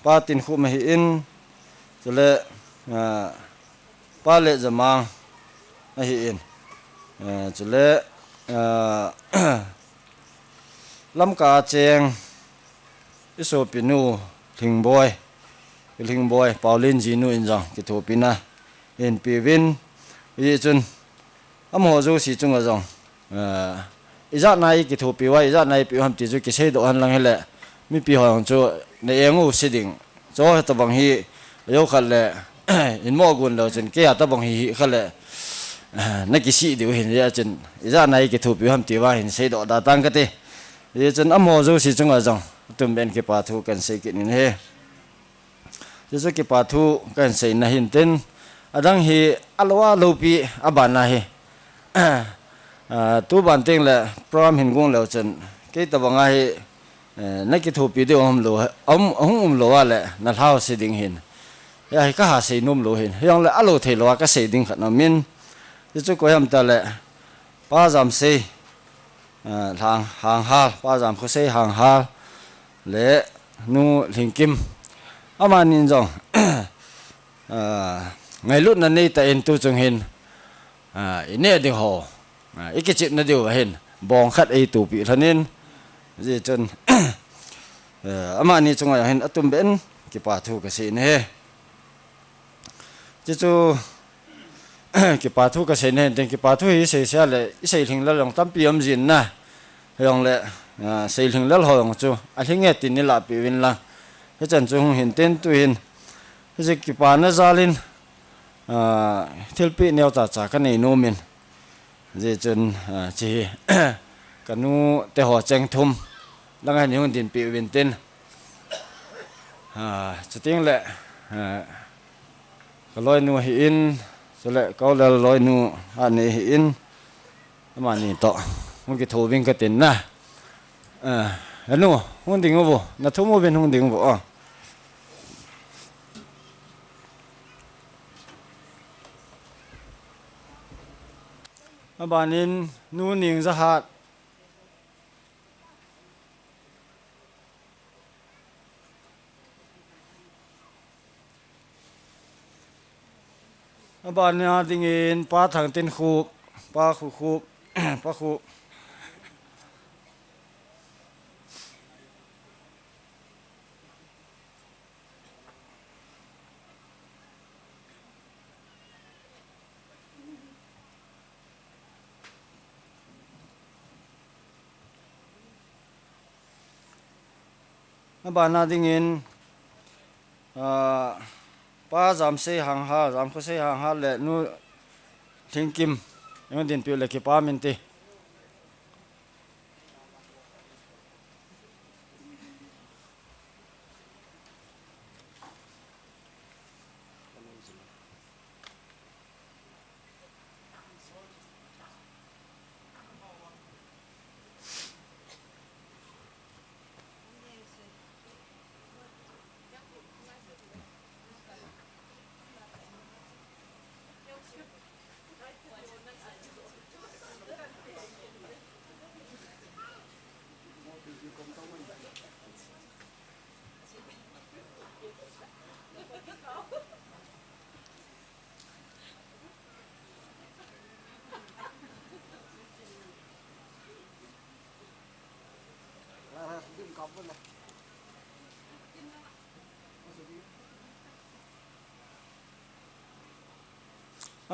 Pa Tinkhum ahi in, chule, ah, Pa Letjamang ahi in, ah, chule, ah, Lamka a cheng isopinu Lhingboi, Lhingboi, Paolen jinu in jong kithopina einpe uvin, hijeh chun amaho jouse chunga jong, ah, ijat na a ikithopi uva, ijat na a ipi u ham ti chu kiseidoh hen lang hile, mipi ho jong chu na eng u se ding. Chu hitabang hi, ajou khat le, in mo gon leu chun, kei a tabang hi hikha le, ah, na kisih diu ahin, hijeh chun, ijat na a ikithopi u ham ti uva hin seidoh da tang kati. Hijeh chun amaho jouse chunga jong atumbeh in kipa thu kahin sei kit in ahi. Hichu kipa thu kahin seina hin tin, adang hi alou a loupi abana hi. Ah, tuban tengle program hin gong leu chun, kei tabanga hi, eh, na kithopi diu um lou, um, hung um lou a le, na lhau se ding hin. Hiya hi kaha sei nom lou hin. Hijongle alou theilou a kasei ding khat aum in. Hichu koi ham tile, Pa Jamsei, ah, Hang, Hanghal, Pa Jamkhosei Hanghal, le Nu Lhingkim. Amani in jong, ah, ngailutna neitah in tuchung hin, ah, ineh ding ho, ah, ikichepna diu ahin, bong khat eitohpeh lhon in, hijeh chun, eh, amani chunga hin atumbeh in kipa thu kasei in ahi. Chuchu, kipa thu kasei nahin tin, kipa thu hi seisei le, isei lhinglel jong tampi um jin na. Hijongle, ah, sei lhinglel ho jong chu, alhing e tin neilah peh uvin lang. Hichan chu hung hin tin tuhin. Hiche kipana jal in, ah, thilpeh neo chacha kanei nom in. Hijeh chun, ah, hiche hi, kanu te ho cheng thum. Lang a hin hung dinpeh uvin tin. Ah, chuteng le, ah, Ka loinu ahin, chule ka u le loinu ani ahin, amani toh hung kitho uving katin na. Eh, anu, hung ding uvo, nathum uvin hung ding uvo, ah. Abanin, Nu Ningjahat. Abana dingin Pa Thangtinkhup, Pa Khukhup, Pa Khup. Abana dingin, ah, Pa Jamsei Hanghal, Jamkhosei Hanghal le Nu Lhingkim, eiho dinpeh u le kipah in te.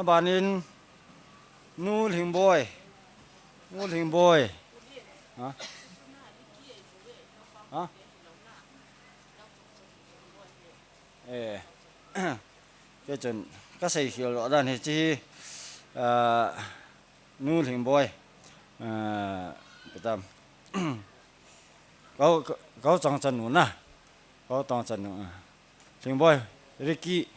Abanin Nu Lhingboi. Nu Lhingboi. Ha? Ha? Eh. Kei chun kasei khel lou dan hiche hi, ah, Nu Lhingboi. Ah, kitam. Kau, kau chang chan nu na. Kau chang chan nu. Ah. Lhingboi, Ricky.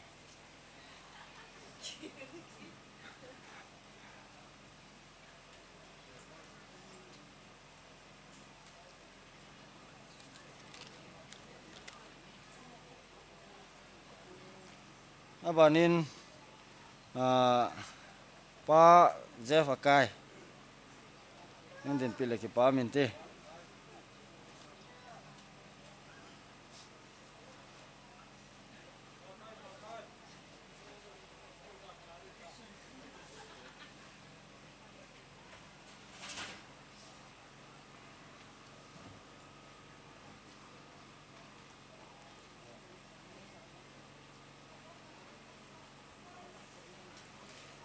Abanin, ah, Pa Jeff Akai. Nang dinpeh le kipah in te.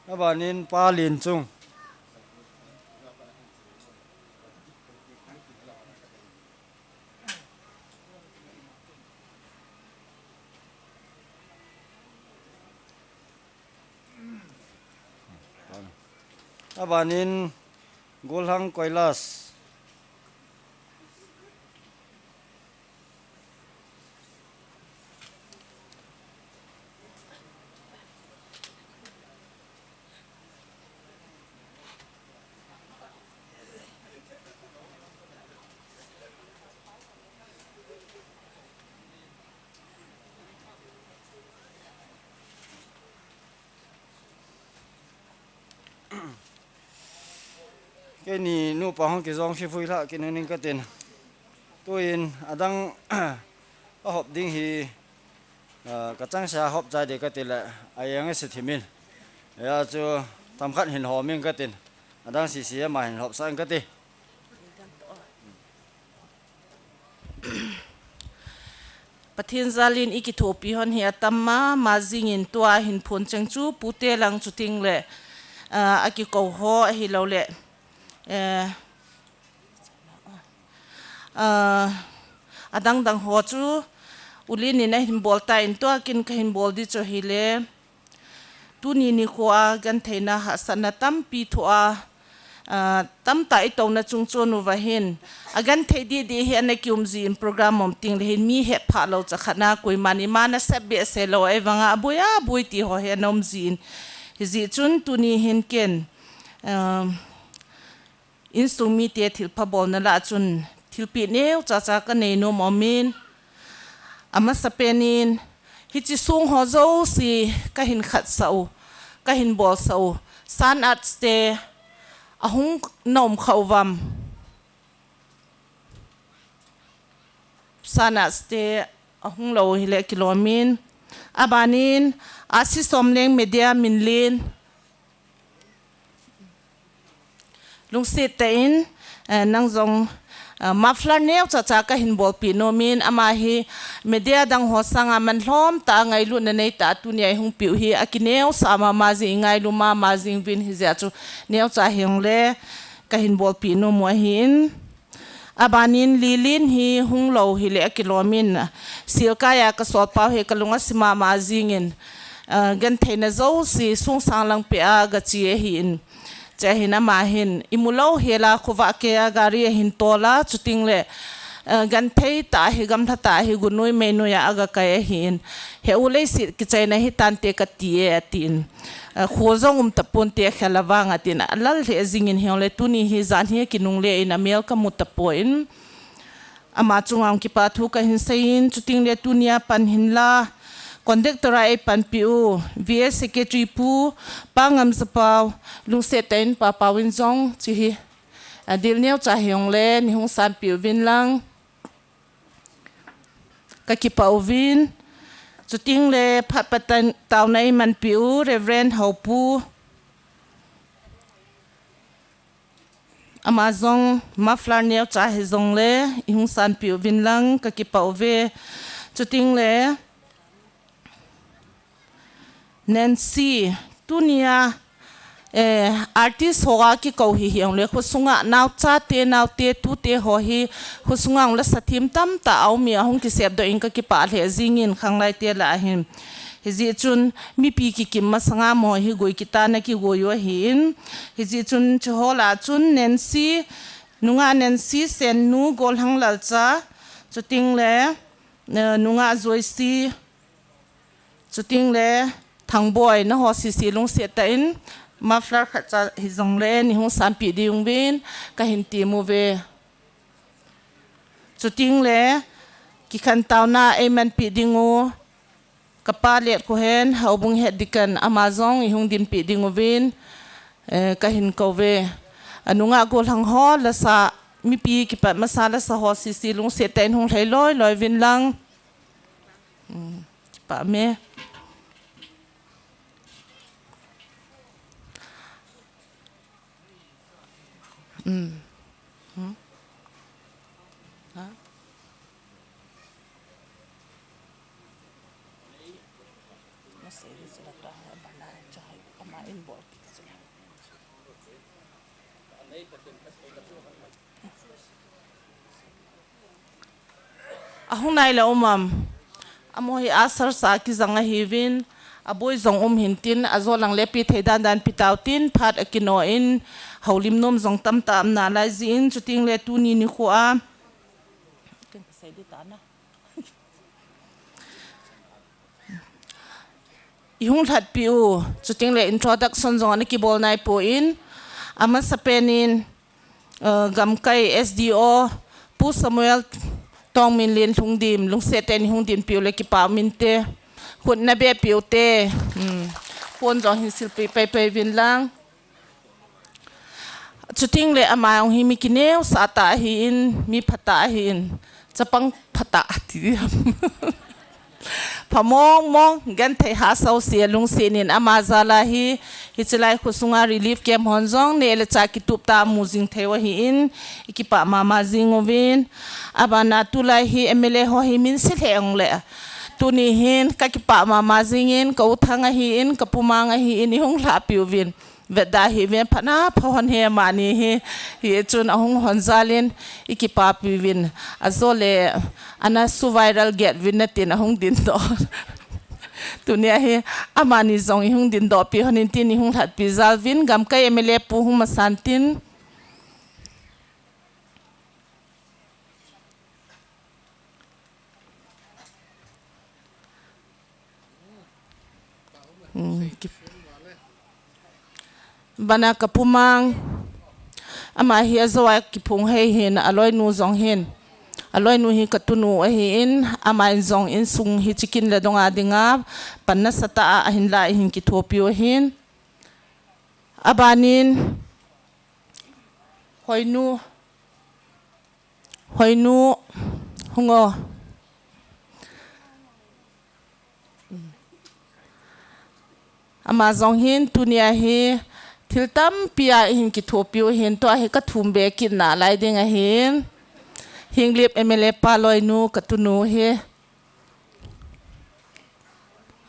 Abanin Pa Lenchung. Abanin Golhang Kailash. Keini nupa hung kijong khivui lha kit ning katin. Tuin adang ahop ding hi, ah, kachangseh a hop chai ding kati le, a-eng ase thimin. Hijeh chun themkhat hin hom ing katin. Adang sese ama hin hopsah ing kati. Pathen jalin i kithopi hon hi atam mama jingin tua hin phon cheng chu pute lang chuting le, ah, a kikou ho ahilou le, eh, ah, adang dang ho chu ulin in ahin bol tan tua kin kahin bol di chu hile. Tuni nikho a gentheina hahsatna tampi thoh a, ah, tamtah i touna chung chon uva hin, a genthei didi hi ana kium jin program um ting le hin mi hepha lou chakhat na koiman ima na sep behseh lou ei vanga aboi aboi ti ho hi ana um jin. Hijeh chun tuni hin ken, ah, insung mite thilpha bolna lah chun thilpeh neocha cha kanei nom umin, amasapen in hiche song ho jouse kahin khatsah u, kahin bolsah u. San Arts te ahung na um kha uvam. San Arts te ahung lou hile kilomin. Abanin, Asi Somleng Media minlen. Lungset tah in, eh, nang jong, eh, muffler neocha cha kahin bolpeh nomin, ama hi media dang ho sanga manlhom tah a ngailutna nei tah a tunia i hung peh u hi akineosah mama jing, i ngailu mama jing uvin hijeh chun neocha hijongle kahin bolpeh nom u ahin. Abanin Lilin hi hung lou hile akilomin, silkaiya kasol pau hi kalung asi mama jingin, ah, gentheina jouse sungsang lang peh a gache ahin. Che hin ama hin, imu lou hela khovah keiya gari ahin tol a, chuting le, eh, genthei tah hi, gamlha tah hi, gunoi meinoi a agakai ahin. He u leiset kichaina hitante kati e, atin. Eh, kho jong um taponte khel avang, atin. Alal lheh jingin hijongle tuni hi jan hi kinungle in amel kamu tapon. Ama chunga kipa thu kahin seiyin, chuting le tunia pan hinla, conductor a eipanpi u, V A secretary pu, Pa Ngamjapau, lungset tah in Pa Pau in jong, chu hi, adil neocha hijongle, nei hung sanpi uvin lang, kakipah uvin, chuting le phat patan taona eimanpi u, Reverend Haupu, Ama jong muffler neocha hijongle, i hung sanpi uvin lang, kakipah uve. Chuting le, Nancy, tunia, eh, artist ho a kikou hi hijongle, khosunga naochate, naote, tute ho hi, khosunga hung lasa thim tamtah a um e, ahung kisepdoh in kakipah lheh jingin khanglai te lah a hin. Hijeh chun mipi kikim masanga mo hi goi kitana kigoi u ahin. Hijeh chun chuho lah a chun Nancy, nungah Nancy, Sennu, Golhang Lalcha, chuting le, eh, nungah Joyce, chuting le Thangboi, naho sese lungset tah in muffler khatcha hijongle nei hung sanpi ding uvin kahin tem uve. Chuting le kikhen taona eimanpi ding u, kapa Letkhohen, Houbung het Dikan, ama jong i hung dinpi ding uvin, eh, kahin kouve. Anunga Golhang ho lasa, mipi kipat masa lasa ho sese lungset tah in hung lhai loi loi uvin lang. Hmm, kipah me. Hmm. Hmm? Ha? Ahung nai le um am. Amaho hi asar sa kijang ahiuvin, aboi jong um hintin, ajo lang le pe thei dan dan pe tautin, phat akino in, houlim nom jong tamtah um nalai jin, chuting le tuni nikho a. I hung lhatpi u, chuting le introduction jong ana kibol nai pon, amasapen in, eh, Gamkai S D O, Pu Samuel Tongminlen Lhungdim, lungset tah in nei hung dinpi u le kipah um inte, khut na beh piu te, hmm, phone jong hin silpi pai pai uvin lang. Chuting le ama jong hi mi kineosah tah ahin, mi phatah ahin, chapang phatah ti diam. Phamong mong, genthei hahsa u sia lungsetin ama jal a hi, hiche lai khosunga relief camp hon jong neh le chah kitup tah a mu jing thei u ahin, i kipah mama jing uvin. Abana tulai hi M L A ho hi min sei lheh ong le. Tuni hin ka kipah mama jingin, ka u Thang ahin, ka pu Mang ahin, i hung lhahpi uvin. Vetda hih uvin, phatna pha hon hi amani hi, hichun ahung hon jal in i kipapi uvin. Ajole ana su viral get uvin natin ahung dindoh. Tunia hi amani jong i hung dindoh pi hon in tin i hung lhatpi jal uvin, gamkai M L A pu hung masan tin. Hmm, ki-, bana ka pu Mang, ama hi ajou a kiphung hei hin, aloinu jong hin. Aloinu hi ka tunu ahin, ama in jong insung hi chikin le dong a dinga pan nasatah a ahin la, ahin kithopi u ahin. Abanin, Hoinu, Hoinu, hung o. Ama jong hin tunia hi thil tampi a i hin kithopi u hin, tua hi ka thum be kit nalai ding ahin. Henglep M L A pa loinu ka tunu hi.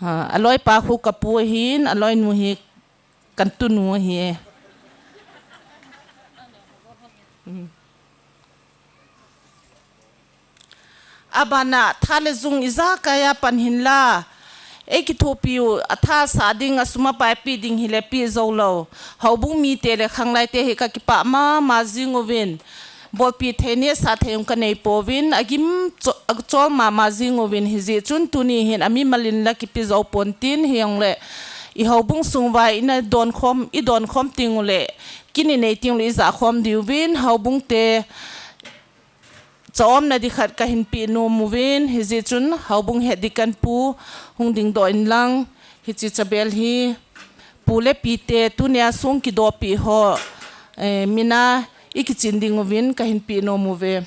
Ha, aloipa khu ka pu ahin, aloinu hi kan tunu ahi. Abana tha le jung ijakai a pan hin la. Ei kithopi u, atha sa ding, asum apai pi ding hile pi jou lou. Houbung mite le khanglai te hi ka kipah mama jing uvin. Bolpi thei nehsah thei jong ka nei pouvin, agim cho-, achol mama jing uvin, hijeh chun tuni hin amimal in la kipe jou pon tin, hijongle i houbung sung uva i na don khom, i don khom teng ule, kin i nei teng ule i ja khom diuvin, houbung te cha-omna di khat ka hin pe nom uvin, hijeh chun houbung het di kan pu hung dingdoh in lang, hiche chabel hi pu le pi te tunia sung kidopi ho, eh, min a i kichin ding uvin ka hin pe nom uve.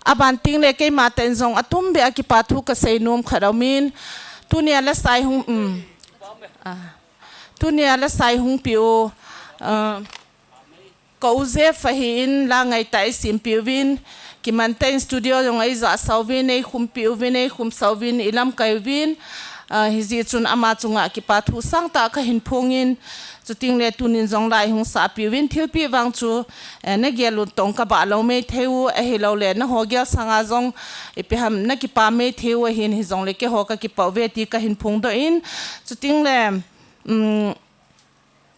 Aban teng le keima tah in jong atum beh a kipa thu ka sei nom khat aumin, tunia la sai hung, um, ah, tunia la sai hung pe u, ah, Ka u Jeff ahin, la ngaitah a i simpi uvin, kiman tah in studio jong a i jahsa uvin, ei khumpi uvin, ei khumsa uvin, i lamkai uvin, ah, hijeh chun ama chunga kipa thu sangtah ka hin phongin, chuteng le tunin jong la i hung sahpi uvin, thilpeh vang chu, eh, na gel u tong ka bah lou mei thei u, ahilou le, na ho gel sanga jong, ipi ham, na kipa mei thei u ahin, hijong le keiho ka kipa uve ti ka hin phongdoh in, chuteng le, um,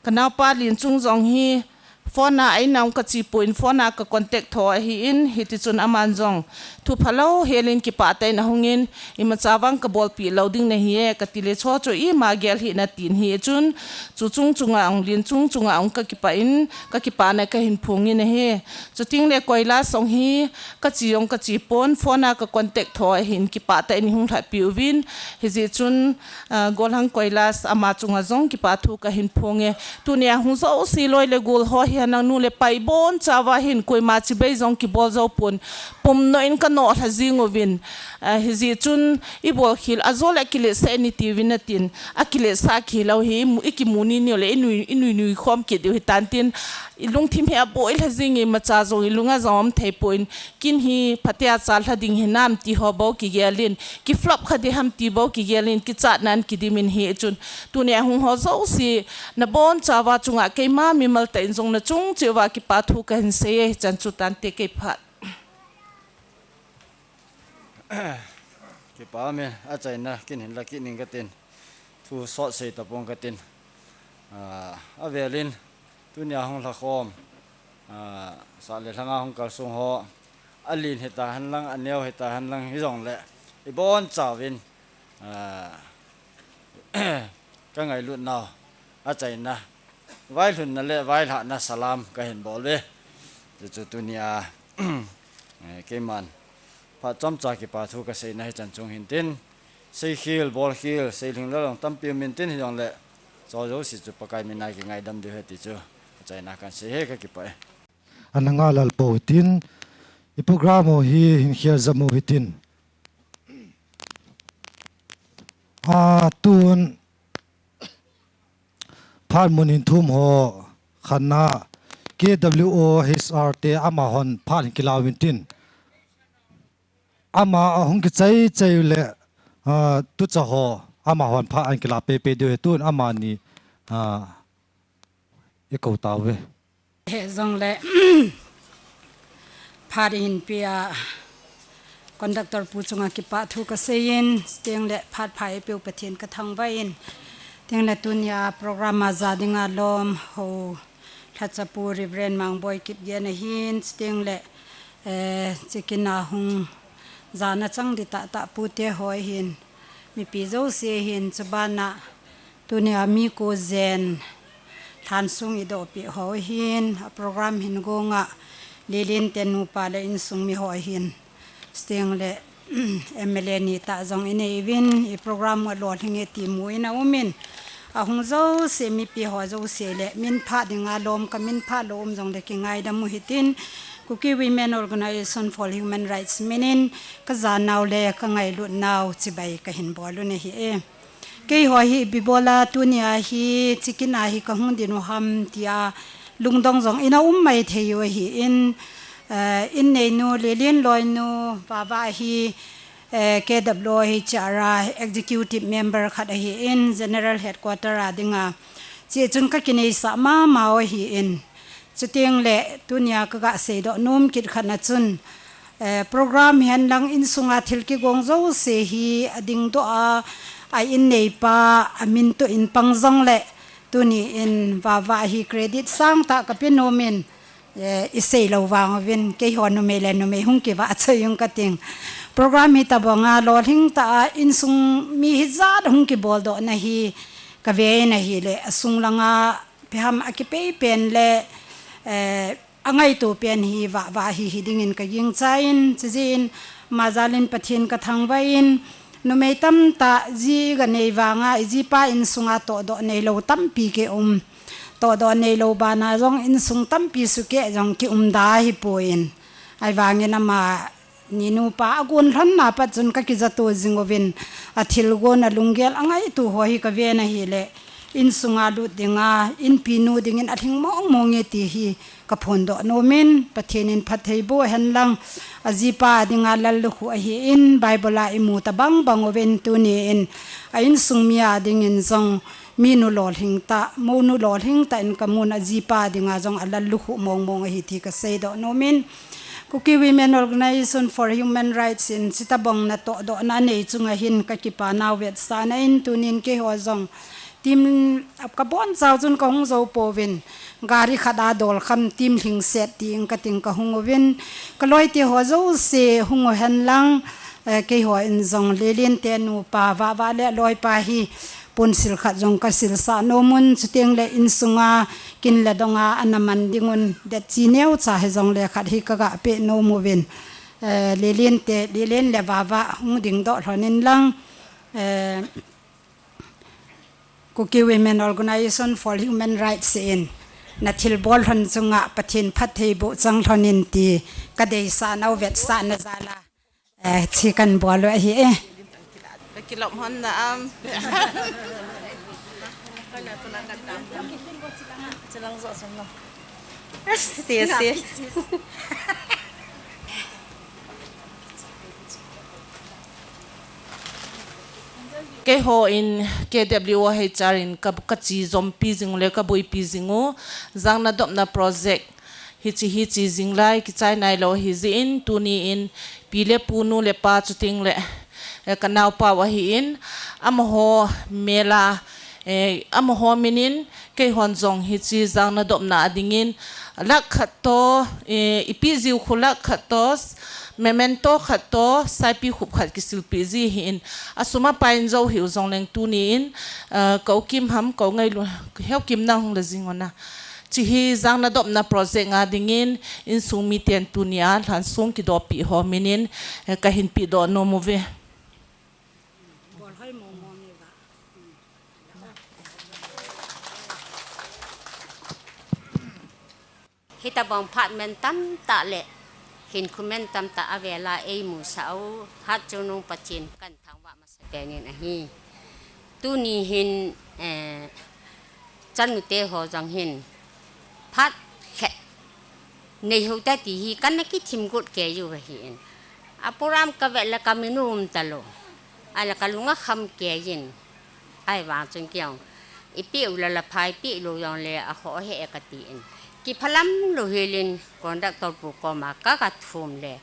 Ka naopa Linchung jong hi phone a a in a hung ka che pon, phone a ka contact tho ahin, hiti chun aman jong thu phalou helin kipah tah in ahungin, imacha vang ka bolpi lou ding nahi e, ka ti le chu chu ima gel hih na tin hi chun, chu chung chunga hung, Linchung chunga hung ka kipah in, ka kipana ka hin phongin ahi. Chuteng le Koilas jong hi ka che jong ka che pon, phone a ka contact tho ahin, kipah tah in i hung lhatpi uvin, hijeh chun, Ah, Golhang Koilas ama chunga jong kipa thu ka hin phonge. Tunia hung jouse loi le gol ho hi henlang nu le pa i bonchauva hin koima chibai jong kibol jou pon. Pumnoh in ka nohlha jing uvin. Ah, hijeh chun i bolkhel a jol a kiletsah in i ti uvin atin. A kiletsah khel lou hi i mu, i kimu ni ni le i nui, i nui nui khom kit diu hitan tin. I lungthim hi a boilha jing e, imacha jong i lunga jong um thei pon. Kin hi phatea chalha ding hinam ti ho bou kigel in, ki flop kha ding ham ti bou kigel in, kichatnan kidim in hi chun. Tunia hung ho jouse, na bonchauva chunga keima mimal tah in jong na chung cheh uva kipa thu ka hin sei e, hichan chu tante kei phat. Kipa umin, achaina kin hin la kit ning ka tin. Thu sot sei tapong ka tin. Ah, avelin, tunia hung lhakhom, ah, sah le lhanga hung kalsong ho, alen hita henlang, aneo hita henlang, hijongle, i bonchauvin, ah, ka ngailut nau, achaina, vailhunna le vailhahna salam ka hin bol uve. Chuchu tunia, eh, keiman, phat chomcha kipa thu ka seina hichan chung hin tin, Seikhel, bolkhel, seilhing lolong tampi um intin hijongle, Chujou si chu Pakai mina kingaidam diu ahi ti chu achaina kahin sei e, kakipah e. Ana ngai lel pou hitin, i program u hi hin khel jam u hitin. A, tun phat mun hin thum ho khanna K W O H R te amahon phat hin kila uvin tin. Ama ahung kichai chai le, a, tucha ho amahon phat ahin kila pei pei diu ahi, tun amani, a, i kou tauve. He jongle, phat hin pia, conductor pu chunga kipah thu kasei in, chuteng le phat pha eipeu Pathen kathangvah in, chuteng le tunia program a ja dinga lom ho, lhacha pu Reverend Mangboi Kipgen ahin, chuteng le, eh, chukit a hung jana chang ding tahtah pute ho ahin, mipi jouse ahin, chubana tunia mi ko jen lhansung i dohpeh ho ahin, a program hin gonga Lelen te nupa le insung mi ho ahin, chuteng le M L A ni tah jong inei uvin, i program u alolhing e ti mu in aumin, ahung jouse mipi ho jouse le min pha dinga lom, kamin pha lou um jongle kingaidam u hitin, Kuki Women Organisation for Human Rights minin kajanau le kangailut nau chibai kahin bol u ahi e. Keiho hi ipi bola tunia hi chukit a hi kahung ding u ham tia lungdong jong ina um maithei u ahin, eh, in neinu Lelen loinu Vava hi, eh, K W O H R a executive member khat ahin, general headquarter a dinga. Chuchun kakineisah mama u ahin. Chuteng le tunia kaga seidoh nom kit khat na chun, eh, program hihen lang insunga thil kigong jouse hi adingdoh a, a in neipa amin toh in pang jongle, tuni in Vava hi credit sangtah kape nom in, eh, i sei lou vang uvin, keiho numei le numei hung kivahchoi ung kating. Program hitobanga lolhing tah a insung mi hijat hung kiboldoh na hi kave in ahile, asung langa ipi ham akipei pen le, eh, angaito pen hi Vava hi hiding in kagingchan, chujeh in ama jal in Pathen kathangvah in, numei tamtah ji ganei vanga, i jipa insunga tohdoh neilou tampi kium. Tohdoh neilou bana jong insung tampi sukeh jong kium da ahipoi. Ahivangin ama ni nupa agon lhonna pat chun kakijato jing uvin, athilgon alunggel angaito ho hi kave na hile, insunga lut dinga, inpi nu dingin alhing mong mong e ti hi kaphondoh nom in, Pathen in phattheiboh hen lang, ajipa dinga lallukhuh ahin, Bible a imu tabang bang uvin tuni in, a insung mi a dingin jong, minu lolhing tah, mounu lolhing tah in kamun ajipa dinga jong alallukhuh mong mong ahi ti kaseidoh nom in, Kuki Women Organisation for Human Rights in chutabang natohdohna anei chunga hin kakipa nau vetsahna in tunin keiho jong team kabonchau chun kahung jou pouvin gari khat a dolkham team lhingset ti in kating kahung uvin kaloite ho jouse hung u hen lang, eh, keiho in jong Lelen te nupa Vava le aloipa hi ponsil khat jong kasilsah nom un, chuteng le insunga kin le donga ana man ding un, detchi neocha hijongle khat hi kaga pe nom uvin, eh, Lelen te, Lelen le Vava hung dingdoh lhon in lang, eh, Kuki Women Organisation for Human Rights in nathilbol lhon chunga Pathen phattheiboh chang lhon in ti kadeisah nau vetsahna jal a. Eh, chi kan bol u ahi e. Kakilom hon na am. Chilang jo sung no. Yes, yes, yes. Keiho in K W O H R in ka, kachi jompi jing u le kabuipi jing u, jang nadopna project hichi hichi jing lai kichai nailou ahi jeh in, tuni in pi le pu nu le pa chuteng le, eh, kanaopa u ahin, amaho mel a, eh, amaho min in keihon jong hichi jang nadopna a dingin lakh khat toh, eh, ipi jiu khu lakh khat toh, memento khat toh, saipi khup khat kisilpeh ji ahin, asum apai in jou hiu jongleng tuni in, eh, ka u Kim ham, ka u Ngailu, heu Kim nang hung la jing un a. Chi hi jang nadopna project a dingin insung miten tunia lhansong kidopi ho min in, eh, kahin pedoh nom uve. Bol hoi mong mong uva. Hitobang phat mantam tah le hinkho mantam tah avela eimusah u Hatchungnung Pathen kahin thangvah masapen in ahi. Tuni hin, eh, chanute ho jong hin phat khat neihou ta ti hi kana kithim got kei u ahin. A program kavet le kamin um talou. Ahile kalung akham kei in. Ahivang chun kei jong, ipeh u le la phai, ipeh lou jongle akhoh ahi e kati in. Kiphalam lou hel in conductor pu koma ka, kathum le.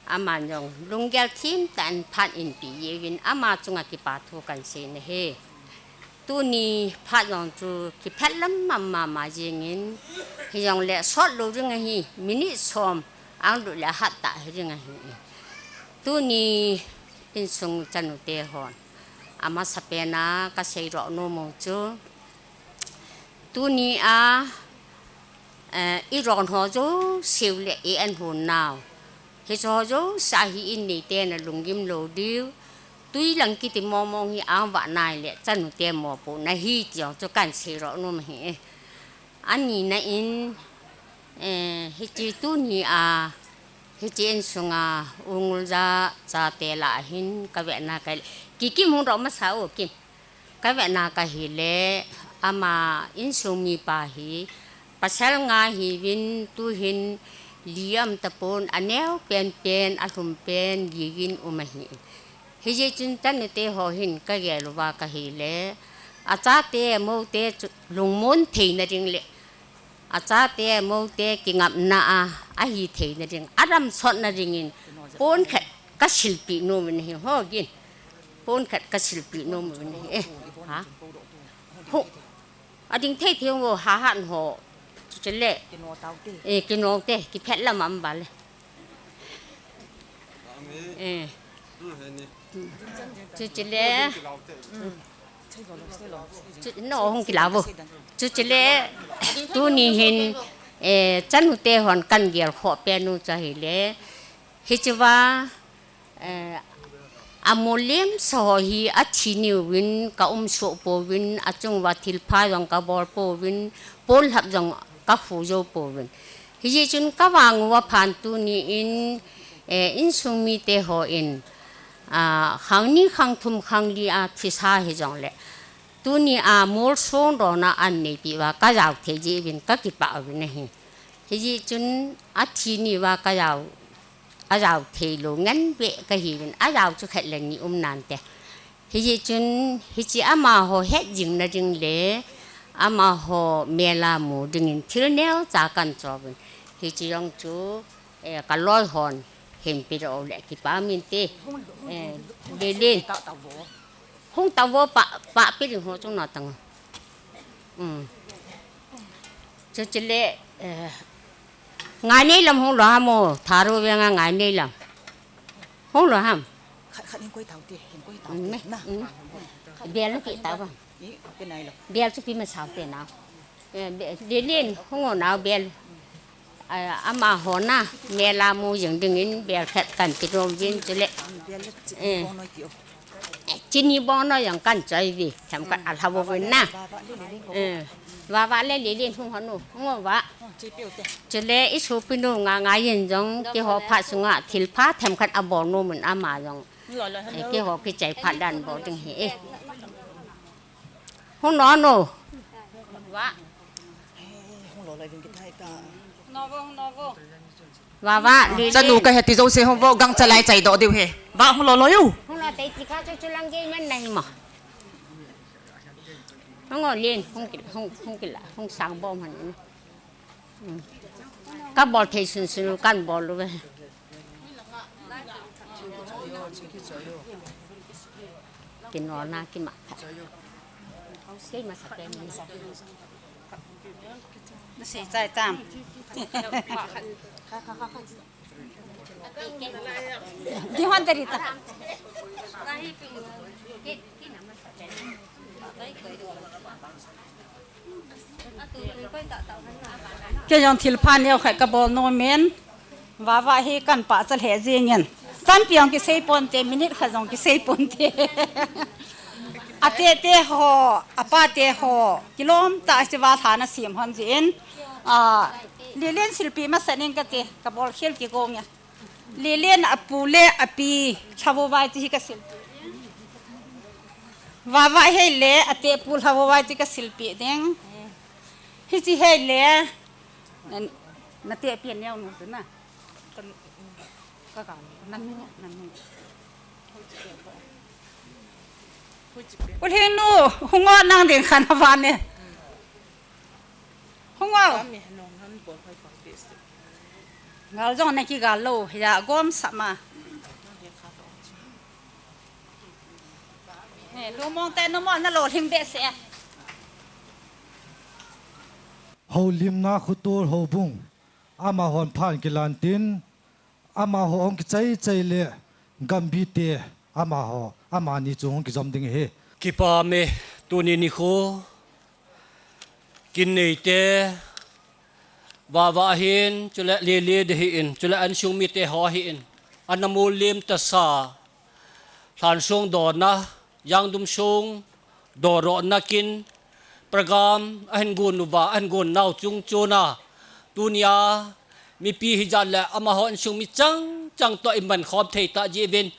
Aman jong lunggel thim tah in phat eipeh jeh uvin ama chunga kipa thu kahin sei ahi. Tuni phat jong chu kiphalam mama jingin, hijongle sot lou ding ahi, minute som ahung lut le ahat tah hiding ahi. Tuni insung chanute hon amasapen a kasei doh nom u chu, tuni a, eh, iron ho jouse u le i-an hon nau, hiche ho jouse a hi in neite nalunggim lou diu. Twi lang kiti mong mong hi ahung vah nai le chanute mopohna ahi ti jong chu kahin sei doh nom ahi. Anina in, eh, hiche tuni a, hiche insunga U Ngulja chate lah a hin kavetna kei le, Kikim hung doh masa o Kim. Kavetna kei hile, ama insung mipa hi pasal nga hiuvin, tuhin li aum tapon, aneo penpen, alhum pen, gigin um ahi. Hijeh chun chanute ho hin kagel uva kei hile, achate, amoute chu lungmon theina ding le achate, amoute kingapna a, ahi theina ding, adamsotna dingin, pon khat kasilpeh nom uvin ahi, ho Gin. Pon khat kasilpeh nom uvin ahi, eh, ha? Ho, ading thei thei ho, hahat ho, chuche le, eh, kino te, kiphet lam a um uva le. Eh. Chuche le. Chu, no, hung kilah vo. Chuche le, tuni hin, eh, chanute hon kahin gelkhoh pen u chu ahile, hichea, eh, amolem sa ho hi athi ni uvin, kaum soh pouvin, achung uva thilpha jong kabol pouvin, ponlhap jong kakhu jou pouvin. Hijeh chun kavang uva phat tuni in, eh, insung mite hon, ah, khang ni, khang thum, khang li a thisa hijongle, tuni a molsong dona ahin neipeh uva kajao thei jeh uvin kakipah uvin ahi. Hijeh chun athi ni uva kajao, ajao thei lou ngen beh kahiuvin, ajao chu khat le ni um nante. Hijeh chun, hiche amaho hetjingna ding le, amaho mel a mu dingin thil neocha kahin choh uvin. Hiche jong chu, eh, kaloi hon hin pedoh le kipa min te. Eh, Lelen. Hung tao vo pa, pa pe ding ho chung na tang. Um. Chuche le, eh, Ngaineilam hung lou ham o, Tharo veng a Ngaineilam. Hung lou ham? Khat, khat hin koi tao te, hin koi tao te. Um, na. Um. Bel na ki tao ba? Ni, pe nai lo. Bel chu pi ma sao te na. Eh, be-, Lelen, hung o nao bel. Ah, amaho na, mel a mu jing dingin bel khat kahin penom uvin chule. Bel le chini, eh, bong noi ki o. Chini bong noi jong kahin choi uve, themkhat alha uvin na. Eh, Vava le Lelen hung hon u, hung o Va. Chule isopinu Ngangaijin jong keiho phat sunga thilpha themkhat abol nom un ama jong. Eh, keiho kichai phat dan bol ding ahi e. Hung non o. Va. Vava, Lelen. Chanu kahi ti jouse hung vo, gangcha lai chai doh diu ahi. Va, hung loi loi u. Hung loi tei ti kha chu chu lang gei man nahi mo. Hung o Len, hung kila, hung, hung kila, hung sang bom han. Hmm. Kabol thei sunsun u kahin bol uve. Kinolna kimat. Kei masapen. Nasei chai tam. Di hon dari ta. Kei jong thilpha neo khat kabol nom in, Vava hi kahin pachat lheh jingin. Champi jong kisei ponte, minute khat jong kisei ponte. Ate te ho, apa te ho, kilom tah a hiche va lha nasem hon jin. A, Lelen silpi masa ning kati, kabol khel kigong ya. Lelen apu le api, Lhavovai ti hi kasilpi. Vava hei le, ate pu Lhavovai ti kasilpi ding. Hichi hei le, na, nate pi neo nu tu na. Ka ka, nanu, nanu. Ulhing nu, hungo nang ding khan hava ne. Hungo. Ngal jong na kigal lou, ya gom sama. Ne, lumong te no mo na lolhing behseh. Houlimna khutol houbung. Amahon phan kilan tin, amaho hung kichai chai le, gambi te, amaho, amani chu hung kijom ding hi. Kipa me, tuni nikho, kin nei te, vava hin, chule lele de hi in, chule an sung mi te ho hi in, an amul lim ta sa, Lhansong dona, Yangdum sung, doro nakin, program, ahin gun uva, ahin gun nau chung chuna, tunia, mipi hijat le, amaho insung mi chang, chang to iman khom thei ta jivin,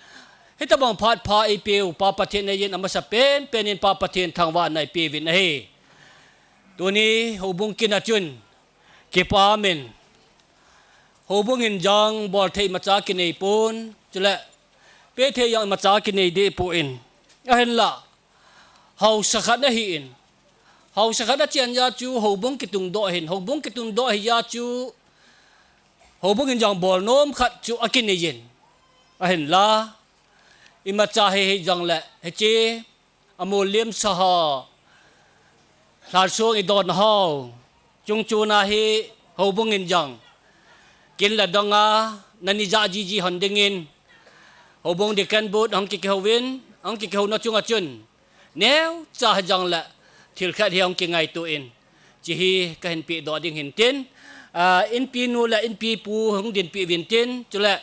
hitabang phat pha ipiu, Pa Pathen na yin amasa pen, pen in Pa Pathen thangvahna ipiuvin ahi. Tuni, houbung kin a chun, kipa min, houbung in jang, bol thei macha kinei pon, chule, pe thei jang macha kinei de po in, ahin la, Hausa khat ahi in. Hausa khat achian ja chu houbung kitung doh hin. Houbung kitung doh hi ja chu houbung in jang bol nom khat chu akinei in. Ahin la. Imacha hi hi jang le. Hichi. Amul lim sa ho. Lhansong idon ho. Chung chuna hi houbung in jang. Kin la donga. Nani ja jiji hon ding in. Houbung deacon board hong kikihou in. Hong kikihou na chunga chun. Neo cha hi jang le thil khat hi hong kingaito in. Chi hi kahin pe doh ding hin tin. Ah, inpi nu le inpi pu hong dinpi vin tin. Chule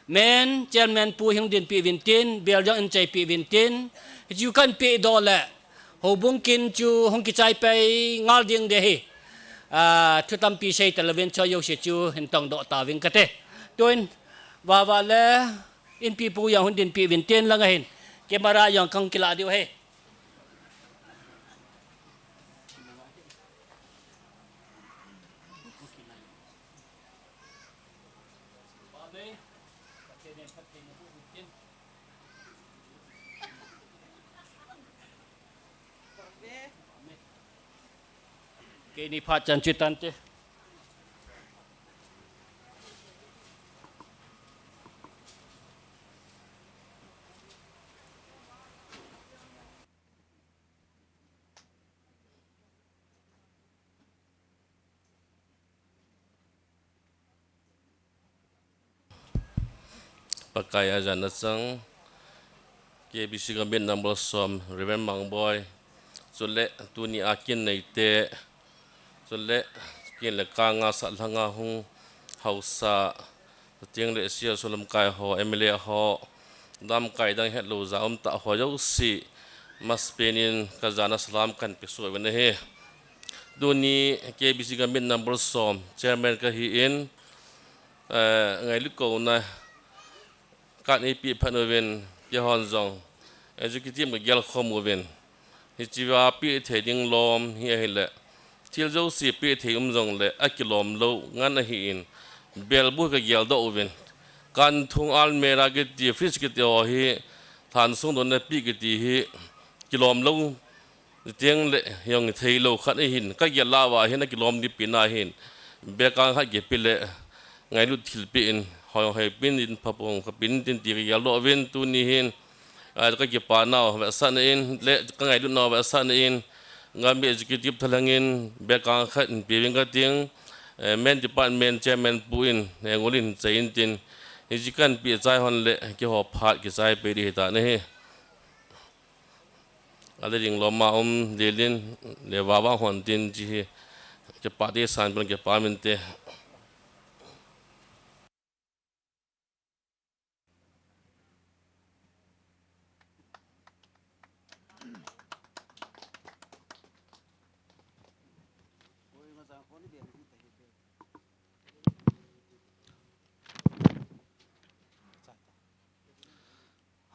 men chairman pu hong dinpi vin tin. Bel jong in chaipi vin tin. Hichu kahin pe doh le. Houbung kin chu hong kichai pai ngal ding de hi. Ah, thu tampi sei ta le vin cho yo se chu hin tong doh ta vin kate. Tuin, vava le, Inpi pu jang hung dinpi vin tin lang ahin. Camera jang kang kila diu he. Keini phat chan chu tan te. Pakai a jana chang, K B C Gambit number som, Reverend Mangboi, chule tuni a kin nei te, chule kin le kang a sa lhanga hung hausa, Chuteng le C S O lamkai ho, M L A ho, lamkai dang hetlou ja um ta ho jouse, masapen in ka jana salam kahin pe soh uvin ahi. Tuni K B C Gambit number som, chairman kahi in, eh, ngailut kouna kahin eipeh phat uvin, keihon jong, executive ka gelkhom uvin. Hichea peh thei ding lom hi ahile, thil jouse peh thei um jongle akilom lou ngen ahin, belbu ka geldoh uvin. Kan thung almirah kiti, fridge kiti ho hi, thansung donna peh kiti hi, kilom lou, teng le, jong thei lou khat ahin, ka gel uva hin, akilom dipina hin, bel kang khat kipe le, ngailut thilpeh in, hoi hoi pin in, phapong, phapin tin ti ka geldoh uvin, tuni hin, ah, ka kipa nau vetsahna in, le ka ngailut nau vetsahna in, Gambit Executive thalheng in, bel kang khat in pe uvin kati, eh, main department chairman pu in, eh, ngol in chai in tin, hiche kahin peh chai hon le, keiho phat kichai peh ding hitan ahi. Ale ding lom a um, Lelen, le Vava hon tin hiche hi, kipah tei san pon kipah min te.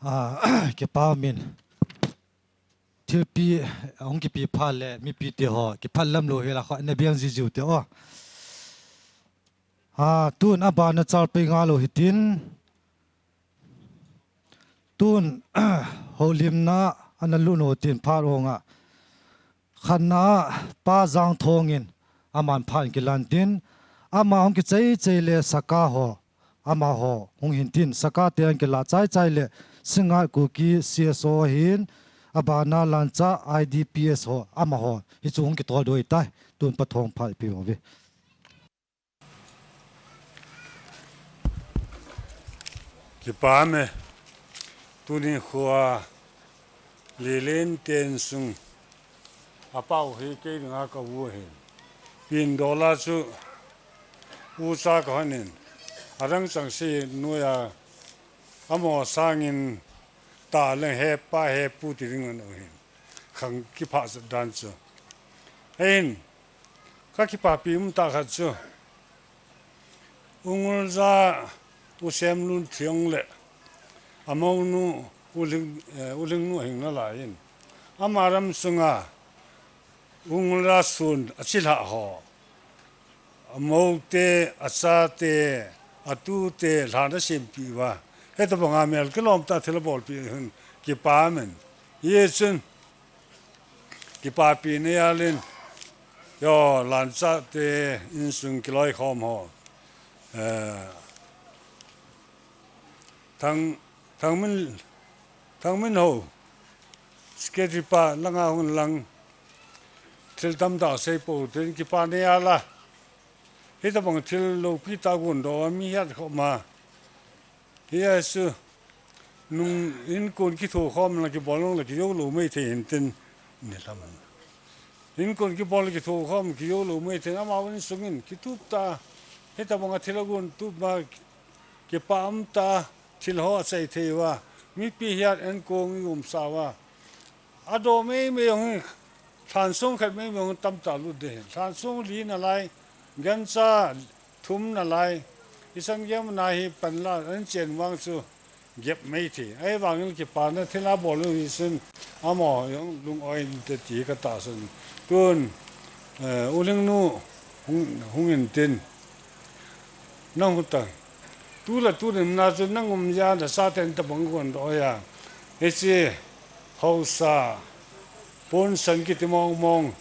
Ah, kipa min. Thilpi, hung kipi pha le, mipi te ho, kiphat lam lo hela kho, na biang jiu jiu te o. Ah, tun abana chal pe nga lo hitin. Tun, holimna, ana lu no tin phat ho nga. Khanna pa Jang Thongin aman phan kilan tin, ama hung kichai chai le saka ho, ama ho hung hin tin, saka te an kila chai chai le Singngat Kuki C S O hin, abana Lancha I D P S ho, ama ho, hichu hung kitol doi tai, tun pa thong phat pi ho ve. Kipa me, tuni khua, Lelen ten sung, apau hi kei dinga ka u ahin. Pin dola chu, u cha ka honin, arang chang si nuya, amo sangin ta leng he pa he pu ti ding an u hin. Khang kipha zat dan chu. Ahin, ka kipapi um ta khat chu. U Ngulza, u Semlun Thiang le, amonu, u Ling, eh, u Lingnu Hing na lai in. Ama ram sunga, u Ngulza sun, a chilha ho. Amote, achate, atute, lhan asempi uva. Heta banga mel kilom ta thil abolpi hin kipa men. Ye chun, kipapi nei alin. Yo, Lancha te insung kiloi khom ho. Eh, thang, thang min, thang min ho. Secretary pa langa hung lang. Thil tam ta sei po, tin kipa nei ala. Hita bang thil lo pi ta gun do, mi hiat kho ma. Hi a su, nung in kun kitho khom la kibol la kijo lo mai thei hin tin ni lam. In kun kibol kitho khom kijo lo mai thei ama win sungin kitup ta. Hita bang a thil a gun tup ma kipa am ta thil ho a sei thei wa. Mi pi hiat en kong i um sa wa. A do mei mei jong hi, thlan sung khat mei mei jong tam ta lut de. Thlan sung li na lai, gancha thum na lai, isan gem na hi pan la, an chen wang chu gep mei thi. Ai wang in kipa na thil a bol u hi sun, amo jong lung oi in te ti ka ta sun. Tun, eh, u Lingnu hung, hung in tin. Nang hung ta. Tu la tu nim na chu nang um ya na sa ten ta bang gon do ya. Hichi hausa. Pon san kiti mong mong.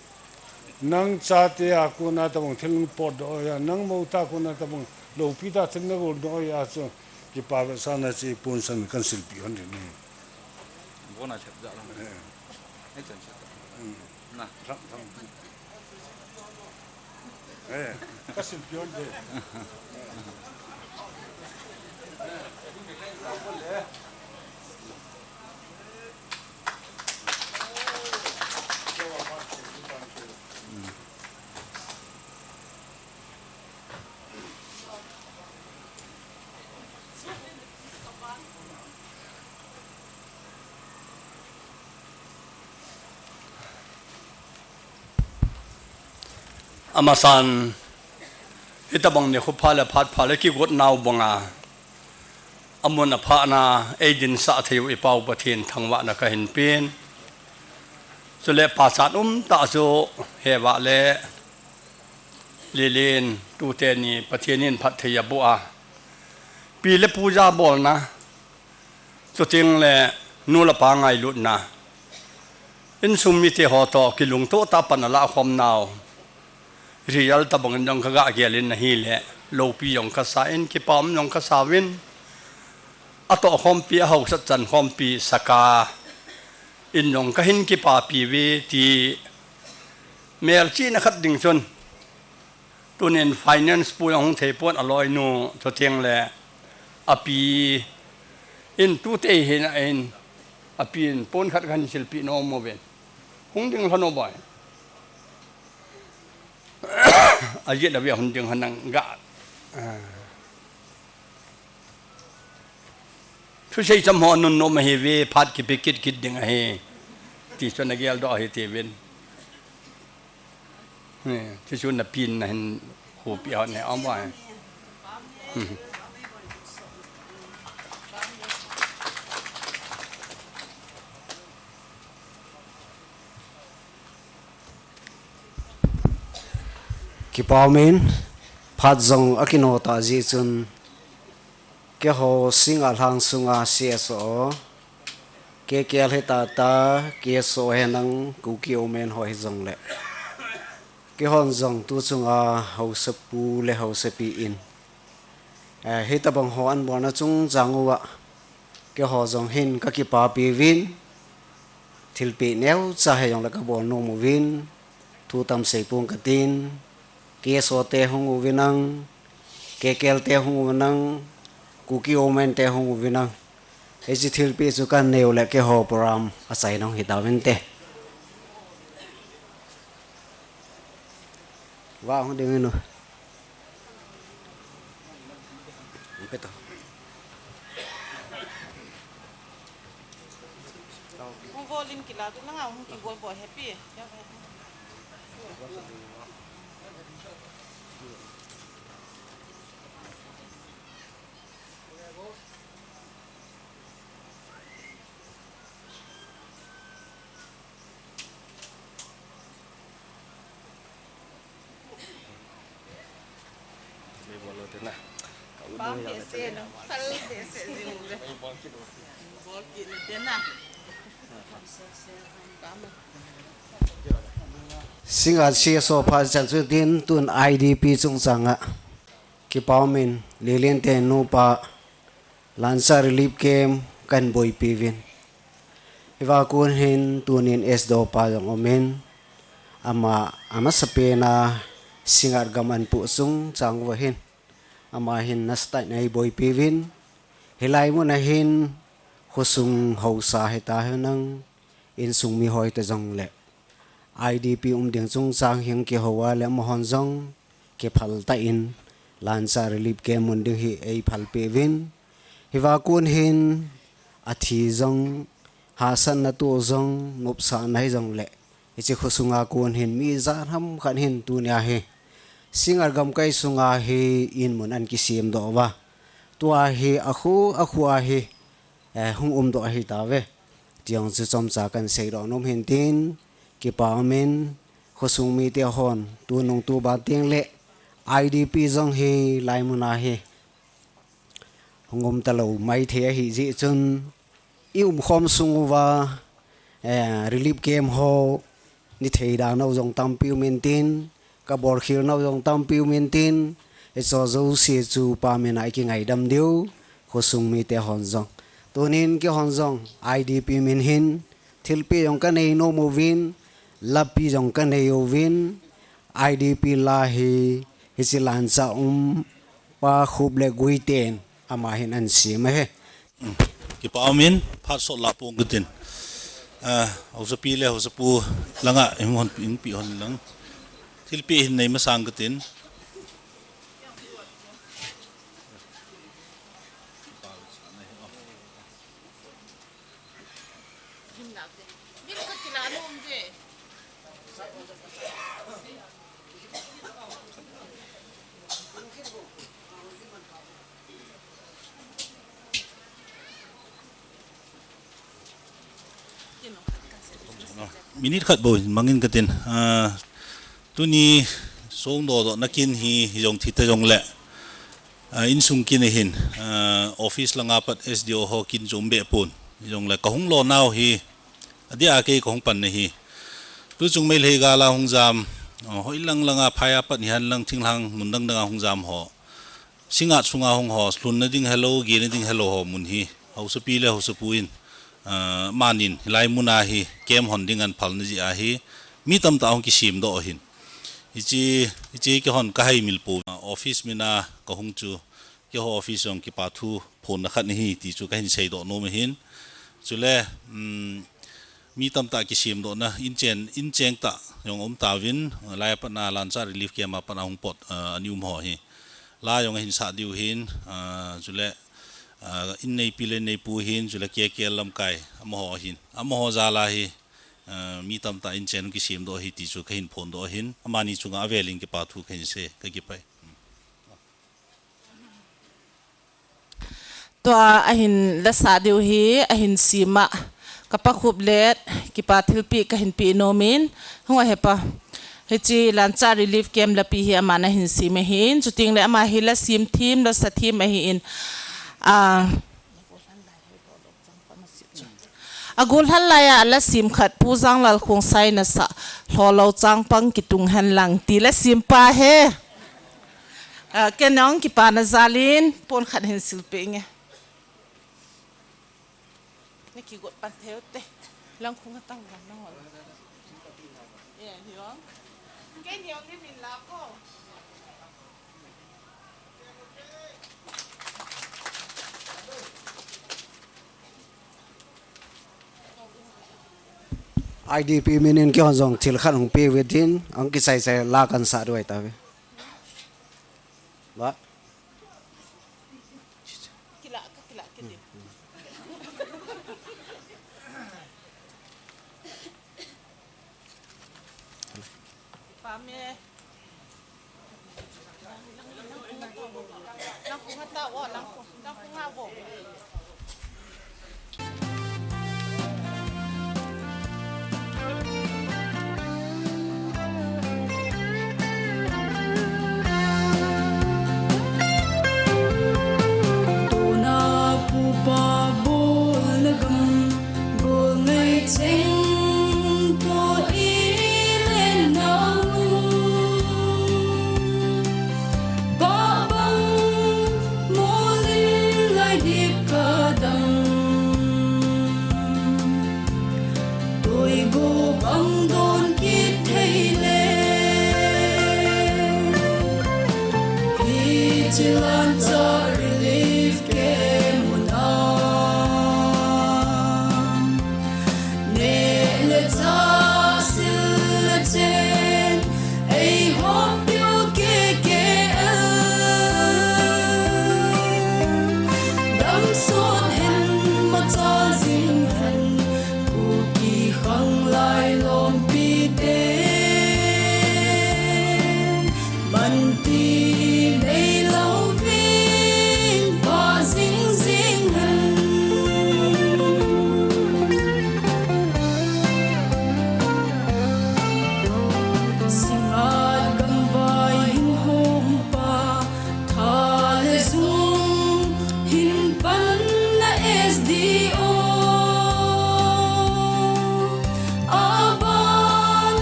Nang chate a kuna ta bang thil pot do ya. Nang mo ta kuna ta bang lo pi ta thil na gon do ya chu. Kipa ve sa na chi pon san kan sil pi hon ni. Bona chat ja la. Eh. Ai chan chat. Hmm. Na. Thang, thang. Eh, ka sim pion de. Amasan, hitabang nikho pha le phat pha le kigot nau banga, amun apha na, eidinsah thei u i Pau Pathen thangvahna kahin pen. Chule pachat umtah chu Heva le Lelen tute ni Pathen in phatthei aboh a, pi le pu jabolna, chuteng le nu le pa ngailutna, insung mite ho toh kilungto tah a pan alah khom nau, result tabang in jong ka gah gel in ahile, lopi jong kasa in, kipa um jong kasa uvin, atoh khompi, ahausat chan khompi, saka in jong kahin kipapi uve ti melchihna khat ding chun, tunin finance pu jong hung thei pon, aloinu, chuteng le api in tute hin a in, api in pon khat kahin silpi nom uvin. Hung ding lhon o boi. Ajeh le ve hung ding lhon nang ga. Ah. Thusei cham ho nunnom ahi ve, phat kipe kit kit ding ahi. Ti chun agel doh ahi tiuvin. Eh, ti chun na pin na hin hu pi hon ne om vai. Hmm. Kipa umin, phat jong akino ta jeh chun, keiho Singngat lang sunga C S O, K K L hita ta, K S O henlang, Kuki Women ho hijongle, keihon jong tu chunga haosapu le haosapi in, eh, hitabang ho abolna chungchang uva, keiho jong hin kakipapi uvin, thilpeh neocha hijongle kabol nom uvin, thu tam seipong katin, K S O te hung uvin lang, K K L te hung uvin lang, Kuki Women te hung uvin lang. Hiche thilpeh chu kanei uleh keiho program achaina hung hitauvinte. Va hung dingin u. Hung volin kila tu nanga hung kigol bo happy. Singngat C S O phat chan chu tin tun I D P chungchanga kipa umin, Lelen te nupa Lancha Relief Camp kahin boipi uvin. Hiva kon hin tunin S D O pa jong umin, ama, amasapen a Singngat gam ahin puh chungchang uva hin, ama hin nasatah in eiboipi uvin. Hilai muna hin khosung haosa hita henlang, insung mi ho hita jongle, I D P um ding chungchang hin kihou a le amahon jong kiphal tah in Lancha Relief Camp mun ding hi eiphalpeh uvin. Hiva kon hin athi jong, hahsatna toh jong, nopsahna hijongle, hiche khosunga kon hin mi jat ham khat hin tunia hi Singngat gamkai sunga hi in mun ahin kisemdoh uva, tua hi akhu, akhu a hi, eh, hung umdoh ahitauve. Ti jong chu chomcha kahin seidoh nom hin tin, kipa umin, khosung mite hon tunung tuban tengle I D P jong hilai muna hi hung um talou maithei ahi jeh chun, i umkhom sung uva, eh, relief camp ho, nei thei dan u jong tampi umin tin, kabolkhel nau jong tampi umin tin, hicheho jouse chu Pa Min a ikingaidam diu, khosung mite hon jong. Tunin keihon jong I D P min hin thilpeh jong kanei nom uvin, lapi jong kanei uvin, I D P la hi, hiche Lancha um Pa Khup le Guite in ama hin ahin sem ahi. Kipa umin, phat sot lah pong katin. Ah, haosapi le haosapu langa hung hon, hung pi hon lang. Thilpeh hin nei masang katin. Minute khat bou mangin katin. Ah, tuni songdoh dohna kin hi, hijong thita jongle, ah, insung kin ahin, ah, office langa pat S D O ho kin chu um behpon. Hijongle kahung lonau hi, adeh a kei kahung panna hi, tuchung Meitei gal a hung jam, ah, hoilang langa phai a pat hihen lang thinglhang mun dang dang a hung jam ho, Singngat sunga hung ho, lhunna ding helou, gena ding helou ho mun hi, haosapi le haosapu in, ah, amanin hilai muna hi camp hon ding ahin phalna jeh a hi, mi tamtah hung kisemdoh ahin. Hiche, hiche keihon kahaimil pou, ah, office mina kahung chu, keiho office jong kipa thu phonna khat ahi ti chu kahin seidoh nom ahin. Chule, um, mi tamtah kisemdohna, inchen, incheng tah jong um tauvin, lai a pat a Lancha Relief Camp a pat a hung pot, ah, ana um ho hi, la jong ahin sah diu ahin, ah, chule, ah, inneipi le inneipu ahin, chule K K L lamkai amaho ahin, amaho jal a hi, ah, mi tamtah inchen kisemdoh ahi ti chu kahin phondoh ahin, amani chunga avelin kipa thu kahin sei, kakipah e. Tua ahin lasah diu hi, ahin sem a, ka Pa Khup le kipa thilpeh kahin peh nom in, hung o he Pa. Hiche Lancha Relief Camp lapi hi aman ahin sem ahin, chuteng le ama hi la sem them, la sa them ahin, a, agol lhan laiya la sem khat Pu Janglal Khongsai in asah, Lholou Changpang kitung hen lang ti la sem pa hi. A, ken jong kipana jal in pon khat hin silpeh inge. Nakigot pan thei ute. Langkhung a tang vang nangho. Eh, hi jong. Ken jong ni min la ko. I D P min in keihon jong thil khat hung pe uve tin, ahung kisai sai la kan sah diu ahi tauve. Ba? Kila, ka kila, kiti. Pame. Langkung ata wo, langkung, langkung ata wo. Tuna pupa bol na gam, gol ngai cheng po i le na. Ba bang molin lai dip ka dam. Toi go bang don kit thei le. Hiche Lancha Relief Camp mun a. Neh le chah sil le chen, ei hop piu K K L. Dam sot hen, machal jing hen, Kuki khanglai lompi te. Manti nei lou vin, pa jing jing hen. Singat gamvai hin hom pa, tha le jung hin pan na S D O. Aban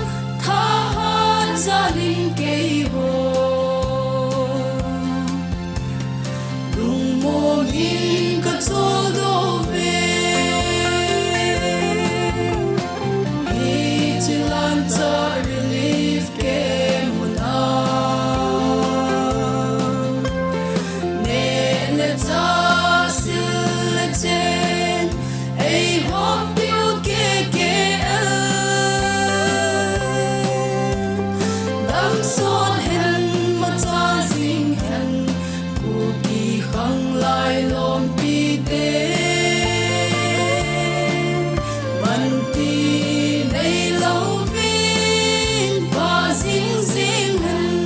thahat jal in keiho lungmong in ka chol doh uve. Hiche Lancha Relief Camp mun a. Neh le chah sil le chen, ei hop piu K K L. Dam sot hen, machal jing hen, Kuki khanglai lompi te. Manti nei lou vin, pa jing jing hen.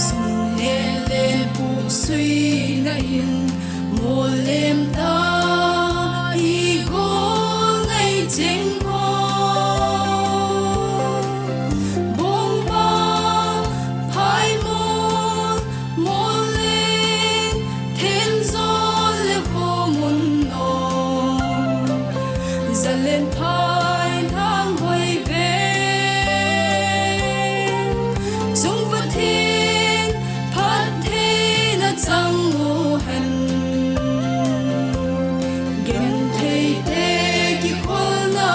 Sum neh len pu sui na in, mol lem ta i gol ngai cheng ho. Bong ba phai mol, mol leng, then jol le kho mun nom. Jalen phai thang hoi ve. Jung Pathen phattheina chang u hen. Genthei te kikholna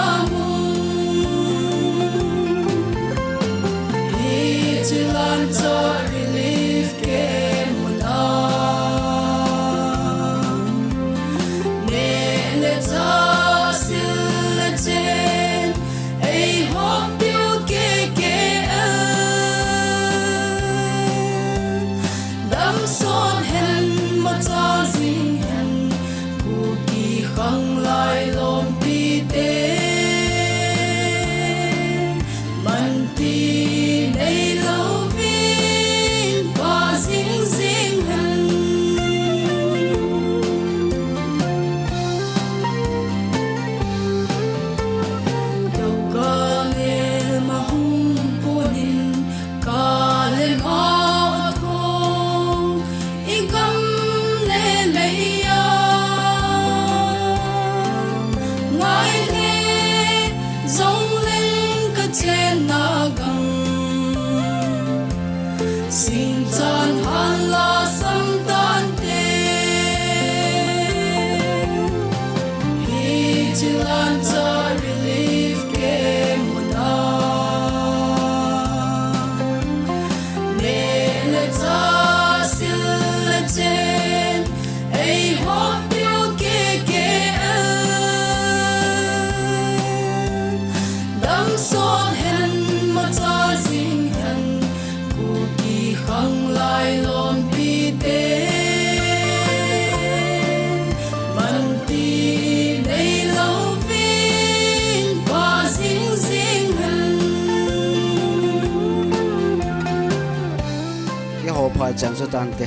Chan chu tante.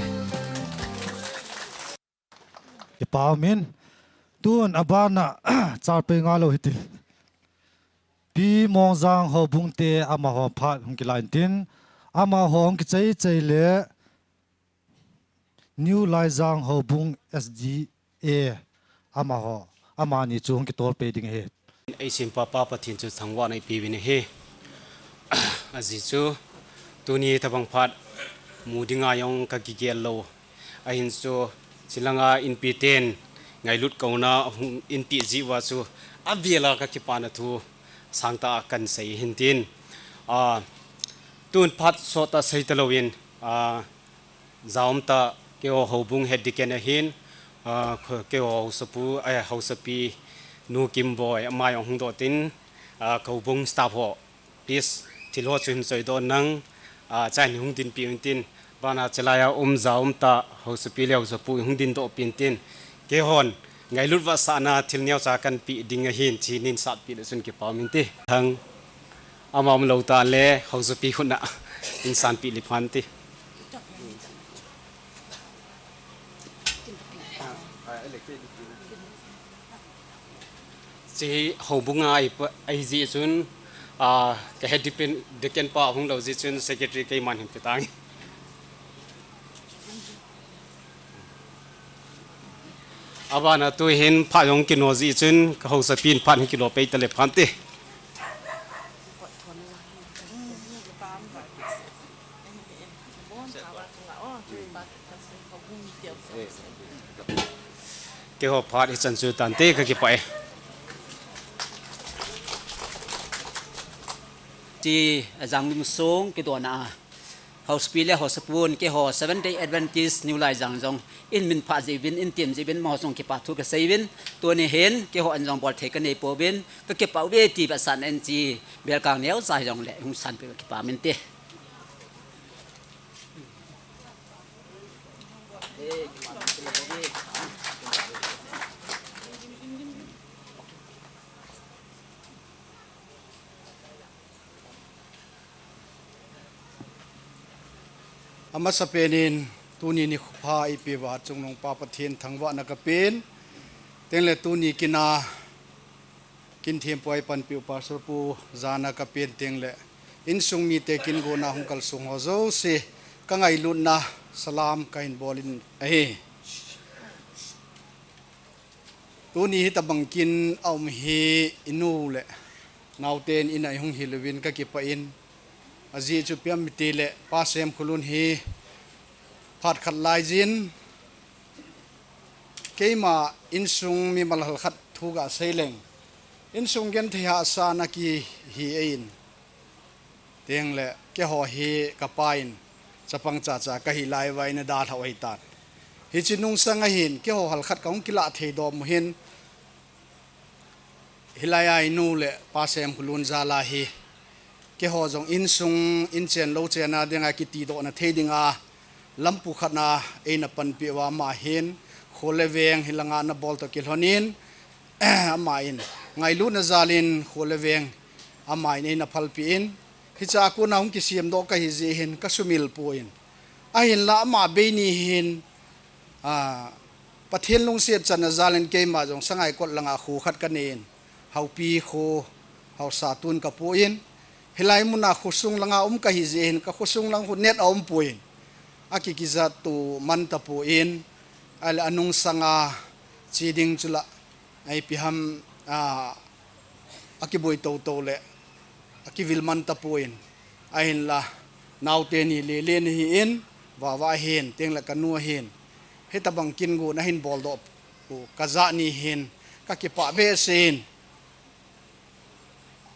Kipa umin. Tun abana, Charpei Ngalou hiti. Pi Mongjang Houbung te amaho phat hung kilah intin, amaho hung kichai chai le New Laijang Houbung S D A amaho, amani chu hung kitol pei ding ahi. Ei sempa Pa Pathen chu thangvahna i peuvin ahi. Ajeh chu tuni tabang phat mu dinga jong ka kigel lou. Ahin chu, chulanga inpi ten ngailut kona hung inpi jeh uva chu, avel a ka kipana thu sangtah a kan sei hin tin. A, tun phat sot a sei talou in, a, jaum tah keiho houbung head deacon ahin, a, kho-, keiho hausapu, a, hausapi Nu Kimboi, ama jong hung doh tin, a, ka houbung staff ho. Please, thil ho chu hin seidoh nang, a, chai ni hung dinpi un tin, bana chalai a um jaum tah, hausapi le hausapu hung dindoh pin tin, keihon ngailut vahsahna thil neocha kan pe ding ahin, chi nin satpi le chun kipa umin te. Thang, ama umlou ta le, hausapi khut na, in sanpi le phan te. Chi houbung a i pa, ahi jeh chun, a, ka head deacon, deacon pa hung lou jeh chun secretary keiman hin pe tang. Abana tu hin phat jong kino jeh chun ka hausapi in phat hin kilo pei ta le phan te. Keiho phat hichan chu tante, ka kipah e. Ti, a, Janglum sung kidona a, housepi le housepun keiho Seventh Day Adventist New Laijang jong in min pha jiuvin, in tem jiuvin, amaho jong kipa thu ka seiuvin, tuni hin keiho in jong bol thei ka nei pouvin, ka kipah uve ti vetsahna in chi belkang neocha hijongle hung sanpeh uva kipa umin te. Amasapen in tuni nikho pha eipeh uva chungnung Pa Pathen thangvahna kapen, tengle tuni kin a kin thempu a eipanpiu Pastor Pu jana kapen tengle insung mite kin gona hung kalsong ho jouse ka ngailutna salam kahin bol in ahi. Tuni hitabang kin aum hi inu le naoten in a eihung hil uvin ka kipah in, ajeh chu ipi ham itile Pa Semkholun hi phat khat laijin keima insung mimal halkhat thu gasei leng, insung genthei hahsa na kihi ahin. Tengle keiho hi kapa in chapang chacha kahi lai uva eina dalhau ahitan. Hiche nungsang ahin keiho halkhat kahung kilah thei dom u hin, hilai a inu le Pa Semkholun jal a hi keiho jong insung, inchen louchen a dinga kitidohna thei dinga lampu khat na eina panpeh uva ama hin kho le veng hilanga ana bol toh kilhon in, ama in ngailutna jal in kho le veng ama in eina phalpeh in, hichea kona hung kisemdoh kahi jeh hin ka sumil poi. Ahinla ama bei ni hin, a, Pathen lungset channa jal in keima jong Sangaikot langa kho khat kanei in, Haopi kho, haosa tun kapon, hilai muna khosung langa um kahi jeh hin ka khosung lang khu net aumpoi. Akikijat to man tapon, ahile anungsanga che ding chu la, ipi ham, a, akiboi toto le akivil man tapon, ahinla naote ni lele nahin, vava ahin, tengle kanu ahin, hitabang kin gon ahin boldoh u kajah ni hin ka kipah behseh in,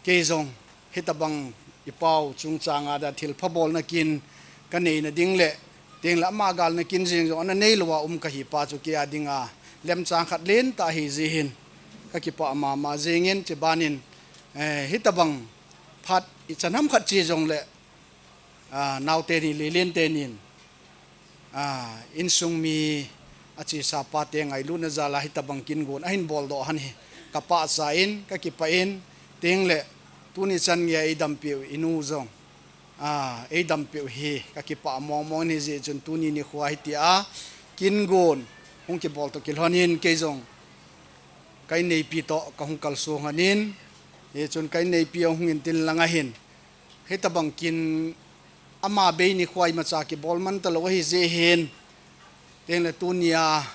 kei jong hitabang ipau chungchanga dia thilpha bolna kin kaneina ding le, tengle ama galna kin jeng jong ana neilou a um kahi pa chu keia dinga lemchang khat lentah ahi jeh hin ka kipah mama jengin, chubanin, eh, hitabang phat ichan ham khat che jongle, a, naote ni lelen tenin, a, insung mi achesa pate ngailutna jal a hitabang kin gon ahin boldoh u hi kapahcha in, ka kipah in, tengle tuni chan geiya eidampiu inu jong a, eidam peh u hi kakipah mong mong in, hijeh chun tuni nikho hitia kin gon hung kibol toh kilhon in kei jong ka inneipi toh kahung kalsong hon in, hichun ka inneipi ahung in tin lang ahin, hitabang kin ama bei nikho imacha kibol man talou ahijeh hin, tengle tunia,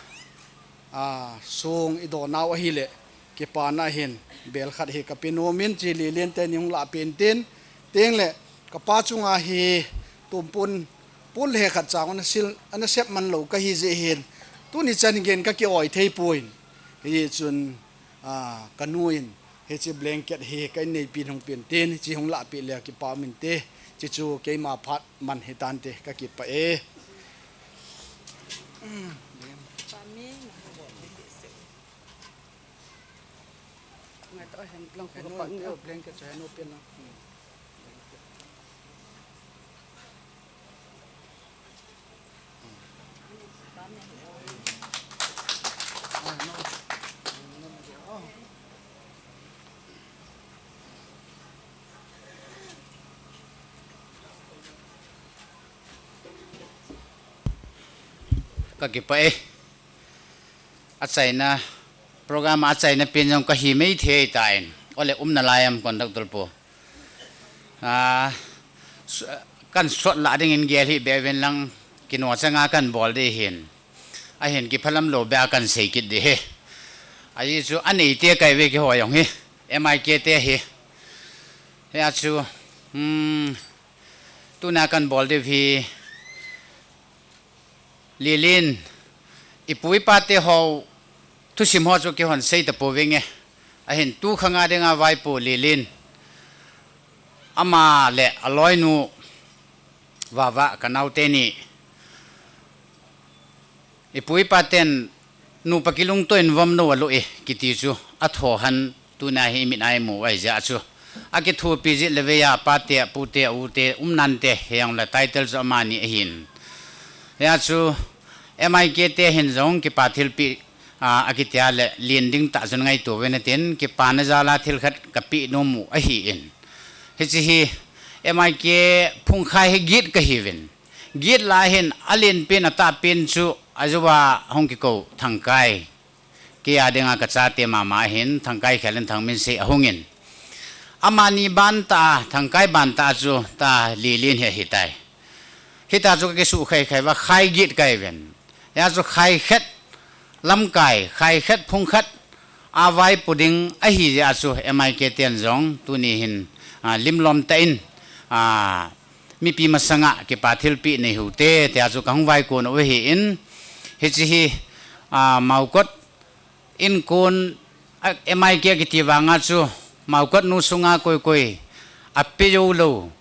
a, song idon nau ahile, kipana hin bel khat hi kape nom in, hiche Lelen teni hung lahpeh in tin, tengle kapa chunga hi tumpun, pun le khat chang ana sil, ana sep man lou kahi jeh hin, tuni chan gei in kaki-oi thei poi. Hichun, a, kanu in hiche blanket hi ka inneipi in hung pen tin, hiche hung lahpeh le kipa um inte, hiche chu keima phat man hitante, kakipah e. Kakipah e. Achaina, program a achaina pen jong kahi maithei tan. Ole umna lai am conductor pu. A, su-, kan sot lah dingin gel hih beh uvin lang, kino changa kan bol ding ahin. Ahin kiphalam lou beh a kan sei kit ding ahi. Ajeh chu aneite kahi ve keiho jong hi. M I K te hi. Hia chu, hmm, tuna kan bol diu hi. Lelen, ipu ipa te ho thusim ho chu kihon sei tapou vinge. Ahin tu khanga dinga vaipo Lelen, ama le aloinu Vava, kanao teni. Ipu ipa ten nupa kilungto in vom nou alo e kiti chu atho hon tuna hi imit a imu u ahijeh chu. Akithopi jeh le veiya apate, apute, aute, umnante, hijongle title chu amani ahin. Hia chu M I K te hin jong kipa thilpeh, a, akitia le len ding tah chun ngaito uvin tin, kipana jal a thil khat kapeh nom u ahin. Hiche hi M I K phungkhai hi git kahiuvin. Git lah hin alen pen atah pen chu ajouva hung kikou Thangkai. Kei a dinga kachate mama ahin, Thangkai khel in Thangminsei ahungin. Amani ban tah a, Thangkai ban tah a chu ta Lelen hi ahitai. Hita chu kakisuh khaikhai uva khai git kahiuvin. Hia chu khai khat lamkai, khai khat phung khat a vaipo ding ahijeh a chu M I K ten jong tuni hin, a, limlom tah in, a, mipi masanga kipa thilpeh nei u hite, tia chu kahung vaikon u ahin, hiche hi, a, Maokot in kon, a, M I K kiti vanga chu, Maokot nu sunga koi koi ape joulou,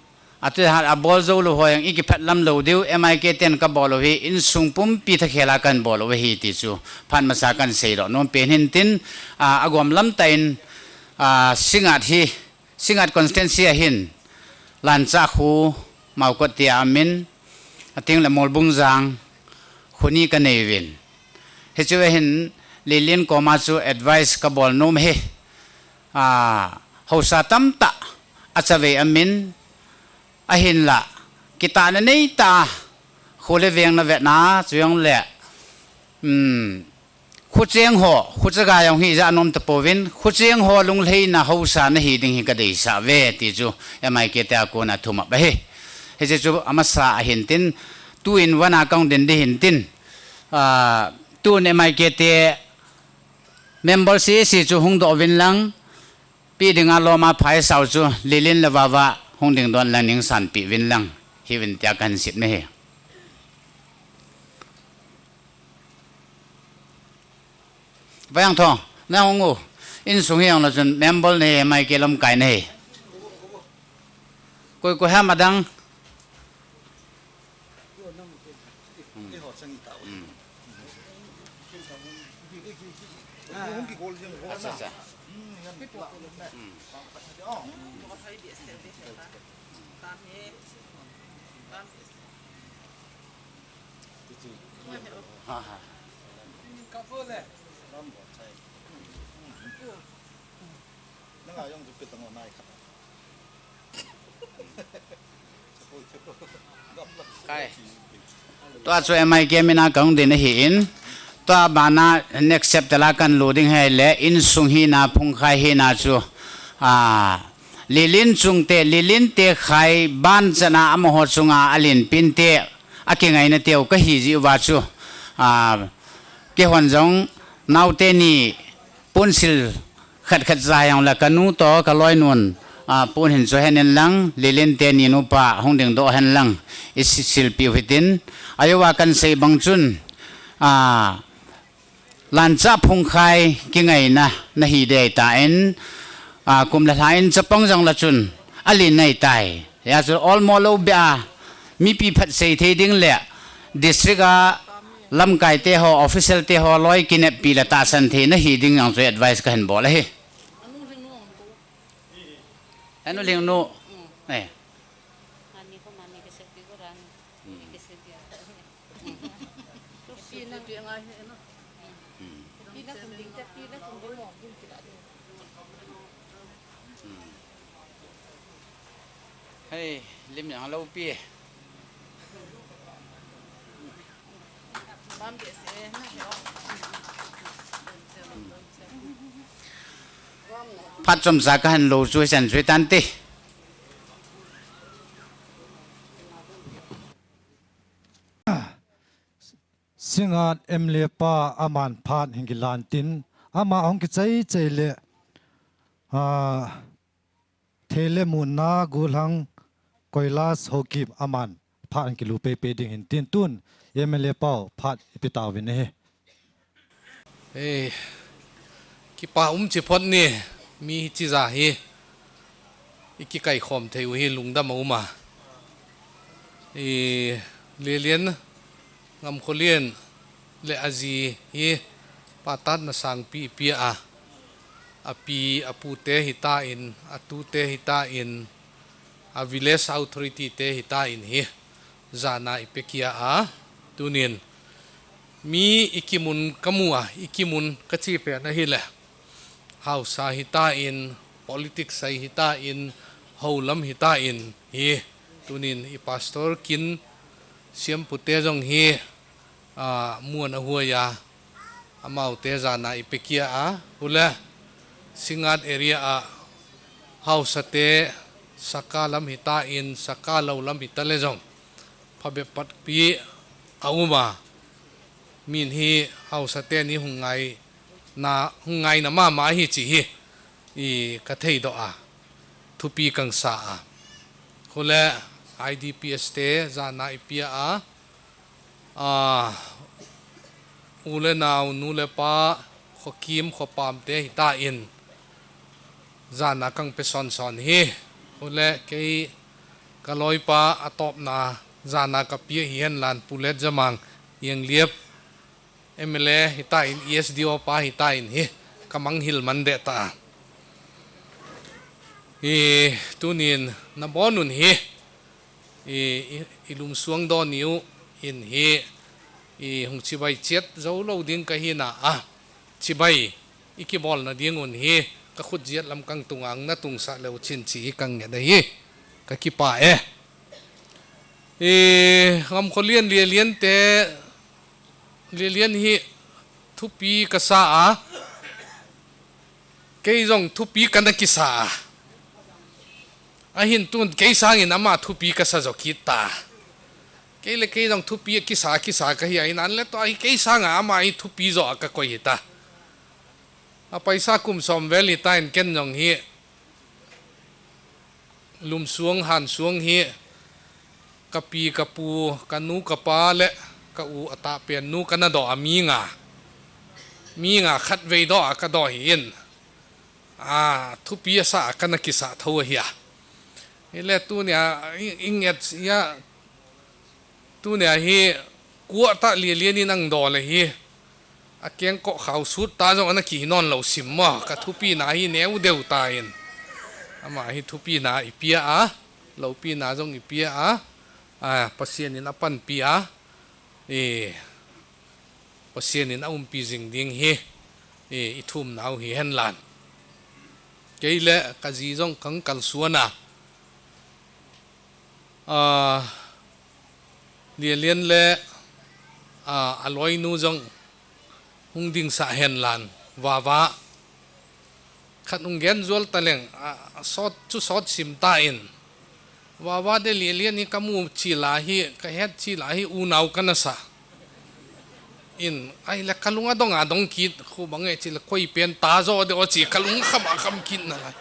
atu ha, abol joulou ho jong ikiphatlam lou diu, M I K ten kabol u hi, insung pumpi thakhel a kan bol u ahi ti chu, phat masa kan seidoh nom pen hin tin, a, agom lam tah in, a, Singngat hi, Singngat constituency ahin, Lanchah kho, Maokot tia amin, ating le Molbung jang, kho ni kanei uvin. Hichu ahin, Lelen koma chu advice kabol nom ahi. A, haosa tamtah, achavei amin, ahinla, kitahna neitah a, kho le veng na vetna, chujongle, um, Khucheng ho, khuchaga jong hija nom tapouvin, khucheng ho lunglhaina haosa nahi ding hi kadeisah uve, ti chu M I K te a kona thumop ahi. Hiche chu amasa ahin tin, tu in vana kahung din ding hin tin, ah, tun M I K te member C A C chu hungdoh uvin lang, pi dinga lom a phai sau chu Lilin le Vava hung ding don lang ning sanpeh uvin lang, hiuvin tia kahin seinom ahi. Vaiang tho, nang hung u. Insung hi jong lou chun member nahi, M I K lamkai nahi. Koi koi ham adang. Hmm. Hmm. Acha, acha. Hmm. Ha, ha. Kai. Tua chu M I K mina kang din ahi in. Tua bana next step tela kan lu ding hile insung hina, phungkhai hina chu. A, Lilin chungte, Lilin te khai ban chana amaho chunga alin pinte, akingaina teu kahi jiuva chu. A, kihon jong naote ni punsil khat khat jai jong le kanu to kaloinun, a, pun hin chu hen in lang, Lilin teni nupa hung dingdoh hen lang, i si-, silpiu hitin, ajouva kan sei bang chun, a, lancha phungkhai kingaina nahi dei tan, a, kum le lha in chapang jong le chun, alin nei tai. Hia chu olmo lou bia, mipi phat sei thei ding le, district a lamkai te ho, official te ho, loi kineppi le tahsan thei nahi ding jong chu advice kahin bol ahi. Anu Lhingnu. Eh. Hei, lim jang lou pi. Phat chomcha kahin lo chu chan chu tante. Singngat M L A pa aman phat hin kilan tin, ama hung kichai chai le, a, Thei le Munna, Guhlang, Koilas, Haokip aman phat hin kilu pei pei ding hin tin tun, M L A pau phat ipi tauvin ahi. Ei, kipa um chi phot ni, mi hichi ja hi, i kikaikhom thei u hi lungdam a um a. I, Lelen, Ngamkholin le aji hi patatna sangpi i pia a. Api, apute hitan, atute hitan, a village authority te hitan hi jana i pekia a. Tunin, mi i kimun kamu a, i kimun kachi pena hile. Haosa hitan, politics a hitan, houlam hitan hi. Tunin i pastor kin siampute jong hi, a, mun a huai a, amaute jana i pekia a. Hule, Singngat area a, haosa te, saka lam hitan, saka lou lam hita le jong. Phabep patpi a um a, min hi haosa teni hung ngai na, hung ngaina mama hi chi hi, i ka theidoh a, thupi kang sa a. Hule I D P S te jana i pia a, a, u le nao, nu le pa, khokim, khopam te hitan, jana kang pe son son hi. Hule kei ka loipa a topna jana ka pia hi hen lan Pulet Jamang Iangliap M L A hitan, E S D O pa hitan hi ka manghil man de ta. I tunin na bonun hi, i, i, i lumsuang don niu in hi, i hung chibai chiat zo lo ding ka hina a. Chibai i kibolna dingun hi ka khut jiat lam kang tungang na tungsa leu chin chi hi kang nge da hi. Ka kipa e. I Ngamkholin Lelen te, Lelen hi thupi ka sa a. Kei jong thupi ka na kisa a. Ahin tun kei sangin ama thupi ka sa jo kit ta. Kei le kei jong thupi kisa, kisa ka hi a, in an le to hi kei sanga ama hi thupi jo a ka koi hi ta. A paisa kum som vel hi ta in ken jong hi. Lumsuang, hansuang hi, ka pi, ka pu, ka nu, ka pa le ka u a tah pen nu ka na doh a mi nga. Mi nga khat vei doh a ka doh hi in. A, thupi a sa a ka na kisa tho a hi a. Hi le tunia, i, i nget ya, Tunia hi kuah ta Lelen in ang dol ahi. A kengkoh khau sut ta jong ana kinon lo sim mo. Ka thupina hi neu deu ta in. Ama hi thupina i pia a, lopina jong i pia a. A, Pasian in a panpi a. E, Pasian in a umpi jing ding hi. E, i thum nau hi hen lan. Kei le ka ji jong kang kalsuan a. Ah, Lianlian le, ah, aloinu jong hung dingsah henlang, Vava. Khat hung gen jol taleng, ah, sot chu sot sim tan. Vava le Lianlian hi kamu chil a hi, kahet chil a hi, unau kana sa. In, ahile kalung adong adong kit, khu bang e chil a koi pen ta jo de o chi, kalung kham a kham kit nalai.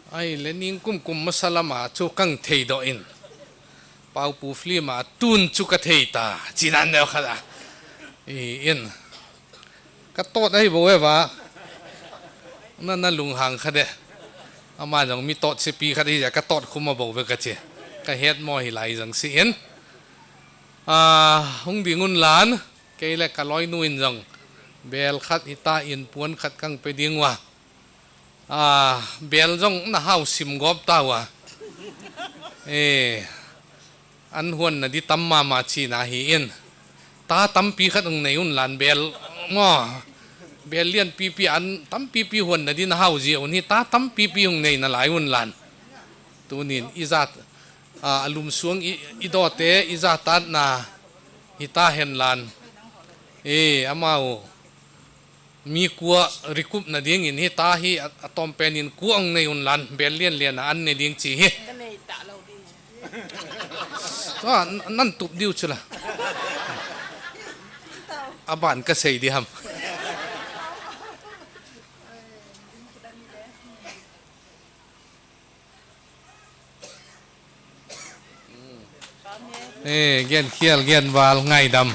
Ahile ningkum kum masa lama chu kang thei doh in. Paopu film a tun chu ka thei ta, chi nan neo khat a. I in. Ka tot ahi bou e va. Na, na lunghang khat e. Ama jong mi tot sepi khat ahi jeh a ka tot khum a bou ve ka chi. Ka het mo hi lai jong si in. Ah, hung ding un lan. Kei le ka loinu in jong. Bel khat hita in puan khat kang pe ding uva. Ah, bel jong na hau sim gop ta uva. Eh, an huan na di tam mama chi na hi in. Ta tampi khat hung nei un lan bel. Ngo. Bel lian pipi an tampi pi huan na di na hau ji un hi ta tampi pi hung nei nalai un lan. Tunin ijat, ah, alum suang i, i dote ijat tat na hita hen lan. Eh, amau. Mi kua rikup na ding in hita hi a, atom pen in kua hung nei un lan bel lian lian a an nei ding chi hi. Ka nei ta lo ding. Tua, n-, nan tup diu chu la. Aban ka sei di ham. Eh, gen khial, gen val, ngaidam.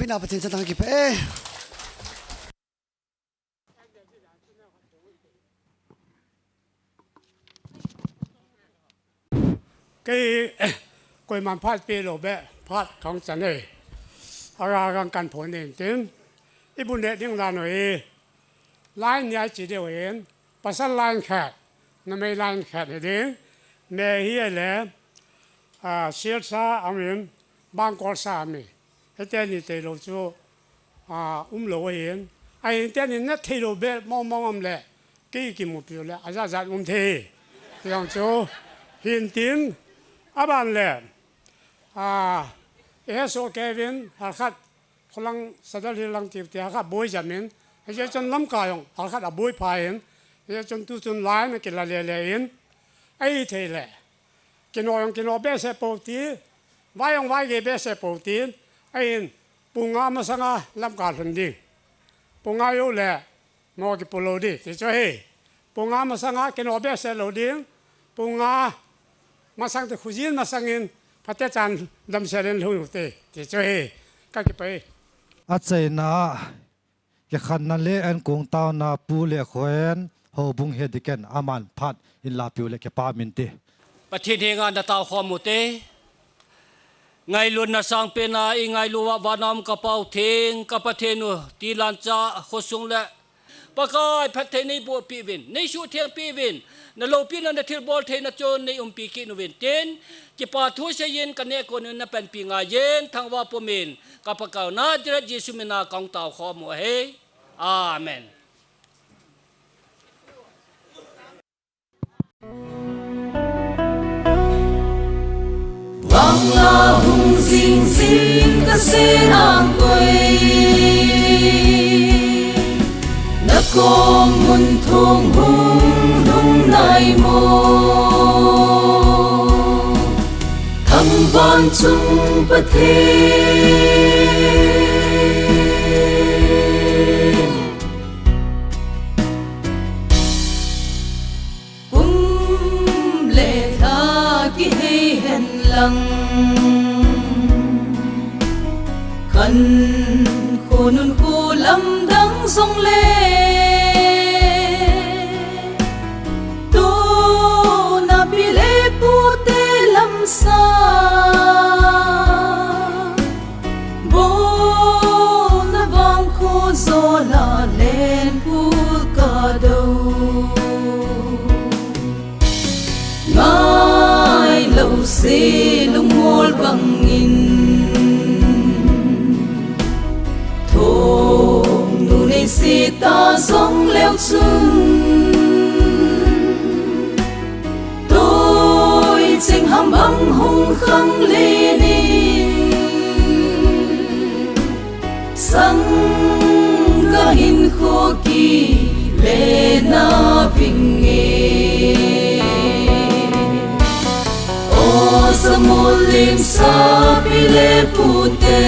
Na Pathen cha tang kipe. Kei, koiman phat pe lou be, phat kong chan e. Ara gang kan phon nen tin. Ibu ne ding la no e. Line ni ai chi deu hin. Pasal line khat. Numei line khat hi ding. Me hi le. A, sial sa amin. Bangkol sa amin. Hete ni te lou chu. A, um lou ahin. Ahin te ni na thei lou be mong mong am le. Kei kimupi le. Aja ja um thei. Tiang chu. Hin tin. Aban le. A, e so Kevin. Hakhat. Kholang sadal hi lang tiu tia kha boi jamin. Hijeh chun Lamka jong, halkhat a boi pha in. Hijeh chun tu chun line a kila le le in. Ahi thei le. Kino jong kino behseh pou ti. Vai jong vai gei behseh pou ti. Ahin, pung nga masanga Lamka lhun ding. Pung nga jou le, Mo kipu lou di, ti chu hi. Pung nga masanga kino behseh lou ding. Pung nga masang te khujin masangin, phatecha'n damsel in lhung u te, ti chu hi. Ka kipe. Achaina, kikhenna le ankong taona pu le khohen, houbung he diken aman phat in lapiu le kipa min ti. Pathen henga na tao khom u te. Ngailutna sangpen a i ngailu a vana um ka Pau Theng, ka Pathen u, tilancha khosung le Pakai phatthei nei boh peh uvin, nei suhtheng peh uvin, na loupina na thilbol theina chun nei umpi kit uvin tin, kipa thu seiyin ka neh kon un na panpi ngaiyin, thangvah pumin, ka Pakai u Nazareth Jesu mina kong tao khom u ahi. Amen. Vangla hung jing jing ka senang koi, na kom mun thong hung lhung nai mo. Thangvah chung Pathen. Kum le lha kihei hen lang, khan khonung kho lamdang jong le, tuna pi le pu te lamsang, bolna vang kho jo la len pu ka do. Ngai lou se lungmol bangin, thongnu nei se ta jong leu chun, toi cheng ham bang hung khang le ni. Sangkah hinkho kile na vinge. O Samuel lim sa pi le pu te.